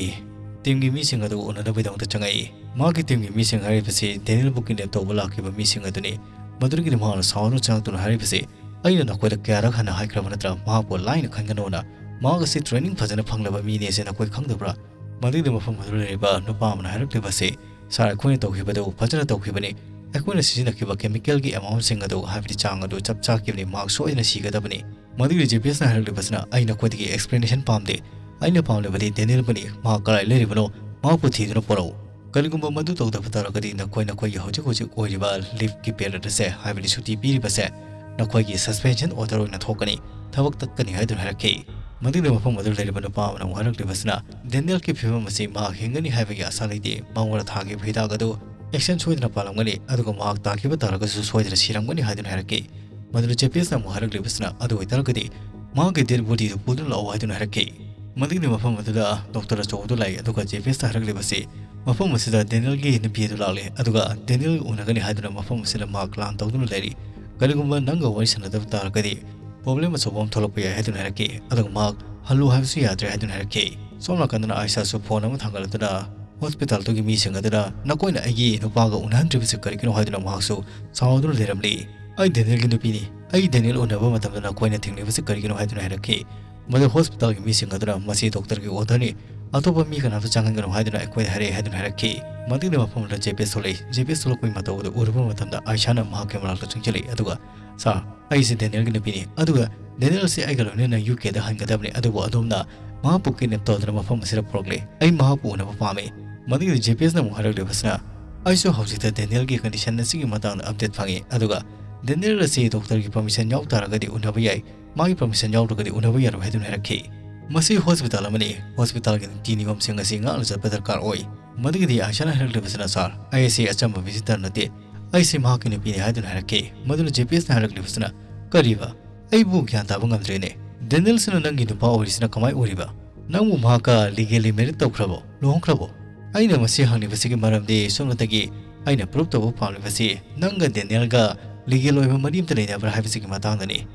ꯇꯤꯝꯒꯤ ꯃꯤꯁꯤꯡ ꯑꯗꯨ ꯎꯅꯅꯕꯒꯤꯗꯃꯛꯇ ꯆꯪꯉꯛꯏ꯫ ꯃꯍꯥꯛꯀꯤ ꯇꯤꯝꯒꯤ ꯃꯤꯁꯤꯡ ꯍꯥꯏꯔꯤꯕꯁꯤ ꯗꯦꯅꯤꯌꯦꯜꯕꯨ ꯀꯤꯗꯅꯦꯞ ꯇꯧꯕ ꯂꯥꯛꯈꯤꯕ ꯃꯤꯁꯤꯡ ꯑꯗꯨꯅꯤ꯫ ꯃꯗꯨꯗꯒꯤꯗꯤ ꯃꯍꯥꯛꯅ ꯁꯥꯎꯗꯨꯅ ꯆꯪꯉꯛꯇꯨꯅ ꯍꯥꯏꯔꯤꯕꯁꯤ, "ꯑꯩꯅ ꯅꯈꯣꯏꯗ ꯀꯌꯥꯔꯛ ꯍꯟꯅ ꯍꯥꯏꯈ꯭ꯔꯕ ꯅꯠꯇ꯭ꯔꯥ ꯃꯍꯥꯛꯄꯨ ꯂꯥꯏꯅ ꯈꯟꯒꯅꯣꯅ? ꯃꯍꯥꯛ ꯑꯁꯤ ꯇ꯭ꯔꯦꯅꯤꯡ ꯐꯖꯅ ꯐꯪꯂꯕ ꯃꯤꯅꯦꯁꯦ ꯅꯈꯣꯏ ꯈꯪꯗꯕ꯭ꯔꯥ?" ꯃꯗꯨꯒꯤ ꯃꯐꯝ ꯑꯗꯨꯗ ꯂꯩꯔꯤꯕ ꯅꯨꯄꯥ ꯑꯃꯅ ꯍꯥꯏꯔꯛꯂꯤꯕ ꯑꯁꯤ, "ꯁꯥꯔ, ꯑꯩꯈꯣꯏꯅ ꯇꯧꯈꯤꯕꯗꯨ ꯐꯖꯅ ꯇꯧꯈꯤꯕꯅꯤ꯫ ꯑꯩꯈꯣꯏꯅ ꯁꯤꯖꯤꯟꯅꯈꯤꯕ ꯀꯦꯃꯤꯀꯦꯜꯒꯤ ꯑꯦꯃꯥꯎꯟꯁꯤꯡ ꯑꯗꯨ, ꯍꯥꯏꯕꯗꯤ ꯆꯥꯡ ꯑꯗꯨ ꯆꯞ ꯆꯥꯈꯤꯕꯅꯤ꯫ ꯃꯍꯥꯛ ꯁꯣꯏꯗꯅ ꯁꯤꯒꯗꯕꯅꯤ꯫" ꯃꯗꯨꯒꯤ ꯖꯦ ꯄꯤ ꯑꯦꯁꯅ ꯍꯥꯏꯔꯛꯂꯤꯕꯁꯤꯅ, "ꯑꯩ ꯅꯈꯣꯏꯗꯒꯤ ꯑꯦꯛꯁꯄ꯭ꯂꯦꯅꯦꯁꯟ ꯄꯥꯝꯗꯦ꯫ ꯑꯩꯅ ꯄꯥꯝꯂꯤꯕꯗꯤ ꯗꯦꯅꯤꯌꯦꯜꯕꯨꯅꯤ꯫ ꯃꯍꯥꯛ ꯀꯗꯥꯏ ꯂꯩꯔꯤꯕꯅꯣ? ꯃꯍꯥꯛꯄꯨ ꯊꯤꯗꯨꯅ ꯄꯨꯔꯛꯎ꯫ ꯀꯔꯤꯒꯨꯝꯕ ꯃꯗꯨ ꯇꯧꯗꯕ ꯇꯥꯔꯒꯗꯤ ꯅꯈꯣꯏ, ꯅꯈꯣꯏꯒꯤ ꯍꯧꯖꯤꯛ ꯍꯧꯖꯤꯛ ꯑꯣꯏꯔꯤꯕ ꯂꯤꯐꯀꯤ ꯄꯤꯔꯤꯌꯗ ꯑꯁꯦ, ꯍꯥꯏꯕꯗꯤ ꯁꯨꯇꯤ ꯄꯤꯔꯤꯕꯁꯦ, ꯅꯈꯣꯏꯒꯤ ꯁꯁꯄꯦꯟꯁꯟ ꯑꯣꯔꯗꯔ ꯑꯣꯏꯅ ꯊꯣꯛꯀꯅꯤ, ꯊꯕꯛ ꯇꯠꯀꯅꯤ" ꯍꯥꯏꯗꯨꯅ ꯍꯥꯏꯔꯛꯈꯤ꯫ ꯃꯗꯨꯒꯤ ꯃꯐꯝ ꯑꯗꯨꯗ ꯂꯩꯔꯤꯕ ꯅꯨꯄꯥ ꯑꯃꯅ ꯑꯃꯨꯛ ꯍꯥꯏꯔꯛꯂꯤꯕꯁꯤꯅ, "ꯗꯦꯅꯤꯌꯦꯜꯒꯤ ꯐꯤꯕꯝ ꯑꯁꯤ ꯃꯍꯥꯛ ꯍꯤꯡꯒꯅꯤ ꯍꯥꯏꯕꯒꯤ ꯑꯁꯥ ꯂꯩꯇꯦ꯫ ꯃꯉꯣꯟꯗ ꯊꯥꯈꯤꯕ ꯍꯤꯗꯥꯛ ꯑꯗꯨ ꯑꯦꯛꯁꯟ ꯁꯣꯏꯗꯅ ꯄꯥꯜꯂꯝꯒꯅꯤ, ꯑꯗꯨꯒ ꯃꯍꯥꯛ ꯇꯥꯈꯤꯕ ꯇꯥꯔꯒꯁꯨ ꯁꯣꯏꯗꯅ ꯁꯤꯔꯝꯒꯅꯤ" ꯍꯥꯏꯗꯨꯅ ꯍꯥꯏꯔꯛꯈꯤ꯫ ꯃꯗꯨꯅ ꯖꯦ ꯄꯤ ꯑꯦꯁꯅ ꯑꯃꯨꯛ ꯍꯥꯏꯔꯛꯂꯤꯕꯁꯤꯅ, "ꯑꯗꯨ ꯑꯣꯏꯇꯥꯔꯒꯗꯤ ꯃꯍꯥꯛꯀꯤ ꯗꯦꯗ ꯕꯣꯗꯤꯗꯨ ꯄꯨꯗꯨꯅ ꯂꯥꯛꯑꯣ" ꯍꯥꯏꯗꯨꯅ ꯍꯥꯏꯔꯛꯈꯤ꯫ ꯃꯗꯨꯒꯤ ꯃꯐꯝ ꯑꯗꯨꯗ ꯗꯣꯛꯇꯔ ꯑꯆꯧꯕꯗꯨ ꯂꯥꯛꯏ, ꯑꯗꯨꯒ ꯖꯦ ꯄꯤ ꯑꯦꯁꯇ ꯍꯥꯏꯔꯛꯂꯤꯕꯁꯤ, "ꯃꯐꯝ ꯑꯁꯤꯗ ꯗꯦꯅꯤꯌꯦꯜꯒꯤ ꯅꯨꯄꯤ ꯑꯗꯨ ꯂꯥꯛꯂꯦ, ꯑꯗꯨꯒ ꯗꯦꯅꯤꯌꯦꯜ ꯎꯅꯒꯅꯤ ꯍꯥꯏꯗꯨꯅ ꯃꯐꯝ ꯑꯁꯤꯗ ꯃꯍꯥꯛ ꯂꯥꯟ ꯇꯧꯗꯨꯅ ꯂꯩꯔꯤ꯫ ꯀꯔꯤꯒꯨꯝꯕ ꯅꯪꯒ ꯋꯥꯔꯤ ꯁꯥꯟꯅꯗꯕ ꯇꯥꯔꯒꯗꯤ ꯄ꯭ꯔꯣꯕ꯭ꯂꯦꯝ ꯑꯆꯧꯕ ꯑꯃ ꯊꯣꯛꯂꯛꯄ ꯌꯥꯏ" ꯍꯥꯏꯗꯨꯅ ꯍꯥꯏꯔꯛꯈꯤ꯫ ꯑꯗꯨꯒ ꯃꯍꯥꯛ ꯍꯜꯂꯨ ꯍꯥꯏꯕꯁꯨ ꯌꯥꯗ꯭ꯔꯦ ꯍꯥꯏꯗꯨꯅ ꯍꯥꯏꯔꯛꯈꯤ꯫ ꯁꯣꯝ ꯅꯥꯀꯟꯗꯅ ꯑꯥꯏꯁꯥꯁꯨ ꯐꯣꯟ ꯑꯃ ꯊꯥꯡꯒꯠꯂꯗꯨꯅ, "ꯍꯣꯁꯄꯤꯇꯥꯜꯗꯨꯒꯤ ꯃꯤꯁꯤꯡ ꯑꯗꯨꯅ ꯅꯈꯣꯏꯅ ꯑꯩꯒꯤ ꯅꯨꯄꯥꯒ ꯎꯅꯍꯟꯗ꯭ꯔꯤꯕꯁꯤ ꯀꯔꯤꯒꯤꯅꯣ?" ꯍꯥꯏꯗꯨꯅ ꯃꯍꯥꯛꯁꯨ ꯁꯥꯎꯗꯨꯅ ꯂꯩꯔꯝꯂꯤ꯫ "ꯑꯩ ꯗꯦꯅꯤꯌꯦꯜꯒꯤ ꯅꯨꯄꯤꯅꯤ꯫ ꯑꯩ ꯗꯦꯅꯤꯌꯦꯜ ꯎꯅꯕ ꯃꯇꯝꯗ ꯅꯈꯣꯏꯅ ꯊꯤꯡꯂꯤꯕꯁꯤ ꯀꯔꯤꯒꯤꯅꯣ?" ꯍꯥꯏꯗꯨꯅ ꯍꯥꯏꯔꯛꯈꯤ꯫ ꯃꯗꯨ ꯍꯣꯁꯄꯤꯇꯥꯜꯒꯤ ꯃꯤꯁꯤꯡ ꯑꯗꯨꯅ, "ꯃꯁꯤ ꯗꯣꯛꯇꯔꯒꯤ ꯑꯣꯔꯗꯔꯅꯤ, ꯑꯇꯣꯞꯄ ꯃꯤ ꯀꯅꯥꯝꯇ ꯆꯪꯍꯟꯒꯅꯨ ꯍꯥꯏꯗꯨꯅ ꯑꯩꯈꯣꯏꯗ ꯍꯥꯏꯔꯛꯑꯦ" ꯍꯥꯏꯗꯨꯅ ꯍꯥꯏꯔꯛꯈꯤ꯫ ꯃꯗꯨꯒꯤ ꯃꯐꯝ ꯑꯗꯨꯗ ꯖꯦ ꯄꯤ ꯑꯦꯁ ꯊꯣꯛꯂꯛꯏ꯫ ꯖꯦ ꯄꯤ ꯑꯦꯁ ꯊꯣꯛꯂꯛꯄꯒꯤ ꯃꯇꯧ ꯑꯗꯨ ꯎꯔꯨꯕ ꯃꯇꯝꯗ ꯑꯥꯏꯁꯥꯅ ꯃꯍꯥꯛꯀꯤ ꯃꯅꯥꯛꯇ ꯆꯪꯁꯤꯜꯂꯛꯏ, ꯑꯗꯨꯒ, "ꯁꯥꯔ, ꯑꯩꯁꯦ ꯗꯦꯅꯤꯌꯦꯜꯒꯤ ꯅꯨꯄꯤꯅꯤ, ꯑꯗꯨꯒ ꯗꯦꯅꯤꯌꯦꯜ ꯑꯁꯤ ꯑꯩꯒ ꯂꯣꯏꯅꯅ ꯌꯨ ꯀꯦꯗ ꯍꯟꯒꯗꯕꯅꯤ, ꯑꯗꯨꯕꯨ ꯑꯗꯣꯝꯅ ꯃꯍꯥꯛꯄꯨ ꯀꯤꯗꯅꯦꯞ ꯇꯧꯗꯨꯅ ꯃꯐꯝ ꯑꯁꯤꯗ ꯄꯨꯔꯛꯂꯦ꯫ ꯑꯩ ꯃꯍꯥꯛꯄꯨ ꯎꯅꯕ ꯄꯥꯝꯃꯤ꯫" ꯃꯗꯨꯒꯤꯗꯤ ꯖꯦ ꯄꯤ ꯑꯦꯁꯅ ꯑꯃꯨꯛ ꯍꯥꯏꯔꯛꯂꯤꯕꯁꯤꯅ, "ꯑꯩꯁꯨ ꯍꯧꯖꯤꯛꯇ ꯗꯦꯅꯤꯌꯦꯜꯒꯤ ꯀꯟꯗꯤꯁꯟ ꯑꯁꯤꯒꯤ ꯃꯇꯥꯡꯗ ꯑꯞꯗꯦꯠ ꯐꯪꯉꯤ, ꯑꯗꯨꯒ ꯗꯦꯅꯤꯌꯦꯜ ꯑꯁꯤ ꯗꯣꯛꯇꯔꯒꯤ ꯄꯔꯃꯤꯁꯟ ꯌꯥꯎ ꯇꯥꯔꯒꯗꯤ ꯎꯅꯕ ꯌꯥꯏ, ꯃꯥꯒꯤ ꯄꯔꯃꯤꯁꯟ ꯌꯥꯎꯗ꯭ꯔꯒꯗꯤ ꯎꯅꯕ ꯌꯥꯔꯣꯏ" ꯍꯥꯏꯗꯨꯅ ꯍꯥꯏꯔꯛꯈꯤ꯫ "ꯃꯁꯤ ꯍꯣꯁꯄꯤꯇꯥꯜ ꯑꯃꯅꯤ꯫ ꯍꯣꯁꯄꯤꯇꯥꯜꯒꯤ ꯅꯤꯇꯤ ꯅꯤꯌꯣꯝꯁꯤꯡ ꯑꯁꯤ ꯉꯥꯛꯅ ꯆꯠꯄ ꯗꯔꯀꯥꯔ ꯑꯣꯏ꯫" ꯃꯗꯨꯒꯤꯗꯤ ꯑꯥꯏꯁꯥꯅ ꯍꯥꯏꯔꯛꯂꯤꯕꯁꯤꯅ, "ꯁꯥꯔ, ꯑꯩ ꯑꯁꯤ ꯑꯆꯝꯕ ꯚꯤꯖꯤꯇꯔ ꯅꯠꯇꯦ꯫ ꯑꯩꯁꯤ ꯃꯍꯥꯛꯀꯤ ꯅꯨꯄꯤꯅꯤ" ꯍꯥꯏꯗꯨꯅ ꯍꯥꯏꯔꯛꯈꯤ꯫ ꯃꯗꯨꯅ ꯖꯦꯄꯦꯁꯅ ꯍꯥꯏꯔꯛꯂꯤꯕꯁꯤꯅ, "ꯀꯔꯤꯕ? ꯑꯩꯕꯨ ꯒ꯭ꯌꯥꯟ ꯇꯥꯕ ꯉꯝꯗ꯭ꯔꯦꯅꯦ꯫ ꯗꯦꯅꯤꯌꯦꯜꯁꯤꯅ ꯅꯪꯒꯤ ꯅꯨꯄꯥ ꯑꯣꯏꯔꯤꯁꯤꯅ ꯀꯃꯥꯏ ꯑꯣꯏꯔꯤꯕ? ꯅꯪꯕꯨ ꯃꯍꯥꯛꯀ ꯂꯤꯒꯦꯂꯤ ꯃꯦꯔꯤꯠ ꯇꯧꯈ꯭ꯔꯕꯣ? ꯂꯨꯍꯣꯡꯈ꯭ꯔꯕꯣ?" ꯑꯩꯅ ꯃꯁꯤ ꯍꯪꯂꯤꯕꯁꯤꯒꯤ ꯃꯔꯝꯗꯤ ꯁꯣꯝꯗꯒꯤ ꯑꯩꯅ ꯄ꯭ꯔꯨꯞ ꯇꯧꯕ ꯄꯥꯝꯂꯤꯕꯁꯤ ꯅꯪꯒ ꯗꯦꯅꯤꯌꯦꯜꯒ ꯂꯤꯒꯦꯜ ꯑꯣꯏꯕ ꯃꯔꯤ ꯑꯝꯇ ꯂꯩꯅꯕ꯭ꯔꯥ ꯍꯥꯏꯕꯁꯤꯒꯤ ꯃꯇꯥꯡꯗꯅꯤ꯫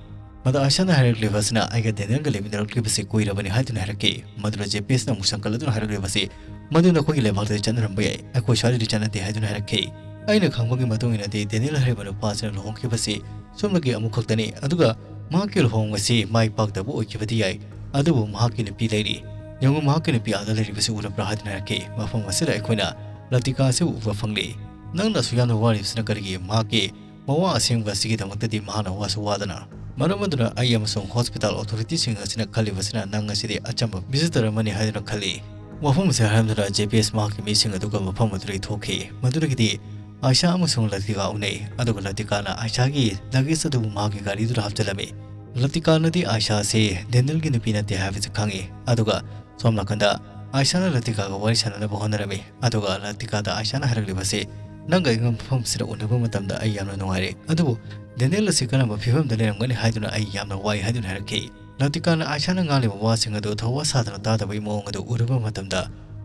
ꯃꯗ ꯑꯥꯏꯁꯥꯅ ꯍꯥꯏꯔꯛꯂꯤꯕꯁꯤꯅ, "ꯑꯩꯒ ꯗꯦꯅꯤꯌꯦꯜꯒ ꯂꯩꯃꯤꯟꯅꯔꯛꯂꯤꯕꯁꯤ ꯀꯨꯏꯔꯕꯅꯤ" ꯍꯥꯏꯗꯨꯅ ꯍꯥꯏꯔꯛꯈꯤ꯫ ꯃꯗꯨꯗ ꯖꯦꯄꯦꯁꯅ ꯑꯃꯨꯛ ꯁꯪꯀꯠꯂꯗꯨꯅ ꯍꯥꯏꯔꯛꯂꯤꯕꯁꯤ, "ꯃꯗꯨ ꯅꯈꯣꯏꯒꯤ ꯂꯩꯕꯥꯛꯇꯗꯤ ꯆꯠꯅꯔꯝꯕ ꯌꯥꯏ, ꯑꯩꯈꯣꯏ ꯁ꯭ꯋꯥꯏꯗꯗꯤ ꯆꯠꯅꯗꯦ" ꯍꯥꯏꯗꯨꯅ ꯍꯥꯏꯔꯛꯈꯤ꯫ ꯑꯩꯅ ꯈꯪꯕꯒꯤ ꯃꯇꯨꯡ ꯏꯟꯅꯗꯤ ꯗꯦꯅꯤꯌꯦꯜ ꯍꯥꯏꯔꯤꯕ ꯅꯨꯄꯥꯁꯤꯅ ꯂꯨꯍꯣꯡꯈꯤꯕꯁꯤ ꯁꯣꯝꯗꯒꯤ ꯑꯃꯨꯛ ꯈꯛꯇꯅꯤ, ꯑꯗꯨꯒ ꯃꯍꯥꯛꯀꯤ ꯂꯨꯍꯣꯡꯕꯁꯤ ꯃꯥꯏ ꯄꯥꯛꯇꯕ ꯑꯣꯏꯈꯤꯕꯗꯤ ꯌꯥꯏ, ꯑꯗꯨꯕꯨ ꯃꯍꯥꯛꯀꯤ ꯅꯨꯄꯤ ꯂꯩꯔꯤ꯫ ꯌꯦꯡꯉꯨ, ꯃꯍꯥꯛꯀꯤ ꯅꯨꯄꯤ ꯑꯥꯗ ꯂꯩꯔꯤꯕꯁꯤ ꯎꯔꯕ꯭ꯔꯥ ꯍꯥꯏꯗꯨꯅ ꯍꯥꯏꯔꯛꯈꯤ꯫ ꯃꯐꯝ ꯑꯁꯤꯗ ꯑꯩꯈꯣꯏꯅ ꯂꯇꯤꯀꯥ ꯑꯁꯤ ꯎꯕ ꯐꯪꯂꯤ꯫ ꯅꯪꯅ ꯑꯁꯨꯛ ꯌꯥꯝꯅ ꯋꯥꯔꯤꯕꯁꯤꯅ ꯀꯔꯤꯒꯤ? ꯃꯍꯥꯛꯀꯤ ꯃꯋꯥ ꯑꯁꯦꯡꯕ ꯑꯁꯤꯒꯤꯗꯃꯛꯇꯗꯤ ꯃꯍꯥꯛꯅ ꯋꯥꯁꯨ ꯋꯥꯗꯅ꯫ ꯃꯔꯝ ꯑꯗꯨꯅ ꯑꯩ ꯑꯃꯁꯨꯡ ꯍꯣꯁꯄꯤꯇꯥꯜ ꯑꯣꯊꯣꯔꯤꯇꯤꯁꯤꯡ ꯑꯁꯤꯅ ꯈꯜꯂꯤꯕꯁꯤꯅ ꯅꯪ ꯑꯁꯤꯗꯤ ꯑꯆꯝꯕ ꯚꯤꯖꯤꯇꯔ ꯑꯃꯅꯤ ꯍꯥꯏꯗꯨꯅ ꯈꯜꯂꯤ꯫ ꯋꯥꯐꯝ ꯑꯁꯤ ꯍꯥꯏꯔꯝꯗꯨꯅ ꯖꯦꯄꯦꯁ ꯃꯍꯥꯛꯀꯤ ꯃꯤꯁꯤꯡ ꯑꯗꯨꯒ ꯃꯐꯝ ꯑꯗꯨꯗꯒꯤ ꯊꯣꯛꯈꯤ꯫ ꯃꯗꯨꯗꯒꯤꯗꯤ ꯑꯥꯏꯁꯥ ꯑꯃꯁꯨꯡ ꯂꯇꯤꯀꯥ ꯎꯅꯩ, ꯑꯗꯨꯒ ꯂꯇꯤꯀꯥꯅ ꯑꯥꯏꯁꯥꯒꯤ ꯂꯒꯦꯖ ꯑꯗꯨꯕꯨ ꯃꯍꯥꯛꯀꯤ ꯒꯥꯔꯤꯗꯨꯗ ꯍꯥꯞꯆꯤꯜꯂꯝꯃꯤ꯫ ꯂꯇꯤꯀꯥꯅꯗꯤ ꯑꯥꯏꯁꯥ ꯑꯁꯤ ꯗꯦꯅꯤꯌꯦꯜꯒꯤ ꯅꯨꯄꯤ ꯅꯠꯇꯦ ꯍꯥꯏꯕꯁꯤ ꯈꯪꯉꯤ, ꯑꯗꯨꯒ ꯁꯣꯝ ꯅꯥꯀꯟꯗ ꯑꯥꯏꯁꯥꯅ ꯂꯇꯤꯀꯥꯒ ꯋꯥꯔꯤ ꯁꯥꯟꯅꯅꯕ ꯍꯣꯠꯅꯔꯝꯃꯤ, ꯑꯗꯨꯒ ꯂꯇꯤꯀꯥꯗ ꯑꯥꯏꯁꯥꯅ ꯍꯥꯏꯔꯛꯂꯤꯕꯁꯤ, "ꯅꯪꯒ ꯑꯩꯒ ꯃꯐꯝꯁꯤꯗ ꯎꯅꯕ ꯃꯇꯝꯗ ꯑꯩ ꯌꯥꯝꯅ ꯅꯨꯡꯉꯥꯏꯔꯦ, ꯑꯗꯨꯕꯨ ꯗꯦꯅꯤꯌꯦꯜ ꯑꯁꯤ ꯀꯔꯝꯕ ꯐꯤꯕꯝꯗ ꯂꯩꯔꯝꯒꯅꯤ ꯍꯥꯏꯗꯨꯅ ꯑꯩ ꯌꯥꯝꯅ ꯋꯥꯏ" ꯍꯥꯏꯗꯨꯅ ꯍꯥꯏꯔꯛꯈꯤ꯫ ꯂꯇꯤꯀꯥꯅ ꯑꯥꯏꯁꯥꯅ ꯉꯥꯡꯂꯤꯕ ꯋꯥꯁꯤꯡ ꯑꯗꯨ ꯊꯧꯋꯥ ꯁꯥꯗꯅ ꯇꯥꯗꯕꯒꯤ ꯃꯑꯣꯡ ꯑꯗꯨ ꯎꯔꯨꯕ ꯃꯇꯝꯗ,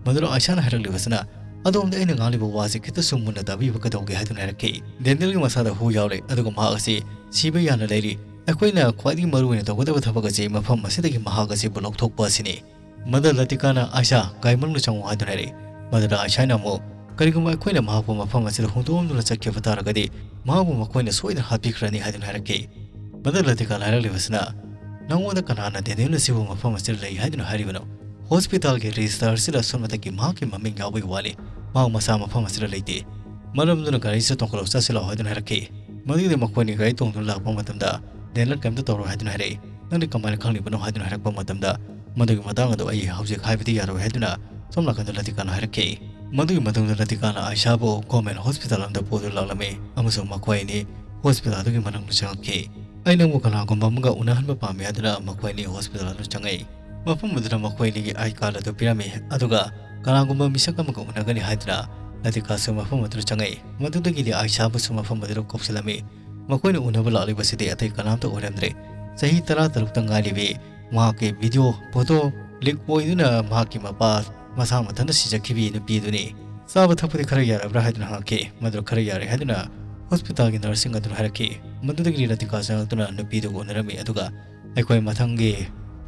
ꯃꯗꯨꯗ ꯑꯥꯏꯁꯥꯅ ꯍꯥꯏꯔꯛꯂꯤꯕꯁꯤꯅ, "ꯑꯗꯣꯝꯗ ꯑꯩꯅ ꯉꯥꯡꯂꯤꯕ ꯋꯥꯁꯤ ꯈꯤꯇꯁꯨ ꯃꯨꯟꯅ ꯇꯥꯕꯤꯕ ꯀꯩꯗꯧꯒꯦ?" ꯍꯥꯏꯗꯨꯅ ꯍꯥꯏꯔꯛꯈꯤ꯫ ꯗꯦꯅꯤꯌꯦꯜꯒꯤ ꯃꯁꯥꯗ ꯍꯨ ꯌꯥꯎꯔꯦ, ꯑꯗꯨꯒ ꯃꯍꯥꯛ ꯑꯁꯤ ꯁꯤꯕ ꯌꯥꯅ ꯂꯩꯔꯤ꯫ ꯑꯩꯈꯣꯏꯅ ꯈ꯭ꯋꯥꯏꯗꯒꯤ ꯃꯔꯨꯑꯣꯏꯅ ꯇꯧꯒꯗꯕ ꯊꯕꯛ ꯑꯁꯤ ꯃꯐꯝ ꯑꯁꯤꯗꯒꯤ ꯃꯍꯥꯛ ꯑꯁꯤꯕꯨ ꯂꯧꯊꯣꯛꯄ ꯑꯁꯤꯅꯤ꯫ ꯃꯗ ꯂꯇꯤꯀꯥꯅ, "ꯑꯥꯏꯁꯥ, ꯒꯥꯔꯤ ꯃꯅꯨꯡꯗ ꯆꯪꯉꯨ" ꯍꯥꯏꯗꯨꯅ ꯍꯥꯏꯔꯛꯏ꯫ ꯃꯗꯨꯗ ꯑꯥꯏꯁꯥꯅ ꯑꯃꯨꯛ, "ꯀꯔꯤꯒꯨꯝꯕ ꯑꯩꯈꯣꯏꯅ ꯃꯍꯥꯛꯄꯨ ꯃꯐꯝ ꯑꯁꯤꯗ ꯍꯨꯟꯗꯣꯛꯂꯝꯗꯨꯅ ꯆꯠꯈꯤꯕ ꯇꯥꯔꯒꯗꯤ, ꯃꯍꯥꯛꯄꯨ ꯃꯈꯣꯏꯅ ꯁꯣꯏꯗꯅ ꯍꯥꯠꯄꯤꯈ꯭ꯔꯅꯤ" ꯍꯥꯏꯗꯨꯅ ꯍꯥꯏꯔꯛꯈꯤ꯫ ꯃꯗ ꯂꯇꯤꯀꯥꯅ ꯍꯥꯏꯔꯛꯂꯤꯕꯁꯤꯅ, "ꯅꯉꯣꯟꯗ ꯀꯅꯥꯅ ꯗꯦꯅꯤꯌꯦꯜ ꯑꯁꯤꯕꯨ ꯃꯐꯝ ꯑꯁꯤꯗ ꯂꯩ ꯍꯥꯏꯗꯨꯅ ꯍꯥꯏꯔꯤꯕꯅꯣ? ꯍꯣꯁꯄꯤꯇꯥꯜꯒꯤ ꯔꯦꯖꯤꯁꯇꯔ ꯑꯁꯤꯗ ꯁꯣꯝꯅꯇꯒꯤ ꯃꯍꯥꯛꯀꯤ ꯃꯃꯤꯡ ꯌꯥꯎꯕꯒꯤ ꯋꯥꯅꯤ, ꯃꯍꯥꯛ ꯃꯁꯥ ꯃꯐꯝ ꯑꯁꯤꯗ ꯂꯩꯇꯦ꯫ ꯃꯔꯝ ꯑꯗꯨꯅ ꯒꯥꯔꯤꯁꯤꯗ ꯇꯣꯡꯈꯠꯂꯛꯎ, ꯆꯠꯁꯤ ꯂꯥꯛꯑꯣ" ꯍꯥꯏꯗꯨꯅ ꯍꯥꯏꯔꯛꯈꯤ꯫ ꯃꯗꯨꯒꯤꯗꯤ ꯃꯈꯣꯏꯅꯤ ꯒꯥꯔꯤ ꯇꯣꯡꯗꯨꯅ ꯂꯥꯛꯄ ꯃꯇꯝꯗ, ꯗꯦꯅꯤꯌꯦꯜ ꯀꯔꯤꯝꯇ ꯇꯧꯔꯣꯏ ꯍꯥꯏꯗꯨꯅ ꯍꯥꯏꯔꯛꯏ꯫ "ꯅꯪꯗꯤ ꯀꯃꯥꯏꯅ ꯈꯪꯂꯤꯕꯅꯣ?" ꯍꯥꯏꯗꯨꯅ ꯍꯥꯏꯔꯛꯄ ꯃꯇꯝꯗ, "ꯃꯗꯨꯒꯤ ꯃꯇꯥꯡ ꯑꯗꯨ ꯑꯩ ꯍꯧꯖꯤꯛ ꯍꯥꯏꯕꯗꯤ ꯌꯥꯔꯣꯏ" ꯍꯥꯏꯗꯨꯅ ꯁꯣꯝ ꯅꯥꯀꯟꯗ ꯂꯇꯤꯀꯥꯅ ꯍꯥꯏꯔꯛꯈꯤ꯫ ꯃꯗꯨꯒꯤ ꯃꯇꯨꯡꯗ ꯂꯇꯤꯀꯥꯅ ꯑꯥꯏꯁꯥꯕꯨ ꯒꯣꯔꯃꯦꯟ ꯍꯣꯁꯄꯤꯇꯥꯜ ꯑꯃꯗ ꯄꯨꯗꯨꯅ ꯂꯥꯛꯂꯝꯃꯤ, ꯑꯃꯁꯨꯡ ꯃꯈꯣꯏ ꯑꯅꯤ ꯍꯣꯁꯄꯤꯇꯥꯜ ꯑꯗꯨꯒꯤ ꯃꯅꯨꯡꯗ ꯆꯪꯉꯛꯈꯤ꯫ "ꯑꯩ ꯅꯪꯕꯨ ꯀꯅꯥꯒꯨꯝꯕ ꯑꯃꯒ ꯎꯅꯍꯟꯕ ꯄꯥꯝꯃꯤ" ꯍꯥꯏꯗꯨꯅ ꯃꯈꯣꯏ ꯑꯅꯤ ꯍꯣꯁꯄꯤꯇꯥꯜ ꯑꯗꯨ ꯆꯪꯉꯛꯏ꯫ ꯃꯐꯝ ꯑꯗꯨꯗ ꯃꯈꯣꯏ ꯑꯅꯤꯒꯤ ꯑꯥꯏ ꯀꯥꯔꯗ ꯑꯗꯨ ꯄꯤꯔꯝꯃꯤ, ꯑꯗꯨꯒ ꯀꯅꯥꯒꯨꯝꯕ ꯃꯤꯁꯛ ꯑꯃꯒ ꯎꯅꯒꯅꯤ ꯍꯥꯏꯗꯨꯅ ꯂꯇꯤꯀꯥꯁꯨ ꯃꯐꯝ ꯑꯗꯨꯗ ꯆꯪꯉꯛꯏ꯫ ꯃꯗꯨꯗꯒꯤꯗꯤ ꯑꯥꯏꯁꯥꯕꯨꯁꯨ ꯃꯐꯝ ꯑꯗꯨꯗ ꯀꯧꯁꯤꯜꯂꯝꯃꯤ꯫ ꯃꯈꯣꯏꯅ ꯎꯅꯕ ꯂꯥꯛꯂꯤꯕꯁꯤꯗꯤ ꯑꯇꯩ ꯀꯅꯥꯝꯇ ꯑꯣꯏꯔꯝꯗ꯭ꯔꯦ꯫ ꯆꯍꯤ ꯇꯔꯥ ꯇꯔꯨꯛꯇ ꯉꯥꯏꯔꯤꯕꯤ, ꯃꯍꯥꯛꯀꯤ ꯚꯤꯗꯤꯑꯣ ꯐꯣꯇꯣ ꯂꯤꯛ ꯑꯣꯏꯗꯨꯅ ꯃꯍꯥꯛꯀꯤ ꯃꯄꯥ ꯃꯁꯥ ꯃꯊꯟꯇ ꯁꯤꯖꯈꯤꯕꯤ ꯅꯨꯄꯤ ꯑꯗꯨꯅꯤ꯫ "ꯆꯥꯕ ꯊꯛꯄꯗꯤ ꯈꯔ ꯌꯥꯔꯕ꯭ꯔꯥ?" ꯍꯥꯏꯗꯨꯅ ꯍꯪꯉꯛꯈꯤ꯫ ꯃꯗꯨ ꯈꯔ ꯌꯥꯔꯦ ꯍꯥꯏꯗꯨꯅ ꯍꯣꯁꯄꯤꯇꯥꯜꯒꯤ ꯅꯔꯁꯁꯤꯡ ꯑꯗꯨꯅ ꯍꯥꯏꯔꯛꯈꯤ꯫ ꯃꯗꯨꯗꯒꯤꯗꯤ ꯂꯇꯤꯀꯥ ꯆꯪꯂꯛꯇꯨꯅ ꯅꯨꯄꯤꯗꯨꯒ ꯎꯅꯔꯝꯃꯤ, ꯑꯗꯨꯒ ꯑꯩꯈꯣꯏ ꯃꯊꯪꯒꯤ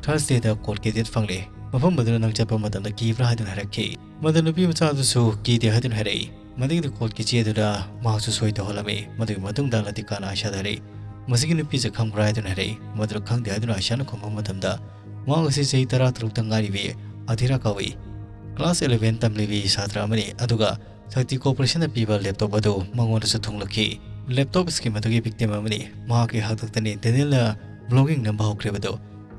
ꯊꯔꯁꯗꯦꯗ ꯀꯣꯔꯠꯀꯤ ꯗꯦꯠ ꯐꯪꯂꯦ꯫ ꯃꯐꯝ ꯑꯗꯨꯗ ꯅꯪ ꯆꯠꯄ ꯃꯇꯝꯗ ꯀꯤꯕ꯭ꯔꯥ ꯍꯥꯏꯗꯨꯅ ꯍꯥꯏꯔꯛꯈꯤ꯫ ꯃꯗꯨ ꯅꯨꯄꯤ ꯃꯆꯥ ꯑꯗꯨꯁꯨ ꯀꯤꯗꯦ ꯍꯥꯏꯗꯨꯅ ꯍꯥꯏꯔꯛꯏ꯫ ꯃꯗꯨꯒꯤꯗꯤ ꯀꯣꯔꯠꯀꯤ ꯆꯦ ꯑꯗꯨꯗ ꯃꯍꯥꯛꯁꯨ ꯁꯣꯏ ꯇꯧꯍꯜꯂꯝꯃꯤ꯫ ꯃꯗꯨꯒꯤ ꯃꯇꯨꯡꯗ ꯂꯇꯤꯀꯥꯅ ꯑꯥꯏꯁꯥꯗ ꯍꯥꯏꯔꯛꯏ, "ꯃꯁꯤꯒꯤ ꯅꯨꯄꯤꯁꯦ ꯈꯪꯕ꯭ꯔꯥ?" ꯍꯥꯏꯗꯨꯅ ꯍꯥꯏꯔꯛꯏ꯫ ꯃꯗꯨꯗ ꯈꯪꯗꯦ ꯍꯥꯏꯗꯨꯅ ꯑꯥꯏꯁꯥꯅ ꯈꯨꯝꯕ ꯃꯇꯝꯗ, ꯃꯍꯥꯛ ꯑꯁꯤ ꯆꯍꯤ ꯇꯔꯥ ꯇꯔꯨꯛꯇ ꯉꯥꯏꯔꯤꯕꯤ ꯑꯊꯤꯔꯥ ꯀꯧꯏ꯫ ꯀ꯭ꯂꯥꯁ ꯑꯦꯂꯦꯚꯦꯟ ꯇꯝꯂꯤꯕꯤ ꯁꯥꯇ꯭ꯔ ꯑꯃꯅꯤ, ꯑꯗꯨꯒ ꯁꯛꯇꯤ ꯀꯣꯔꯄꯣꯔꯦꯁꯟꯅ ꯄꯤꯕ ꯂꯦꯞꯇꯣꯞ ꯑꯗꯨ ꯃꯉꯣꯟꯗꯁꯨ ꯊꯨꯡꯂꯛꯈꯤ꯫ ꯂꯦꯞꯇꯣꯞ ꯁ꯭ꯀꯤꯝ ꯑꯗꯨꯒꯤ ꯚꯤꯛꯇꯤꯝ ꯑꯃꯅꯤ꯫ ꯃꯍꯥꯛꯀꯤ ꯍꯥꯛꯇꯛꯇꯅꯤ ꯗꯦꯅꯤꯌꯦꯜꯅ ꯕ꯭ꯂꯣꯒꯤꯡ ꯅꯝꯕ ꯍꯧꯈ꯭ꯔꯤꯕꯗꯨ꯫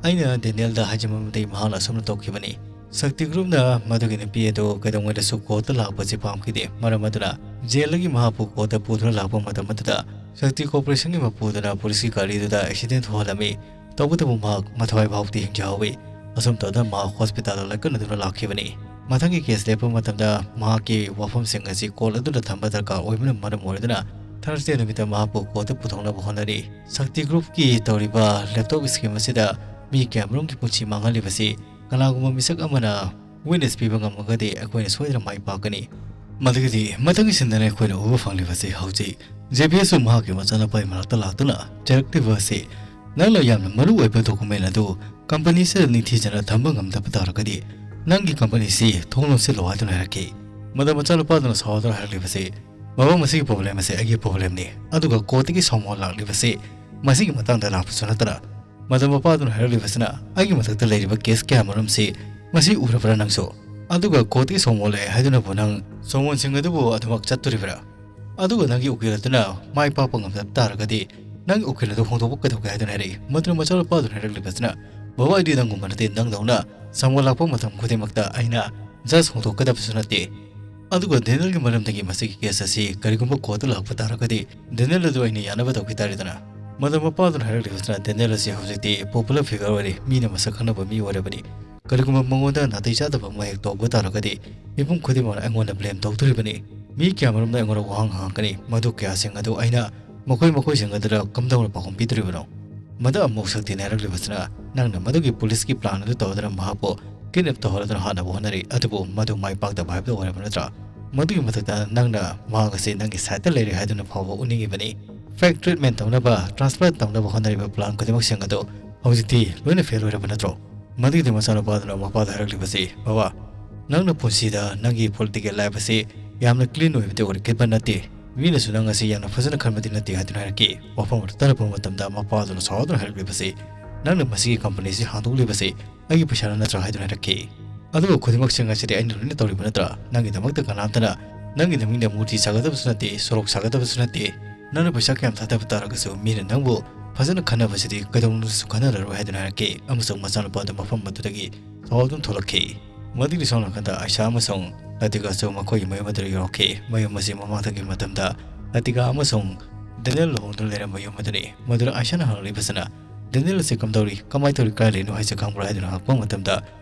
ꯑꯩꯅ ꯗꯦꯅꯤꯌꯦꯜꯗ ꯍꯥꯏꯖꯤꯟꯕ ꯃꯇꯝꯗ ꯃꯍꯥꯛꯅ ꯑꯁꯨꯝꯅ ꯇꯧꯈꯤꯕꯅꯤ꯫ ꯁꯛꯇꯤ ꯒ꯭ꯔꯨꯞꯅ ꯃꯗꯨꯒꯤ ꯅꯨꯄꯤ ꯑꯗꯨ ꯀꯩꯗꯧꯉꯩꯗꯁꯨ ꯀꯣꯔꯠꯇ ꯂꯥꯛꯄꯁꯤ ꯄꯥꯝꯈꯤꯗꯦ꯫ ꯃꯔꯝ ꯑꯗꯨꯅ ꯖꯦꯜꯗꯒꯤ ꯃꯍꯥꯛꯄꯨ ꯀꯣꯔꯠꯇ ꯄꯨꯗꯨꯅ ꯂꯥꯛꯄ ꯃꯇꯝ ꯑꯗꯨꯗ ꯁꯛꯇꯤ ꯀꯣꯔꯄꯣꯔꯦꯁꯟꯒꯤ ꯃꯄꯨꯗꯨꯅ ꯄꯨꯂꯤꯁꯀꯤ ꯒꯥꯔꯤꯗꯨꯗ ꯑꯦꯛꯁꯤꯗꯦꯟ ꯊꯣꯛꯍꯜꯂꯝꯃꯤ꯫ ꯇꯧꯕꯇꯕꯨ ꯃꯍꯥꯛ ꯃꯊ꯭ꯋꯥꯏ ꯐꯥꯎꯕꯗꯤ ꯍꯤꯡꯖꯍꯧꯋꯤ꯫ ꯑꯁꯨꯝ ꯇꯧꯗꯅ ꯃꯍꯥꯛ ꯍꯣꯁꯄꯤꯇꯥꯜꯗ ꯂꯥꯏꯀꯠꯅꯗꯨꯅ ꯂꯥꯛꯈꯤꯕꯅꯤ꯫ ꯃꯊꯪꯒꯤ ꯀꯦꯁ ꯂꯦꯞꯄ ꯃꯇꯝꯗ ꯃꯍꯥꯛꯀꯤ ꯋꯥꯐꯝꯁꯤꯡ ꯑꯁꯤ ꯀꯣꯔꯠ ꯑꯗꯨꯗ ꯊꯝꯕ ꯗꯔꯀꯥꯔ ꯑꯣꯏꯕꯅ ꯃꯔꯝ ꯑꯣꯏꯔꯗꯨꯅ ꯊꯔꯁꯗꯦ ꯅꯨꯃꯤꯠꯇ ꯃꯍꯥꯛꯄꯨ ꯀꯣꯔꯠꯇ ꯄꯨꯊꯣꯛꯅꯕ ꯍꯣꯠꯅꯔꯤ꯫ ꯁꯛꯇꯤ ꯒ꯭ꯔꯨꯞꯀꯤ ꯇꯧꯔꯤꯕ ꯂꯦꯞꯇꯣꯞ ꯁ꯭ꯀꯤꯝ ꯑꯁꯤꯗ ꯃꯤ ꯀꯌꯥꯃꯔꯨꯝꯒꯤ ꯄꯨꯟꯁꯤ ꯃꯥꯡꯍꯜꯂꯤꯕꯁꯤ ꯀꯅꯥꯒꯨꯝꯕ ꯃꯤꯁꯛ ꯑꯃꯅ ꯋꯤꯠꯅꯦꯁ ꯄꯤꯕ ꯉꯝꯃꯒꯗꯤ ꯑꯩꯈꯣꯏꯅ ꯁꯣꯏꯗꯅ ꯃꯥꯏ ꯄꯥꯛꯀꯅꯤ꯫ ꯃꯗꯨꯒꯤꯗꯤ ꯃꯊꯪꯒꯤ ꯁꯤꯟꯗꯅ ꯑꯩꯈꯣꯏꯅ ꯎꯕ ꯐꯪꯂꯤꯕꯁꯤ ꯍꯧꯖꯤꯛ ꯖꯦ ꯕꯤ ꯑꯦꯁꯁꯨ ꯃꯍꯥꯛꯀꯤ ꯃꯆꯥꯅꯨꯄꯥꯒꯤ ꯃꯅꯥꯛꯇ ꯂꯥꯛꯇꯨꯅ ꯆꯦꯜꯂꯛꯂꯤꯕ ꯑꯁꯤ ꯅꯪꯅ ꯌꯥꯝꯅ ꯃꯔꯨ ꯑꯣꯏꯕ ꯗꯣꯀꯨꯃꯦꯟ ꯑꯗꯨ ꯀꯝꯄꯅꯤꯁꯤꯗ ꯅꯤꯡꯊꯤꯖꯅ ꯊꯝꯕ ꯉꯝꯗꯕ ꯇꯥꯔꯒꯗꯤ ꯅꯪꯒꯤ ꯀꯝꯄꯅꯤꯁꯤ ꯊꯣꯡ ꯂꯣꯟꯁꯤꯜꯂꯣ ꯍꯥꯏꯗꯨꯅ ꯍꯥꯏꯔꯛꯈꯤ꯫ ꯃꯗꯨ ꯃꯆꯥꯅꯨꯄꯥꯗꯨꯅ ꯁꯥꯎꯗꯨꯅ ꯍꯥꯏꯔꯛꯂꯤꯕꯁꯤ, "ꯕꯕꯥ, ꯃꯁꯤꯒꯤ ꯄ꯭ꯔꯣꯕ꯭ꯂꯦꯝ ꯑꯁꯤ ꯑꯩꯒꯤ ꯄ꯭ꯔꯣꯕ꯭ꯂꯦꯝꯅꯤ, ꯑꯗꯨꯒ ꯀꯣꯔꯠꯇꯒꯤ ꯁꯥꯎꯃꯣꯟ ꯂꯥꯛꯂꯤꯕꯁꯤ ꯃꯁꯤꯒꯤ ꯃꯇꯥꯡꯗ ꯂꯥꯛꯄꯁꯨ ꯅꯠꯇꯅ ꯃꯗꯨ ꯃꯄꯥꯗꯨꯅ ꯍꯥꯏꯔꯛꯂꯤꯕꯁꯤꯅ ꯑꯩꯒꯤ ꯃꯊꯛꯇ ꯂꯩꯔꯤꯕ ꯀꯦꯁ ꯀꯌꯥ ꯃꯔꯨꯝꯁꯤ ꯃꯁꯤ ꯎꯔꯕ꯭ꯔꯥ ꯅꯪꯁꯨ? ꯑꯗꯨꯒ ꯀꯣꯔꯠꯀꯤ ꯁꯣꯃꯣꯟ ꯂꯩ ꯍꯥꯏꯗꯨꯅꯕꯨ ꯅꯪ ꯁꯣꯃꯣꯟꯁꯤꯡ ꯑꯗꯨꯕꯨ ꯑꯗꯨꯃꯛ ꯆꯠꯇꯣꯔꯤꯕ꯭ꯔꯥ? ꯑꯗꯨꯒ ꯅꯪꯒꯤ ꯎꯀꯤꯜ ꯑꯗꯨꯅ ꯃꯥꯏ ꯄꯥꯛꯄ ꯉꯝꯗꯕ ꯇꯥꯔꯒꯗꯤ ꯅꯪꯒꯤ ꯎꯀꯤꯜ ꯑꯗꯨ ꯍꯣꯡꯗꯣꯛꯄ ꯀꯩꯗꯧꯒꯦ?" ꯍꯥꯏꯗꯨꯅ ꯍꯥꯏꯔꯛꯏ꯫ ꯃꯗꯨꯅ ꯃꯆꯥꯅꯨꯄꯥꯗꯨꯅ ꯍꯥꯏꯔꯛꯂꯤꯕꯁꯤꯅ, "ꯕꯕꯥ, ꯑꯩꯗꯤ ꯅꯪꯒꯨꯝꯕ ꯅꯠꯇꯦ, ꯅꯪꯗꯧꯅ ꯁꯣꯃꯣꯟ ꯂꯥꯛꯄ ꯃꯇꯝ ꯈꯨꯗꯤꯡꯃꯛꯇ ꯑꯩꯅ ꯖꯁ ꯍꯣꯡꯗꯣꯛꯀꯗꯕꯁꯨ ꯅꯠꯇꯦ꯫ ꯑꯗꯨꯒ ꯗꯦꯅꯤꯌꯦꯜꯒꯤ ꯃꯔꯝꯗꯒꯤ ꯃꯁꯤꯒꯤ ꯀꯦꯁ ꯑꯁꯤ ꯀꯔꯤꯒꯨꯝꯕ ꯀꯣꯔꯠꯇ ꯂꯥꯛꯄ ꯇꯥꯔꯒꯗꯤ ꯗꯦꯅꯤꯌꯦꯜ ꯑꯗꯨ ꯑꯩꯅ ꯌꯥꯅꯕ ꯇꯧꯈꯤ ꯇꯥꯔꯦꯗꯅ?" ꯃꯗꯨ ꯃꯄꯥꯗꯨꯅ ꯍꯥꯏꯔꯛꯂꯤꯕꯁꯤꯅ, "ꯗꯦꯅꯤꯌꯦꯜ ꯑꯁꯤ ꯍꯧꯖꯤꯛꯇꯤ popular figure ꯑꯣꯏꯔꯦ, ꯃꯤꯅ ꯃꯁꯛ ꯈꯪꯅꯕ ꯃꯤ ꯑꯣꯏꯔꯕꯅꯤ꯫ ꯀꯔꯤꯒꯨꯝꯕ ꯃꯉꯣꯟꯗ ꯅꯥꯇꯩ ꯆꯥꯗꯕ ꯑꯃ ꯍꯦꯛ ꯇꯧꯕ ꯇꯥꯔꯒꯗꯤ ꯃꯤꯄꯨꯝ ꯈꯨꯗꯤꯡꯃꯛꯅ ꯑꯩꯉꯣꯟꯗ blame ꯇꯧꯗꯣꯔꯤꯕꯅꯤ꯫ ꯃꯤ ꯀꯌꯥꯃꯔꯨꯝꯅ ꯑꯩꯉꯣꯟꯗ ꯋꯥꯍꯪ ꯍꯪꯉꯛꯀꯅꯤ, ꯃꯗꯨ ꯀꯌꯥꯁꯤꯡ ꯑꯗꯨ ꯑꯩꯅ ꯃꯈꯣꯏ ꯃꯈꯣꯏꯁꯤꯡ ꯑꯗꯨꯗ ꯀꯝꯗꯧꯅ ꯄꯥꯎꯈꯨꯝ ꯄꯤꯗꯣꯔꯤꯕꯅꯣ?" ꯃꯗꯨ ꯑꯃꯨꯛ ꯁꯛꯇꯤꯅ ꯍꯥꯏꯔꯛꯂꯤꯕꯁꯤꯅ, "ꯅꯪꯅ ꯃꯗꯨꯒꯤ ꯄꯨꯂꯤꯁꯀꯤ plan ꯑꯗꯨ ꯇꯧꯗꯨꯅ ꯃꯍꯥꯛꯄꯨ kidnap ꯇꯧꯍꯜꯂꯗꯨꯅ ꯍꯥꯠꯅꯕ ꯍꯣꯠꯅꯔꯤ, ꯑꯗꯨꯕꯨ ꯃꯗꯨ ꯃꯥꯏ ꯄꯥꯛꯇꯕ ꯍꯥꯏꯕꯗꯨ ꯑꯣꯏꯔꯕ ꯅꯠꯇ꯭ꯔꯥ? ꯃꯗꯨꯒꯤ ꯃꯊꯛꯇ ꯅꯪꯅ ꯃꯍꯥꯛ ꯑꯁꯤ ꯅꯪꯒꯤ sideꯇ ꯂꯩꯔꯦ ꯍꯥꯏꯗꯨꯅ ꯐꯥꯎꯕ ꯎꯠꯅꯤꯡꯉꯤꯕꯅꯤ꯫ Fake treatment ꯇꯧꯅꯕ, transplant ꯇꯧꯅꯕ ꯍꯣꯠꯅꯔꯤꯕ plan ꯈꯨꯗꯤꯡꯃꯛꯁꯤꯡ ꯑꯗꯨ ꯍꯧꯖꯤꯛꯇꯤ ꯂꯣꯏꯅ fail ꯑꯣꯏꯔꯕ ꯅꯠꯇ꯭ꯔꯣ?" ꯃꯗꯨꯒꯤꯗꯤ ꯃꯆꯥꯅꯨꯄꯥꯗꯨꯅ ꯃꯄꯥꯗ ꯍꯥꯏꯔꯛꯂꯤꯕꯁꯤ, "ꯕꯕꯥ, ꯅꯪꯅ ꯄꯨꯟꯁꯤꯗ ꯅꯪꯒꯤ political life ꯑꯁꯤ ꯌꯥꯝꯅ clean ꯑꯣꯏꯕꯗꯤ ꯑꯣꯏꯔꯛꯈꯤꯕ ꯅꯠꯇꯦ꯫ ꯃꯤꯅꯁꯨ ꯅꯪ ꯑꯁꯤ ꯌꯥꯝꯅ ꯐꯖꯅ ꯈꯟꯕꯗꯤ ꯅꯠꯇꯦ" ꯍꯥꯏꯗꯨꯅ ꯍꯥꯏꯔꯛꯈꯤ꯫ ꯋꯥꯐꯝ ꯑꯗꯨ ꯇꯥꯔꯛꯄ ꯃꯇꯝꯗ ꯃꯄꯥꯗꯨꯅ ꯁꯥꯎꯗꯨꯅ ꯍꯥꯏꯔꯛꯂꯤꯕꯁꯤ, "ꯅꯪꯅ ꯃꯁꯤꯒꯤ companyꯁꯤ ꯍꯥꯡꯗꯣꯛꯂꯤꯕꯁꯤ ꯑꯩꯒꯤ ꯄꯩꯁꯥꯅ ꯅꯠꯇ꯭ꯔꯥ?" ꯍꯥꯏꯗꯨꯅ ꯍꯥꯏꯔꯛꯈꯤ꯫ "ꯑꯗꯨꯕꯨ ꯈꯨꯗꯤꯡꯃꯛꯁꯤꯡ ꯑꯁꯤꯗꯤ ꯑꯩꯅ ꯂꯣꯏꯅ ꯇꯧꯔꯤꯕ ꯅꯠꯇ꯭ꯔꯥ? ꯅꯪꯒꯤꯗꯃꯛꯇ ꯀꯅꯥꯝꯇꯅ ꯅꯪꯒꯤ ꯅꯃꯤꯡꯗ ꯃꯨꯔꯇꯤ ꯁꯥꯒꯗꯕꯁꯨ ꯅꯠꯇꯦ, ꯁꯣꯔꯣꯛ ꯁꯥꯒꯗꯕꯁꯨ ꯅꯠꯇꯦ꯫ ꯅꯪꯅ ꯄꯩꯁꯥ ꯀꯌꯥꯝ ꯊꯥꯗꯕ ꯇꯥꯔꯒꯁꯨ ꯃꯤꯅ ꯅꯪꯕꯨ ꯐꯖꯅ ꯈꯟꯅꯕꯁꯤꯗꯤ ꯀꯩꯗꯧꯅꯨꯡꯗꯁꯨ ꯈꯟꯅꯔꯔꯣꯏ" ꯍꯥꯏꯗꯨꯅ ꯍꯥꯏꯔꯛꯈꯤ꯫ ꯑꯃꯁꯨꯡ ꯃꯆꯥꯅꯨꯄꯥ ꯑꯗꯨ ꯃꯐꯝ ꯑꯗꯨꯗꯒꯤ ꯁꯥꯎꯗꯨꯅ ꯊꯣꯛꯂꯛꯈꯤ꯫ ꯃꯗꯨꯒꯤ ꯁꯣꯝ ꯅꯥꯀꯟꯗ ꯑꯥꯏꯁꯥ ꯑꯃꯁꯨꯡ ꯂꯇꯤꯀꯥꯁꯨ ꯃꯈꯣꯏꯒꯤ ꯃꯌꯨꯝ ꯑꯗꯨꯗ ꯌꯧꯔꯛꯈꯤ꯫ ꯃꯌꯨꯝ ꯑꯁꯤ ꯃꯃꯥꯡꯊꯪꯒꯤ ꯃꯇꯝꯗ ꯂꯇꯤꯀꯥ ꯑꯃꯁꯨꯡ ꯗꯦꯅꯤꯌꯦꯜ ꯂꯨꯍꯣꯡꯗꯨꯅ ꯂꯩꯔꯝꯕ ꯌꯨꯝ ꯑꯗꯨꯅꯤ꯫ ꯃꯗꯨꯗ ꯑꯥꯏꯁꯥꯅ ꯍꯪꯂꯛꯂꯤꯕꯁꯤꯅ, "ꯗꯦꯅꯤꯌꯦꯜ ꯑꯁꯤ ꯀꯝꯗꯧꯔꯤ? ꯀꯃꯥꯏ ꯇꯧꯔꯤ? ꯀꯥꯏ ꯂꯩꯅꯣ ꯍꯥꯏꯁꯦ ꯈꯪꯕ꯭ꯔꯥ?" ꯍꯥꯏꯗꯨꯅ ꯍꯪꯂꯛꯄ ꯃꯇꯝꯗ,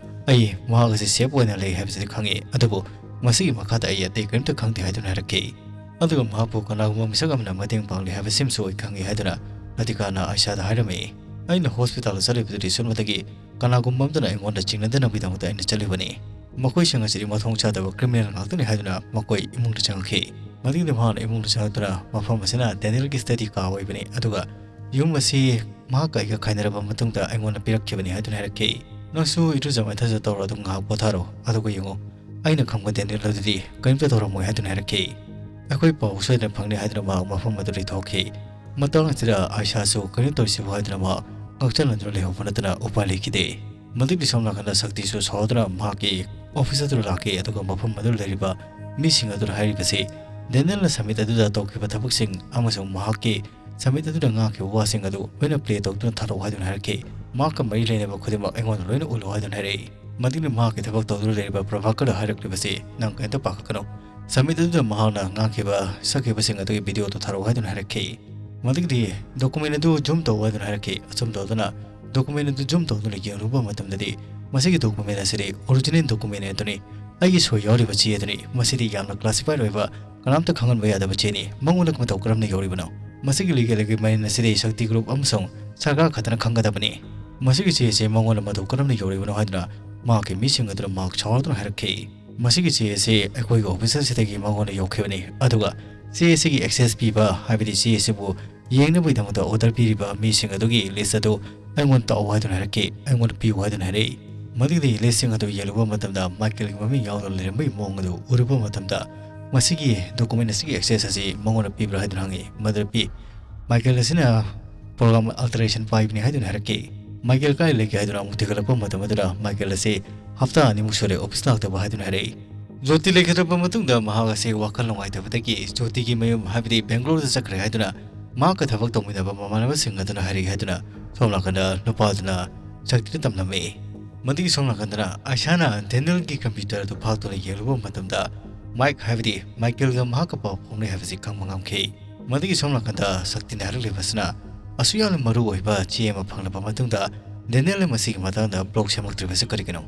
"ꯑꯩ ꯃꯍꯥꯛ ꯑꯁꯤ safe ꯑꯣꯏꯅ ꯂꯩ ꯍꯥꯏꯕꯁꯤꯗꯤ ꯈꯪꯉꯤ, ꯑꯗꯨꯕꯨ ꯃꯁꯤꯒꯤ ꯃꯈꯥꯗ ꯑꯩ ꯑꯇꯩ ꯀꯔꯤꯝꯇ ꯈꯪꯗꯦ" ꯍꯥꯏꯗꯨꯅ ꯍꯥꯏꯔꯛꯈꯤ꯫ ꯑꯗꯨꯒ ꯃꯍꯥꯛꯄꯨ ꯀꯅꯥꯒꯨꯝꯕ ꯃꯤꯁꯛ ꯑꯃꯅ ꯃꯇꯦꯡ ꯄꯥꯡꯂꯤ ꯍꯥꯏꯕꯁꯤꯃꯁꯨ ꯑꯩ ꯈꯪꯉꯤ ꯍꯥꯏꯗꯨꯅ ꯂꯇꯤꯀꯥꯅ ꯑꯥꯏꯁꯥꯗ ꯍꯥꯏꯔꯝꯃꯤ꯫ "ꯑꯩꯅ hospitalꯗ ꯆꯠꯂꯤꯕꯗꯨꯗꯤ ꯁꯨꯞꯅꯇꯒꯤ ꯀꯅꯥꯒꯨꯝꯕ ꯑꯃꯗꯨꯅ ꯑꯩꯉꯣꯟꯗ ꯆꯤꯡꯅꯗꯅꯕꯒꯤꯗꯃꯛꯇ ꯑꯩꯅ ꯆꯠꯂꯤꯕꯅꯤ꯫ ꯃꯈꯣꯏꯁꯤꯡ ꯑꯁꯤꯗꯤ ꯃꯊꯣꯡ ꯆꯥꯗꯕ criminal ꯉꯥꯛꯇꯅꯤ" ꯍꯥꯏꯗꯨꯅ ꯃꯈꯣꯏ ꯏꯃꯨꯡꯗ ꯆꯪꯉꯛꯈꯤ꯫ ꯃꯗꯨꯒꯤꯗꯤ ꯃꯍꯥꯛꯅ ꯏꯃꯨꯡꯗ ꯆꯪꯂꯛꯇꯨꯅ, "ꯃꯐꯝ ꯑꯁꯤꯅ ꯗꯦꯅꯤꯌꯦꯜꯒꯤ study ꯀꯥ ꯑꯣꯏꯕꯅꯤ, ꯑꯗꯨꯒ ꯌꯨꯝ ꯑꯁꯤ ꯃꯍꯥꯛꯀ ꯑꯩꯒ ꯈꯥꯏꯅꯔꯕ ꯃꯇꯨꯡꯗ ꯑꯩꯉꯣꯟꯗ ꯄꯤꯔꯛꯈꯤꯕꯅꯤ" ꯍꯥꯏꯗꯨꯅ ꯍꯥꯏꯔꯛꯈꯤ꯫ "ꯅꯪꯁꯨ ꯏꯔꯨꯖ ꯃꯥꯏꯊꯖ ꯇꯧꯔꯣ, ꯑꯗꯨꯝ ꯉꯥꯏꯍꯥꯛ ꯄꯣꯊꯥꯔꯣ, ꯑꯗꯨꯒ ꯌꯦꯡꯉꯨ, ꯑꯩꯅ ꯈꯪꯕ ꯗꯦꯅꯤꯌꯦꯜ ꯑꯗꯨꯗꯤ ꯀꯔꯤꯝꯇ ꯇꯧꯔꯝꯃꯣꯏ" ꯍꯥꯏꯗꯨꯅ ꯍꯥꯏꯔꯛꯈꯤ꯫ "ꯑꯩꯈꯣꯏ ꯄꯥꯎ ꯁꯣꯏꯗꯅ ꯐꯪꯅꯤ" ꯍꯥꯏꯗꯨꯅ ꯃꯍꯥꯛ ꯃꯐꯝ ꯑꯗꯨꯗꯒꯤ ꯊꯣꯛꯈꯤ꯫ ꯃꯇꯥꯡ ꯑꯁꯤꯗ ꯑꯥꯏꯁꯥꯁꯨ "ꯀꯔꯤꯅꯣ ꯇꯧꯔꯤꯁꯤꯕꯨ?" ꯍꯥꯏꯗꯨꯅ ꯃꯍꯥꯛ ꯉꯥꯎꯁꯟꯅꯗꯨꯅ ꯂꯩꯍꯧꯕ ꯅꯠꯇꯅ ꯎꯄꯥꯏ ꯂꯩꯈꯤꯗꯦ꯫ ꯃꯗꯨꯒꯤ ꯁꯣꯝ ꯅꯥꯀꯟꯗ ꯁꯛꯇꯤꯁꯨ ꯁꯥꯎꯗꯨꯅ ꯃꯍꯥꯛꯀꯤ office ꯑꯗꯨꯗ ꯂꯥꯛꯈꯤ, ꯑꯗꯨꯒ ꯃꯐꯝ ꯑꯗꯨꯗ ꯂꯩꯔꯤꯕ ꯃꯤꯁꯤꯡ ꯑꯗꯨꯗ ꯍꯥꯏꯔꯤꯕꯁꯤ, "ꯗꯦꯅꯤꯌꯦꯜꯅ summit ꯑꯗꯨꯗ ꯇꯧꯈꯤꯕ ꯊꯕꯛꯁꯤꯡ ꯑꯃꯁꯨꯡ ꯃꯍꯥꯛꯀꯤ summit ꯑꯗꯨꯗ ꯉꯥꯡꯈꯤꯕ ꯋꯥꯁꯤꯡ ꯑꯗꯨ ꯂꯣꯏꯅ play ꯇꯧꯗꯨꯅ ꯊꯥꯔꯛꯎ" ꯍꯥꯏꯗꯨꯅ ꯍꯥꯏꯔꯛꯈꯤ꯫ "ꯃꯍꯥꯛꯀ ꯃꯔꯤ ꯂꯩꯅꯕ ꯈꯨꯗꯤꯡꯃꯛ ꯑꯩꯉꯣꯟꯗ ꯂꯣꯏꯅ ꯎꯠꯂꯨ" ꯍꯥꯏꯗꯨꯅ ꯍꯥꯏꯔꯛꯏ꯫ ꯃꯗꯨꯒꯤ ꯃꯍꯥꯛꯀꯤ ꯊꯕꯛ ꯇꯧꯗꯨꯅ ꯂꯩꯔꯤꯕ ꯄ꯭ꯔꯚꯥꯀꯔꯗ ꯍꯥꯏꯔꯛꯂꯤꯕꯁꯤ, "ꯅꯪ ꯀꯔꯤꯝꯇ ꯄꯥꯈꯠꯀꯅꯨ꯫ Summit ꯑꯗꯨꯗ ꯃꯍꯥꯛꯅ ꯉꯥꯡꯈꯤꯕ, ꯁꯛꯈꯤꯕꯁꯤꯡ ꯑꯗꯨꯒꯤ video ꯗꯨ ꯊꯥꯔꯛꯎ" ꯍꯥꯏꯗꯨꯅ ꯍꯥꯏꯔꯛꯈꯤ꯫ ꯃꯗꯨꯒꯤꯗꯤ document ꯑꯗꯨ zoom ꯇꯧ ꯍꯥꯏꯗꯨꯅ ꯍꯥꯏꯔꯛꯈꯤ꯫ ꯑꯁꯨꯝ ꯇꯧꯗꯨꯅ document ꯑꯗꯨ zoom ꯇꯧꯗꯨꯅ ꯌꯦꯡꯂꯨꯕ ꯃꯇꯝꯗꯗꯤ ꯃꯁꯤꯒꯤ document ꯑꯁꯤꯗꯤ original document ꯑꯗꯨꯅꯤ, ꯑꯩꯒꯤ ꯁꯣꯏ ꯌꯥꯎꯔꯤꯕ ꯆꯦ ꯑꯗꯨꯅꯤ꯫ ꯃꯁꯤꯗꯤ ꯌꯥꯝꯅ classified ꯑꯣꯏꯕ, ꯀꯅꯥꯝꯇ ꯈꯪꯍꯟꯕ ꯌꯥꯗꯕ ꯆꯦꯅꯤ꯫ ꯃꯉꯣꯟꯗ ꯃꯇꯧ ꯀꯔꯝꯅ ꯌꯧꯔꯤꯕꯅꯣ? ꯃꯁꯤꯒꯤ legal agreement ꯑꯁꯤꯗꯤ ꯁꯛꯇꯤ group ꯑꯃꯁꯨꯡ ꯁꯔꯀꯥꯔ ꯈꯛꯇꯅ ꯈꯪꯒꯗꯕꯅꯤ꯫ ꯃꯁꯤꯒꯤ ꯆꯦ ꯑꯁꯤ ꯃꯉꯣꯟꯗ ꯃꯇꯧ ꯀꯔꯝꯅ ꯌꯧꯔꯤꯕꯅꯣ ꯍꯥꯏꯗꯨꯅ ꯃꯍꯥꯛꯀꯤ ꯃꯤꯁꯤꯡ ꯑꯗꯨꯅ ꯃꯍꯥꯛ ꯁꯥꯎꯔꯗꯨꯅ ꯍꯥꯏꯔꯛꯈꯤ꯫ ꯃꯁꯤꯒꯤ ꯆꯦ ꯑꯁꯤ ꯑꯩꯈꯣꯏꯒꯤ office ꯑꯁꯤꯗꯒꯤ ꯃꯉꯣꯟꯗ ꯌꯧꯈꯤꯕꯅꯤ, ꯑꯗꯨꯒ ꯆꯦ ꯑꯁꯤꯒꯤ access ꯄꯤꯕ, ꯍꯥꯏꯕꯗꯤ ꯆꯦ ꯑꯁꯤꯕꯨ ꯌꯦꯡꯅꯕꯒꯤꯗꯃꯛꯇ order ꯄꯤꯔꯤꯕ ꯃꯤꯁꯤꯡ ꯑꯗꯨꯒꯤ list ꯑꯗꯨ ꯑꯩꯉꯣꯟꯗ ꯇꯥꯛꯑꯣ ꯍꯥꯏꯗꯨꯅ ꯍꯥꯏꯔꯛꯈꯤ, ꯑꯩꯉꯣꯟꯗ ꯄꯤꯌꯨ ꯍꯥꯏꯗꯨꯅ ꯍꯥꯏꯔꯛꯏ꯫ ꯃꯗꯨꯒꯤꯗꯤ listꯁꯤꯡ ꯑꯗꯨ ꯌꯦꯡꯂꯨꯕ ꯃꯇꯝꯗ ꯃꯥꯏꯀꯦꯜꯒꯤ ꯃꯃꯤꯡ ꯌꯥꯎꯗꯅ ꯂꯩꯔꯝꯕꯒꯤ ꯃꯑꯣꯡ ꯑꯗꯨ ꯎꯔꯨꯕ ꯃꯇꯝꯗ, ꯃꯁꯤꯒꯤ document ꯑꯁꯤꯒꯤ access ꯑꯁꯤ ꯃꯉꯣꯟꯗ ꯄꯤꯕ꯭ꯔꯥ ꯍꯥꯏꯗꯨꯅ ꯍꯪꯉꯤ꯫ ꯃꯗꯨꯗ ꯄꯤ꯫ ꯃꯥꯏꯀꯦꯜ ꯑꯁꯤꯅ program alteration ꯄꯥꯏꯕꯅꯤ ꯍꯥꯏꯗꯨꯅ ꯍꯥꯏꯔꯛꯈꯤ꯫ ꯃꯥꯏꯀꯦꯜ ꯀꯥꯏ ꯂꯩꯒꯦ ꯍꯥꯏꯗꯨꯅ ꯑꯃꯨꯛ ꯊꯤꯒꯠꯂꯛꯄ ꯃꯇꯝ ꯑꯗꯨꯗ ꯃꯥꯏꯀꯦꯜ ꯑꯁꯤ ꯍꯞꯇꯥ ꯑꯅꯤꯃꯨꯛ ꯁꯨꯔꯦ office ꯂꯥꯛꯇꯕ ꯍꯥꯏꯗꯨꯅ ꯍꯥꯏꯔꯛꯏ꯫ ꯖꯣꯇꯤ ꯂꯩꯈꯤꯗ꯭ꯔꯕ ꯃꯇꯨꯡꯗ ꯃꯍꯥꯛ ꯑꯁꯤ ꯋꯥꯈꯜ ꯅꯨꯡꯉꯥꯏꯇꯕꯗꯒꯤ ꯖꯣꯇꯤꯒꯤ ꯃꯌꯨꯝ, ꯍꯥꯏꯕꯗꯤ ꯕꯦꯡꯒ꯭ꯂꯣꯔꯗ ꯆꯠꯈ꯭ꯔꯦ ꯍꯥꯏꯗꯨꯅ ꯃꯍꯥꯛꯀ ꯊꯕꯛ ꯇꯧꯃꯤꯟꯅꯕ ꯃꯃꯥꯟꯅꯕꯁꯤꯡ ꯑꯗꯨꯅ ꯍꯥꯏꯔꯛꯏ ꯍꯥꯏꯗꯨꯅ ꯁꯣꯝ ꯅꯥꯀꯟꯗ ꯅꯨꯄꯥꯗꯨꯅ ꯁꯛꯇꯤꯗ ꯇꯝꯂꯝꯃꯤ꯫ ꯃꯗꯨꯒꯤ ꯁꯣꯝ ꯅꯥꯀꯟꯗꯅ ꯑꯥꯏꯁꯥꯅ ꯗꯦꯅꯤꯌꯦꯜꯒꯤ computer ꯑꯗꯨ ꯐꯥꯛꯇꯨꯅ ꯌꯦꯡꯂꯨꯕ ꯃꯇꯝꯗ ꯃꯥꯏꯛ, ꯍꯥꯏꯕꯗꯤ ꯃꯥꯏꯀꯦꯜꯒ ꯃꯍꯥꯛꯀ ꯄꯥꯎ ꯐꯥꯎꯅꯩ ꯍꯥꯏꯕꯁꯤ ꯈꯪꯕ ꯉꯝꯈꯤ꯫ ꯃꯗꯨꯒꯤ ꯁꯣꯝ ꯅꯥꯀꯟꯗ ꯁꯛꯇꯤꯅ ꯍꯥꯏꯔꯛꯂꯤꯕꯁꯤꯅ ꯑꯁꯨꯛ ꯌꯥꯝꯅ ꯃꯔꯨ ꯑꯣꯏꯕ ꯆꯦ ꯑꯃ ꯐꯪꯂꯕ ꯃꯇꯨꯡꯗ ꯗꯦꯅꯤꯌꯦꯜꯅ ꯃꯁꯤꯒꯤ ꯃꯇꯥꯡꯗ blog ꯁꯦꯝꯂꯛꯇ꯭ꯔꯤꯕꯁꯤ ꯀꯔꯤꯒꯤꯅꯣ?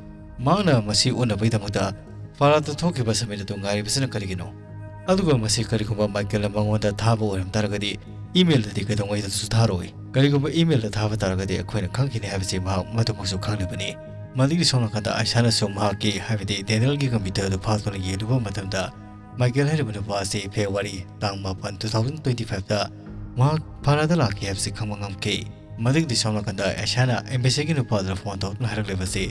ꯃꯍꯥꯛꯅ ꯃꯁꯤ ꯎꯠꯅꯕꯒꯤꯗꯃꯛꯇ ꯐꯥꯔꯥꯗ ꯊꯣꯛꯈꯤꯕ summit ꯑꯗꯨ ꯉꯥꯏꯔꯤꯕꯁꯤꯅ ꯀꯔꯤꯒꯤꯅꯣ? ꯑꯗꯨꯒ ꯃꯁꯤ ꯀꯔꯤꯒꯨꯝꯕ ꯃꯥꯏꯀꯦꯜꯅ ꯃꯉꯣꯟꯗ ꯊꯥꯕ ꯑꯣꯏꯔꯝ ꯇꯥꯔꯒꯗꯤ emailꯗꯗꯤ ꯀꯩꯗꯧꯉꯩꯗꯁꯨ ꯊꯥꯔꯣꯏ꯫ ꯀꯔꯤꯒꯨꯝꯕ emailꯗ ꯊꯥꯕ ꯇꯥꯔꯒꯗꯤ ꯑꯩꯈꯣꯏꯅ ꯈꯪꯈꯤꯅꯤ ꯍꯥꯏꯕꯁꯤ ꯃꯍꯥꯛ ꯃꯗꯨꯃꯛꯁꯨ ꯈꯪꯂꯤꯕꯅꯤ꯫ ꯃꯗꯨꯒꯤ ꯁꯣꯝ ꯅꯥꯀꯟꯗ ꯑꯥꯏꯁꯥꯅꯁꯨ ꯃꯍꯥꯛꯀꯤ, ꯍꯥꯏꯕꯗꯤ ꯗꯦꯅꯤꯌꯦꯜꯒꯤ computer ꯑꯗꯨ ꯐꯥꯛꯇꯨꯅ ꯌꯦꯡꯂꯨꯕ ꯃꯇꯝꯗ ꯃꯥꯏꯀꯦꯜ ꯍꯥꯏꯔꯤꯕ ꯅꯨꯄꯥ ꯑꯁꯤ February ꯇꯥꯡ ꯃꯥꯄꯟ, two thousand twenty fiveꯇ ꯃꯍꯥꯛ ꯐꯥꯔꯥꯗ ꯂꯥꯛꯈꯤ ꯍꯥꯏꯕꯁꯤ ꯈꯪꯕ ꯉꯝꯈꯤ꯫ ꯃꯗꯨꯒꯤꯗꯤ ꯁꯣꯝ ꯅꯥꯀꯟꯗ ꯑꯥꯏꯁꯥꯅ embassyꯒꯤ ꯅꯨꯄꯥꯗꯨꯗ phone ꯇꯧꯗꯨꯅ ꯍꯥꯏꯔꯛꯂꯤꯕꯁꯤ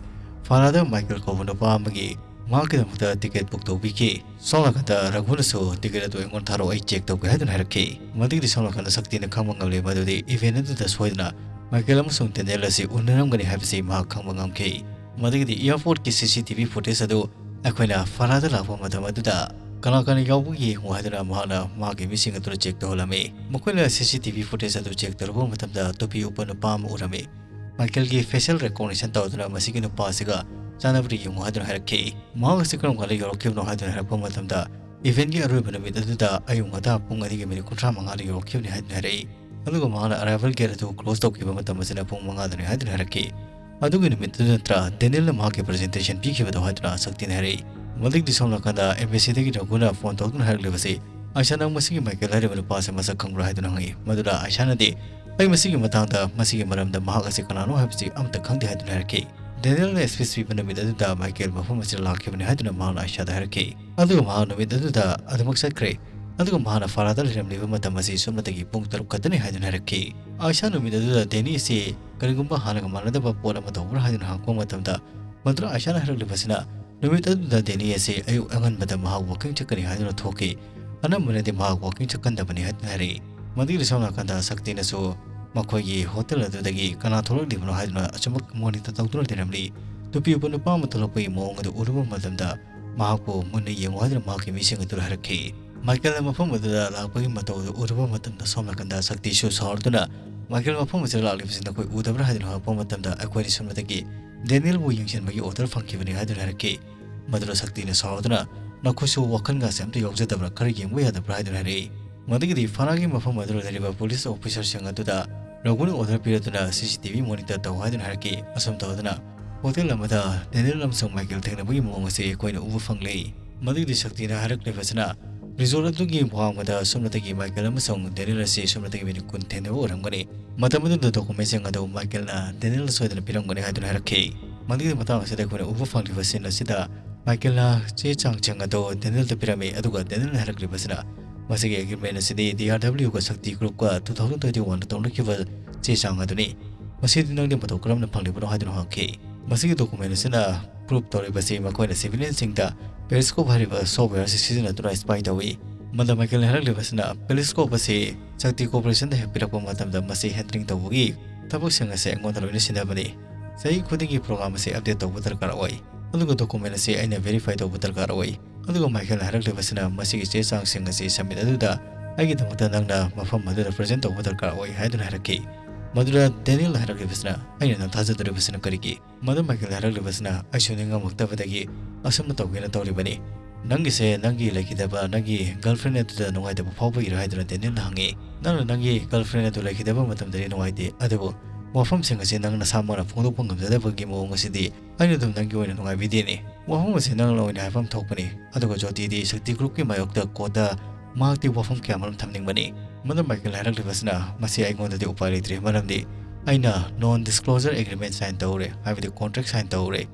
ꯐꯥꯔꯥꯗ ꯃꯥꯏꯀꯦꯜ ꯀꯧꯕ ꯅꯨꯄꯥ ꯑꯃꯒꯤ ꯃꯍꯥꯛꯀꯤꯗꯃꯛꯇ ticket book ꯇꯧꯕꯤꯈꯤ꯫ ꯁꯣꯝ ꯅꯥꯀꯟꯗ ꯔꯘꯨꯅꯁꯨ ticket ꯑꯗꯨ ꯑꯩꯉꯣꯟꯗ ꯊꯥꯔꯛꯑꯣ, ꯑꯩ check ꯇꯧꯒꯦ ꯍꯥꯏꯗꯨꯅ ꯍꯥꯏꯔꯛꯈꯤ꯫ ꯃꯗꯨꯒꯤꯗꯤ ꯁꯣꯝ ꯅꯥꯀꯟꯗ ꯁꯛꯇꯤꯅ ꯈꯪꯕ ꯉꯝꯂꯦ ꯃꯗꯨꯗꯤ event ꯑꯗꯨꯗ ꯁꯣꯏꯗꯅ ꯃꯥꯏꯀꯦꯜ ꯑꯃꯁꯨꯡ ꯗꯦꯅꯤꯌꯦꯜ ꯑꯁꯤ ꯎꯅꯔꯝꯒꯅꯤ ꯍꯥꯏꯕꯁꯤ ꯃꯍꯥꯛ ꯈꯪꯕ ꯉꯝꯈꯤ꯫ ꯃꯗꯨꯒꯤꯗꯤ airportꯀꯤ CCTV footage ꯑꯗꯨ ꯑꯩꯈꯣꯏꯅ ꯐꯥꯔꯥꯗ ꯂꯥꯛꯄ ꯃꯇꯝ ꯑꯗꯨꯗ ꯀꯅꯥ ꯀꯅꯥ ꯌꯥꯎꯕꯒꯦ ꯌꯦꯡꯉꯨ ꯍꯥꯏꯗꯨꯅ ꯃꯍꯥꯛꯅ ꯃꯍꯥꯛꯀꯤ ꯃꯤꯁꯤꯡ ꯑꯗꯨꯗ check ꯇꯧꯍꯜꯂꯝꯃꯤ꯫ ꯃꯈꯣꯏꯅ CCTV footage ꯑꯗꯨ check ꯇꯧꯔꯨꯕ ꯃꯇꯝꯗ ꯇꯨꯄꯤ ꯎꯞꯄ ꯅꯨꯄꯥ ꯑꯃ ꯎꯔꯝꯃꯤ꯫ ꯃꯥꯏꯀꯦꯜꯒꯤ facial recognition ꯇꯧꯗꯨꯅ ꯃꯁꯤꯒꯤ ꯅꯨꯄꯥ ꯑꯁꯤꯒ ꯆꯥꯟꯅꯕ꯭ꯔꯥ ꯌꯦꯡꯉꯨ ꯍꯥꯏꯗꯨꯅ ꯍꯥꯏꯔꯛꯈꯤ꯫ ꯃꯍꯥꯛ ꯑꯁꯤ ꯀꯔꯝ ꯀꯥꯟꯗ ꯌꯧꯔꯛꯈꯤꯕꯅꯣ ꯍꯥꯏꯗꯨꯅ ꯍꯥꯏꯔꯛꯄ ꯃꯇꯝꯗ eventꯀꯤ ꯑꯔꯣꯏꯕ ꯅꯨꯃꯤꯠ ꯑꯗꯨꯗ ꯑꯌꯨꯛ ꯉꯟꯇꯥ ꯄꯨꯡ ꯑꯅꯤꯒ minute ꯀꯨꯟꯊ꯭ꯔꯥ ꯃꯉꯥꯗ ꯌꯧꯔꯛꯈꯤꯕꯅꯤ ꯍꯥꯏꯗꯨꯅ ꯍꯥꯏꯔꯛꯏ꯫ ꯑꯗꯨꯒ ꯃꯍꯥꯛꯅ arrival gate ꯑꯗꯨ close ꯇꯧꯈꯤꯕ ꯃꯇꯝ ꯑꯁꯤꯅ ꯄꯨꯡ ꯃꯉꯥꯗꯅꯤ ꯍꯥꯏꯗꯨꯅ ꯍꯥꯏꯔꯛꯈꯤ꯫ ꯑꯗꯨꯒꯤ ꯅꯨꯃꯤꯠꯇꯨꯗ ꯅꯠꯇ꯭ꯔꯥ ꯗꯦꯅꯤꯌꯦꯜꯅ ꯃꯍꯥꯛꯀꯤ presentation ꯄꯤꯈꯤꯕꯗꯣ ꯍꯥꯏꯗꯨꯅ ꯁꯛꯇꯤꯅ ꯍꯥꯏꯔꯛꯏ꯫ ꯃꯊꯪꯗꯤ ꯁꯣꯝ ꯅꯥꯀꯟꯗ embassy ꯗꯒꯤ ꯔꯘꯨꯅ phone ꯇꯧꯗꯨꯅ ꯍꯥꯏꯔꯛꯂꯤꯕꯁꯤ, "ꯑꯥꯏꯁꯥ, ꯅꯪ ꯃꯁꯤꯒꯤ ꯃꯥꯏꯀꯦꯜ ꯍꯥꯏꯔꯤꯕ ꯅꯨꯄꯥ ꯑꯁꯤ ꯃꯁꯛ ꯈꯪꯕ꯭ꯔꯥ?" ꯍꯥꯏꯗꯨꯅ ꯍꯪꯉꯤ꯫ ꯃꯗꯨꯗ ꯑꯥꯏꯁꯥꯅꯗꯤ, "ꯑꯩ ꯃꯁꯤꯒꯤ ꯃꯇꯥꯡꯗ, ꯃꯁꯤꯒꯤ ꯃꯔꯝꯗ, ꯃꯍꯥꯛ ꯑꯁꯤ ꯀꯅꯥꯅꯣ ꯍꯥꯏꯕꯁꯤ ꯑꯃꯠꯇ ꯈꯪꯗꯦ" ꯍꯥꯏꯗꯨꯅ ꯍꯥꯏꯔꯛꯈꯤ꯫ ꯗꯦꯅꯤꯌꯦꯜꯅ speech ꯄꯤꯕ ꯅꯨꯃꯤꯠ ꯑꯗꯨꯗ ꯃꯥꯏꯀꯦꯜ ꯃꯐꯝ ꯑꯁꯤꯗ ꯂꯥꯛꯈꯤꯕꯅꯤ ꯍꯥꯏꯗꯨꯅ ꯃꯍꯥꯛꯅ ꯑꯥꯏꯁꯥꯗ ꯍꯥꯏꯔꯛꯈꯤ꯫ ꯑꯗꯨꯒ ꯃꯍꯥꯛ ꯅꯨꯃꯤꯠ ꯑꯗꯨꯗ ꯑꯗꯨꯃꯛ ꯆꯠꯈ꯭ꯔꯦ꯫ ꯑꯗꯨꯒ ꯃꯍꯥꯛꯅ ꯐꯥꯔꯥꯗ ꯂꯩꯔꯝꯂꯤꯕ ꯃꯇꯝ ꯑꯁꯤ ꯁꯨꯞꯅꯇꯒꯤ ꯄꯨꯡ ꯇꯔꯨꯛ ꯈꯛꯇꯅꯤ ꯍꯥꯏꯗꯨꯅ ꯍꯥꯏꯔꯛꯈꯤ꯫ ꯑꯥꯏꯁꯥ ꯅꯨꯃꯤꯠ ꯑꯗꯨꯗ ꯗꯦꯅꯤ ꯑꯁꯤ ꯀꯔꯤꯒꯨꯝꯕ ꯍꯥꯟꯅꯒ ꯃꯥꯟꯅꯗꯕ ꯄꯣꯠ ꯑꯃ ꯇꯧꯕ꯭ꯔꯥ ꯍꯥꯏꯗꯨꯅ ꯍꯪꯉꯛꯄ ꯃꯇꯝꯗ, ꯃꯗꯨꯗ ꯑꯥꯏꯁꯥꯅ ꯍꯥꯏꯔꯛꯂꯤꯕꯁꯤꯅ, ꯅꯨꯃꯤꯠ ꯑꯗꯨꯗ ꯗꯦꯅꯤ ꯑꯁꯤ ꯑꯌꯨꯛ ꯑꯉꯟꯕꯗ ꯃꯍꯥꯛ walking ꯆꯠꯀꯅꯤ ꯍꯥꯏꯗꯨꯅ ꯊꯣꯛꯈꯤ꯫ ꯑꯅꯝꯕꯅꯗꯤ ꯃꯍꯥꯛ walking ꯆꯠꯀꯟꯗꯕꯅꯤ ꯍꯥꯏꯗꯨꯅ ꯍꯥꯏꯔꯛꯏ꯫ ꯃꯗꯨꯒꯤ ꯁꯣꯝ ꯅꯥꯀꯟꯗ ꯁꯛꯇꯤꯅꯁꯨ ꯃꯈꯣꯏꯒꯤ hotel ꯑꯗꯨꯗꯒꯤ ꯀꯅꯥ ꯊꯣꯛꯂꯛꯂꯤꯕꯅꯣ ꯍꯥꯏꯗꯨꯅ ꯑꯆꯨꯝꯕ monitor ꯇꯧꯗꯨꯅ ꯂꯩꯔꯝꯂꯤ꯫ ꯅꯨꯄꯤ ꯑꯄꯨ ꯅꯨꯄꯥ ꯑꯃ ꯊꯣꯛꯂꯛꯄꯒꯤ ꯃꯑꯣꯡ ꯑꯗꯨ ꯎꯔꯨꯕ ꯃꯇꯝꯗ ꯃꯍꯥꯛꯄꯨ ꯃꯨꯟꯅ ꯌꯦꯡꯉꯨ ꯍꯥꯏꯗꯨꯅ ꯃꯍꯥꯛꯀꯤ ꯃꯤꯁꯤꯡ ꯑꯗꯨꯗ ꯍꯥꯏꯔꯛꯈꯤ꯫ ꯃꯥꯏꯀꯦꯜꯅ ꯃꯐꯝ ꯑꯗꯨꯗ ꯂꯥꯛꯄꯒꯤ ꯃꯇꯧ ꯑꯗꯨ ꯎꯔꯨꯕ ꯃꯇꯝꯗ ꯁꯣꯝ ꯅꯥꯀꯟꯗ ꯁꯛꯇꯤꯁꯨ ꯁꯥꯎꯔꯗꯨꯅ, "ꯃꯥꯏꯀꯦꯜ ꯃꯐꯝ ꯑꯁꯤꯗ ꯂꯥꯛꯂꯤꯕꯁꯤ ꯅꯈꯣꯏ ꯎꯗꯕ꯭ꯔꯥ?" ꯍꯥꯏꯗꯨꯅ ꯍꯪꯉꯛꯄ ꯃꯇꯝꯗ, "ꯑꯩꯈꯣꯏꯅ ꯁꯣꯝꯗꯒꯤ ꯗꯦꯅꯤꯌꯦꯜꯕꯨ ꯌꯦꯡꯁꯤꯟꯕꯒꯤ order ꯐꯪꯈꯤꯕꯅꯤ" ꯍꯥꯏꯗꯨꯅ ꯍꯥꯏꯔꯛꯈꯤ꯫ ꯃꯗꯨꯗ ꯁꯛꯇꯤꯅ ꯁꯥꯎꯔꯗꯨꯅ, "ꯅꯈꯣꯏꯁꯨ ꯋꯥꯈꯜꯒꯁꯦ ꯑꯝꯇ ꯌꯥꯎꯖꯗꯕ꯭ꯔꯥ? ꯈꯔ ꯌꯦꯡꯕ ꯌꯥꯗꯕ꯭ꯔꯥ?" ꯍꯥꯏꯗꯨꯅ ꯍꯥꯏꯔꯛꯏ꯫ ꯃꯗꯨꯒꯤꯗꯤ ꯐꯥꯔꯥꯒꯤ ꯃꯐꯝ ꯑꯗꯨꯗ ꯂꯩꯔꯤꯕ police officerꯁꯤꯡ ꯑꯗꯨꯗ ꯔꯘꯨꯅ order ꯄꯤꯔꯗꯨꯅ C C T V monitor ꯇꯧ ꯍꯥꯏꯗꯨꯅ ꯍꯥꯏꯔꯛꯈꯤ꯫ ꯑꯁꯨꯝ ꯇꯧꯗꯨꯅ hotel ꯑꯃꯗ ꯗꯦꯅꯤꯌꯦꯜ ꯑꯃꯁꯨꯡ ꯃꯥꯏꯀꯦꯜ ꯊꯦꯡꯅꯕꯒꯤ ꯃꯑꯣꯡ ꯑꯁꯤ ꯑꯩꯈꯣꯏꯅ ꯎꯕ ꯐꯪꯂꯤ꯫ ꯃꯗꯨꯒꯤꯗꯤ ꯁꯛꯇꯤꯅ ꯍꯥꯏꯔꯛꯂꯤꯕꯁꯤꯅ, resort ꯑꯗꯨꯒꯤ ꯋꯥꯡꯃꯗ ꯁꯣꯝꯅꯇꯒꯤ ꯃꯥꯏꯀꯦꯜ ꯑꯃꯁꯨꯡ ꯗꯦꯅꯤꯌꯦꯜ ꯑꯁꯤ ꯁꯣꯝꯅꯇꯒꯤ ꯃꯤꯅꯤꯠ ꯀꯨꯟ ꯊꯦꯡꯅꯕ ꯑꯣꯏꯔꯝꯒꯅꯤ꯫ ꯃꯇꯝ ꯑꯗꯨꯗ documentꯁꯤꯡ ꯑꯗꯨ ꯃꯥꯏꯀꯦꯜꯅ ꯗꯦꯅꯤꯌꯦꯜꯗ ꯁꯣꯏꯗꯅ ꯄꯤꯔꯝꯒꯅꯤ ꯍꯥꯏꯗꯨꯅ ꯍꯥꯏꯔꯛꯈꯤ꯫ ꯃꯗꯨꯒꯤ ꯃꯇꯥꯡ ꯑꯁꯤꯗ ꯑꯩꯈꯣꯏꯅ ꯎꯕ ꯐꯪꯂꯤꯕ scene ꯑꯁꯤꯗ ꯃꯥꯏꯀꯦꯜꯅ ꯆꯦ ꯆꯥꯡꯁꯤꯡ ꯑꯗꯨ ꯗꯦꯅꯤꯌꯦꯜꯗ ꯄꯤꯔꯝꯃꯤ, ꯑꯗꯨꯒ ꯗꯦꯅꯤꯌꯦꯜꯅ ꯍꯥꯏꯔꯛꯂꯤꯕꯁꯤꯅ, "ꯃꯁꯤꯒꯤ agreement ꯑꯁꯤꯗꯤ D R W ꯒ ꯁꯛꯇꯤ groupꯀ two thousand twenty-oneꯗ ꯇꯧꯅꯈꯤꯕ ꯆꯦ ꯆꯥꯡ ꯑꯗꯨꯅꯤ꯫ ꯃꯁꯤꯗꯤ ꯅꯪꯗꯤ ꯃꯇꯧ ꯀꯔꯝꯅ ꯐꯪꯂꯤꯕꯅꯣ?" ꯍꯥꯏꯗꯨꯅ ꯍꯪꯉꯛꯈꯤ꯫ ꯃꯁꯤꯒꯤ document ꯑꯁꯤꯅ proof ꯇꯧꯔꯤꯕꯁꯤ ꯃꯈꯣꯏꯅ civilianꯁꯤꯡꯗ periscope ꯍꯥꯏꯔꯤꯕ software ꯑꯁꯤ ꯁꯤꯖꯤꯟꯅꯗꯨꯅ spy ꯇꯧꯏ꯫ ꯃꯗ ꯃꯥꯏꯀꯦꯜꯅ ꯍꯥꯏꯔꯛꯂꯤꯕꯁꯤꯅ, periscope ꯑꯁꯤ ꯁꯛꯇꯤ corporationꯗ ꯍꯦꯛ ꯄꯤꯔꯛꯄ ꯃꯇꯝꯗ ꯃꯁꯤ handling ꯇꯧꯕꯒꯤ ꯊꯕꯛꯁꯤꯡ ꯑꯁꯤ ꯑꯩꯉꯣꯟꯗ ꯂꯣꯏꯅ ꯁꯤꯟꯅꯕꯅꯤ꯫ ꯆꯍꯤ ꯈꯨꯗꯤꯡꯒꯤ program ꯑꯁꯤ update ꯇꯧꯕ ꯗꯔꯀꯥꯔ ꯑꯣꯏ, ꯑꯗꯨꯒ document ꯑꯁꯤ ꯑꯩꯅ verify ꯇꯧꯕ ꯗꯔꯀꯥꯔ ꯑꯣꯏ꯫ ꯑꯗꯨꯒ ꯃꯥꯏꯀꯦꯜꯅ ꯍꯥꯏꯔꯛꯂꯤꯕꯁꯤꯅ, "ꯃꯁꯤꯒꯤ ꯆꯦ ꯆꯥꯡꯁꯤꯡ ꯑꯁꯤ summit ꯑꯗꯨꯗ ꯑꯩꯒꯤꯗꯃꯛꯇ ꯅꯪꯅ ꯃꯐꯝ ꯑꯗꯨꯗ present ꯇꯧꯕ ꯗꯔꯀꯥꯔ ꯑꯣꯏ" ꯍꯥꯏꯗꯨꯅ ꯍꯥꯏꯔꯛꯈꯤ꯫ ꯃꯗꯨꯗ ꯗꯦꯅꯤꯌꯦꯜꯅ ꯍꯥꯏꯔꯛꯂꯤꯕꯁꯤꯅ, "ꯑꯩꯅ ꯅꯪ ꯊꯥꯖꯗꯣꯔꯤꯕꯁꯤꯅ ꯀꯔꯤꯒꯤ?" ꯃꯗꯨ ꯃꯥꯏꯀꯦꯜꯅ ꯍꯥꯏꯔꯛꯂꯤꯕꯁꯤꯅ, "ꯑꯩꯁꯨ ꯅꯤꯡꯉꯝꯃꯛꯇꯕꯗꯒꯤ ꯑꯁꯨꯝꯅ ꯇꯧꯒꯦꯅ ꯇꯧꯔꯤꯕꯅꯤ꯫ "ꯅꯪꯒꯤꯁꯦ ꯅꯪꯒꯤ ꯂꯩꯈꯤꯗꯕ ꯅꯪꯒꯤ girlfriend ꯑꯗꯨꯗ ꯅꯨꯡꯉꯥꯏꯇꯕ ꯐꯥꯎꯕꯒꯤꯔꯥ?" ꯍꯥꯏꯗꯨꯅ ꯗꯦꯅꯤꯌꯦꯜꯅ ꯍꯪꯉꯤ꯫ "ꯅꯪꯅ ꯅꯪꯒꯤ girlfriend ꯑꯗꯨ ꯂꯩꯈꯤꯗꯕ ꯃꯇꯝꯗꯗꯤ ꯅꯨꯡꯉꯥꯏꯇꯦ, ꯑꯗꯨꯕꯨ ꯋꯥꯐꯝꯁꯤꯡ ꯑꯁꯤ ꯅꯪ ꯅꯁꯥꯃꯛꯅ ꯐꯣꯡꯗꯣꯛꯄ ꯉꯝꯖꯗꯕꯒꯤ ꯃꯑꯣꯡ ꯑꯁꯤꯗꯤ ꯑꯩꯅ ꯑꯗꯨꯝ ꯅꯪꯒꯤ ꯑꯣꯏꯅ ꯅꯨꯡꯉꯥꯏꯕꯤꯗꯦꯅꯦ꯫ ꯋꯥꯐꯝ ꯑꯁꯤ ꯅꯪꯅ ꯑꯣꯏꯅ ꯍꯥꯏꯐꯝ ꯊꯣꯛꯄꯅꯤ, ꯑꯗꯨꯒ ꯖꯣꯇꯤꯗꯤ ꯁꯛꯇꯤ group ꯀꯤ ꯃꯥꯌꯣꯛꯇ court ꯇ ꯃꯍꯥꯛꯇꯤ ꯋꯥꯐꯝ ꯀꯌꯥꯃꯔꯨꯝ ꯊꯝꯅꯤꯡꯕꯅꯤ꯫" ꯃꯗꯨ ꯃꯥꯏꯀꯦꯜꯅ ꯍꯥꯏꯔꯛꯂꯤꯕꯁꯤꯅ, "ꯃꯁꯤ ꯑꯩꯉꯣꯟꯗꯗꯤ ꯎꯄꯥꯏ ꯂꯩꯇ꯭ꯔꯦ, ꯃꯔꯝꯗꯤ ꯑꯩꯅ non disclosure agreement sign ꯇꯧꯔꯦ, ꯍꯥꯏꯕꯗꯤ contract sign ꯇꯧꯔꯦ꯫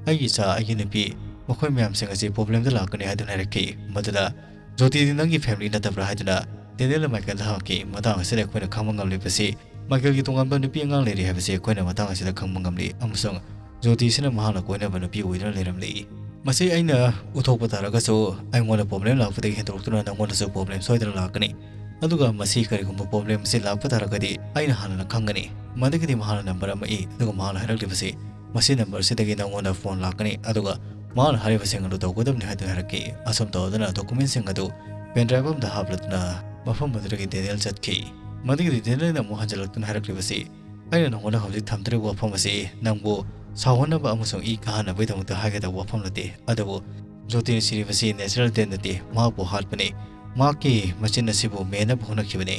ꯑꯩꯒꯤ ꯏꯆꯥ, ꯑꯩꯒꯤ ꯅꯨꯄꯤ, ꯃꯈꯣꯏ ꯃꯌꯥꯝꯁꯤꯡ ꯑꯁꯤ problem ꯗ ꯂꯥꯛꯀꯅꯤ" ꯍꯥꯏꯗꯨꯅ ꯍꯥꯏꯔꯛꯈꯤ꯫ ꯃꯗꯨꯗ ꯖꯣꯇꯤꯗꯤ ꯅꯪꯒꯤ family ꯅꯠꯇꯕ꯭ꯔꯥ ꯍꯥꯏꯗꯨꯅ ꯗꯦꯅꯤꯌꯦꯜꯅ ꯃꯥꯏꯀꯦꯜꯗ ꯍꯪꯉꯛꯈꯤ꯫ ꯃꯇꯥꯡ ꯑꯁꯤꯗ ꯑꯩꯈꯣꯏꯅ ꯈꯪꯕ ꯉꯝꯂꯤꯕꯁꯤ ꯃꯥꯏꯀꯦꯜꯒꯤ ꯇꯣꯉꯥꯟꯕ ꯅꯨꯄꯤ ꯑꯉꯥꯡ ꯂꯩꯔꯤ ꯍꯥꯏꯕꯁꯤ ꯑꯩꯈꯣꯏꯅ ꯃꯇꯥꯡ ꯑꯁꯤꯗ ꯈꯪꯕ ꯉꯝꯂꯤ, ꯑꯃꯁꯨꯡ ꯖꯣꯇꯤꯁꯤꯅ ꯃꯍꯥꯛꯅ ꯀꯣꯏꯅꯕ ꯅꯨꯄꯤ ꯑꯣꯏꯗꯨꯅ ꯂꯩꯔꯝꯂꯤ꯫ ꯃꯁꯤ ꯑꯩꯅ ꯎꯠꯊꯣꯛꯄ ꯇꯥꯔꯒꯁꯨ ꯑꯩꯉꯣꯟꯗ problem ꯂꯥꯛꯄꯗꯒꯤ ꯍꯦꯟꯗꯣꯛꯇꯨꯅ ꯅꯪꯉꯣꯟꯗꯁꯨ problem ꯁꯣꯏꯗꯅ ꯂꯥꯛꯀꯅꯤ꯫ ꯑꯗꯨꯒ ꯃꯁꯤ ꯀꯔꯤꯒꯨꯝꯕ problem ꯑꯁꯤ ꯂꯥꯛꯄ ꯇꯥꯔꯒꯗꯤ ꯑꯩꯅ ꯍꯥꯟꯅꯅ ꯈꯪꯒꯅꯤ꯫ ꯃꯗꯨꯒꯤꯗꯤ ꯃꯍꯥꯛꯅ number ꯑꯃ ꯏ, ꯑꯗꯨꯒ ꯃꯍꯥꯛꯅ ꯍꯥꯏꯔꯛꯂꯤꯕꯁꯤ, "ꯃꯁꯤ number ꯁꯤꯗꯒꯤ ꯅꯪꯉꯣꯟꯗ phone ꯂꯥꯛꯀꯅꯤ, ꯑꯗꯨꯒ ꯃꯍꯥꯛꯅ ꯍꯥꯏꯔꯤꯕꯁꯤꯡ ꯑꯗꯨ ꯇꯧꯒꯗꯕꯅꯤ" ꯍꯥꯏꯗꯨꯅ ꯍꯥꯏꯔꯛꯈꯤ꯫ ꯑꯁꯨꯝ ꯇꯧꯗꯨꯅ document ꯁꯤꯡ ꯑꯗꯨ pen drive ꯑꯃꯗ ꯍꯥꯞꯂꯗꯨꯅ ꯃꯐꯝ ꯑꯗꯨꯗꯒꯤ ꯗꯦꯅꯤꯌꯦꯜ ꯆꯠꯈꯤ꯫ ꯃꯗꯨꯒꯤꯗꯤ ꯗꯦꯅꯤꯌꯦꯜꯅ ꯑꯃꯨꯛ ꯍꯟꯖꯤꯜꯂꯛꯇꯨꯅ ꯍꯥꯏꯔꯛꯂꯤꯕꯁꯤ, "ꯑꯩꯅ ꯅꯉꯣꯟꯗ ꯍꯧꯖꯤꯛ ꯊꯝꯗ꯭ꯔꯤꯕ ꯋꯥꯐꯝ ꯑꯁꯤ ꯅꯪꯕꯨ ꯁꯥꯎꯍꯟꯅꯕ ꯑꯃꯁꯨꯡ ꯏ ꯀꯥꯍꯟꯅꯕꯒꯤꯗꯃꯛꯇ ꯍꯥꯏꯒꯗꯕ ꯋꯥꯐꯝ ꯅꯠꯇꯦ, ꯑꯗꯨꯕꯨ ꯖꯣꯇꯤꯅ ꯁꯤꯔꯤꯕꯁꯤ natural death ꯅꯠꯇꯦ, ꯃꯍꯥꯛꯄꯨ ꯍꯥꯠꯄꯅꯤ꯫ ꯃꯍꯥꯛꯀꯤ ꯃꯆꯤꯟ ꯑꯁꯤꯕꯨ ꯃꯦꯟꯅꯕ ꯍꯣꯠꯅꯈꯤꯕꯅꯤ꯫"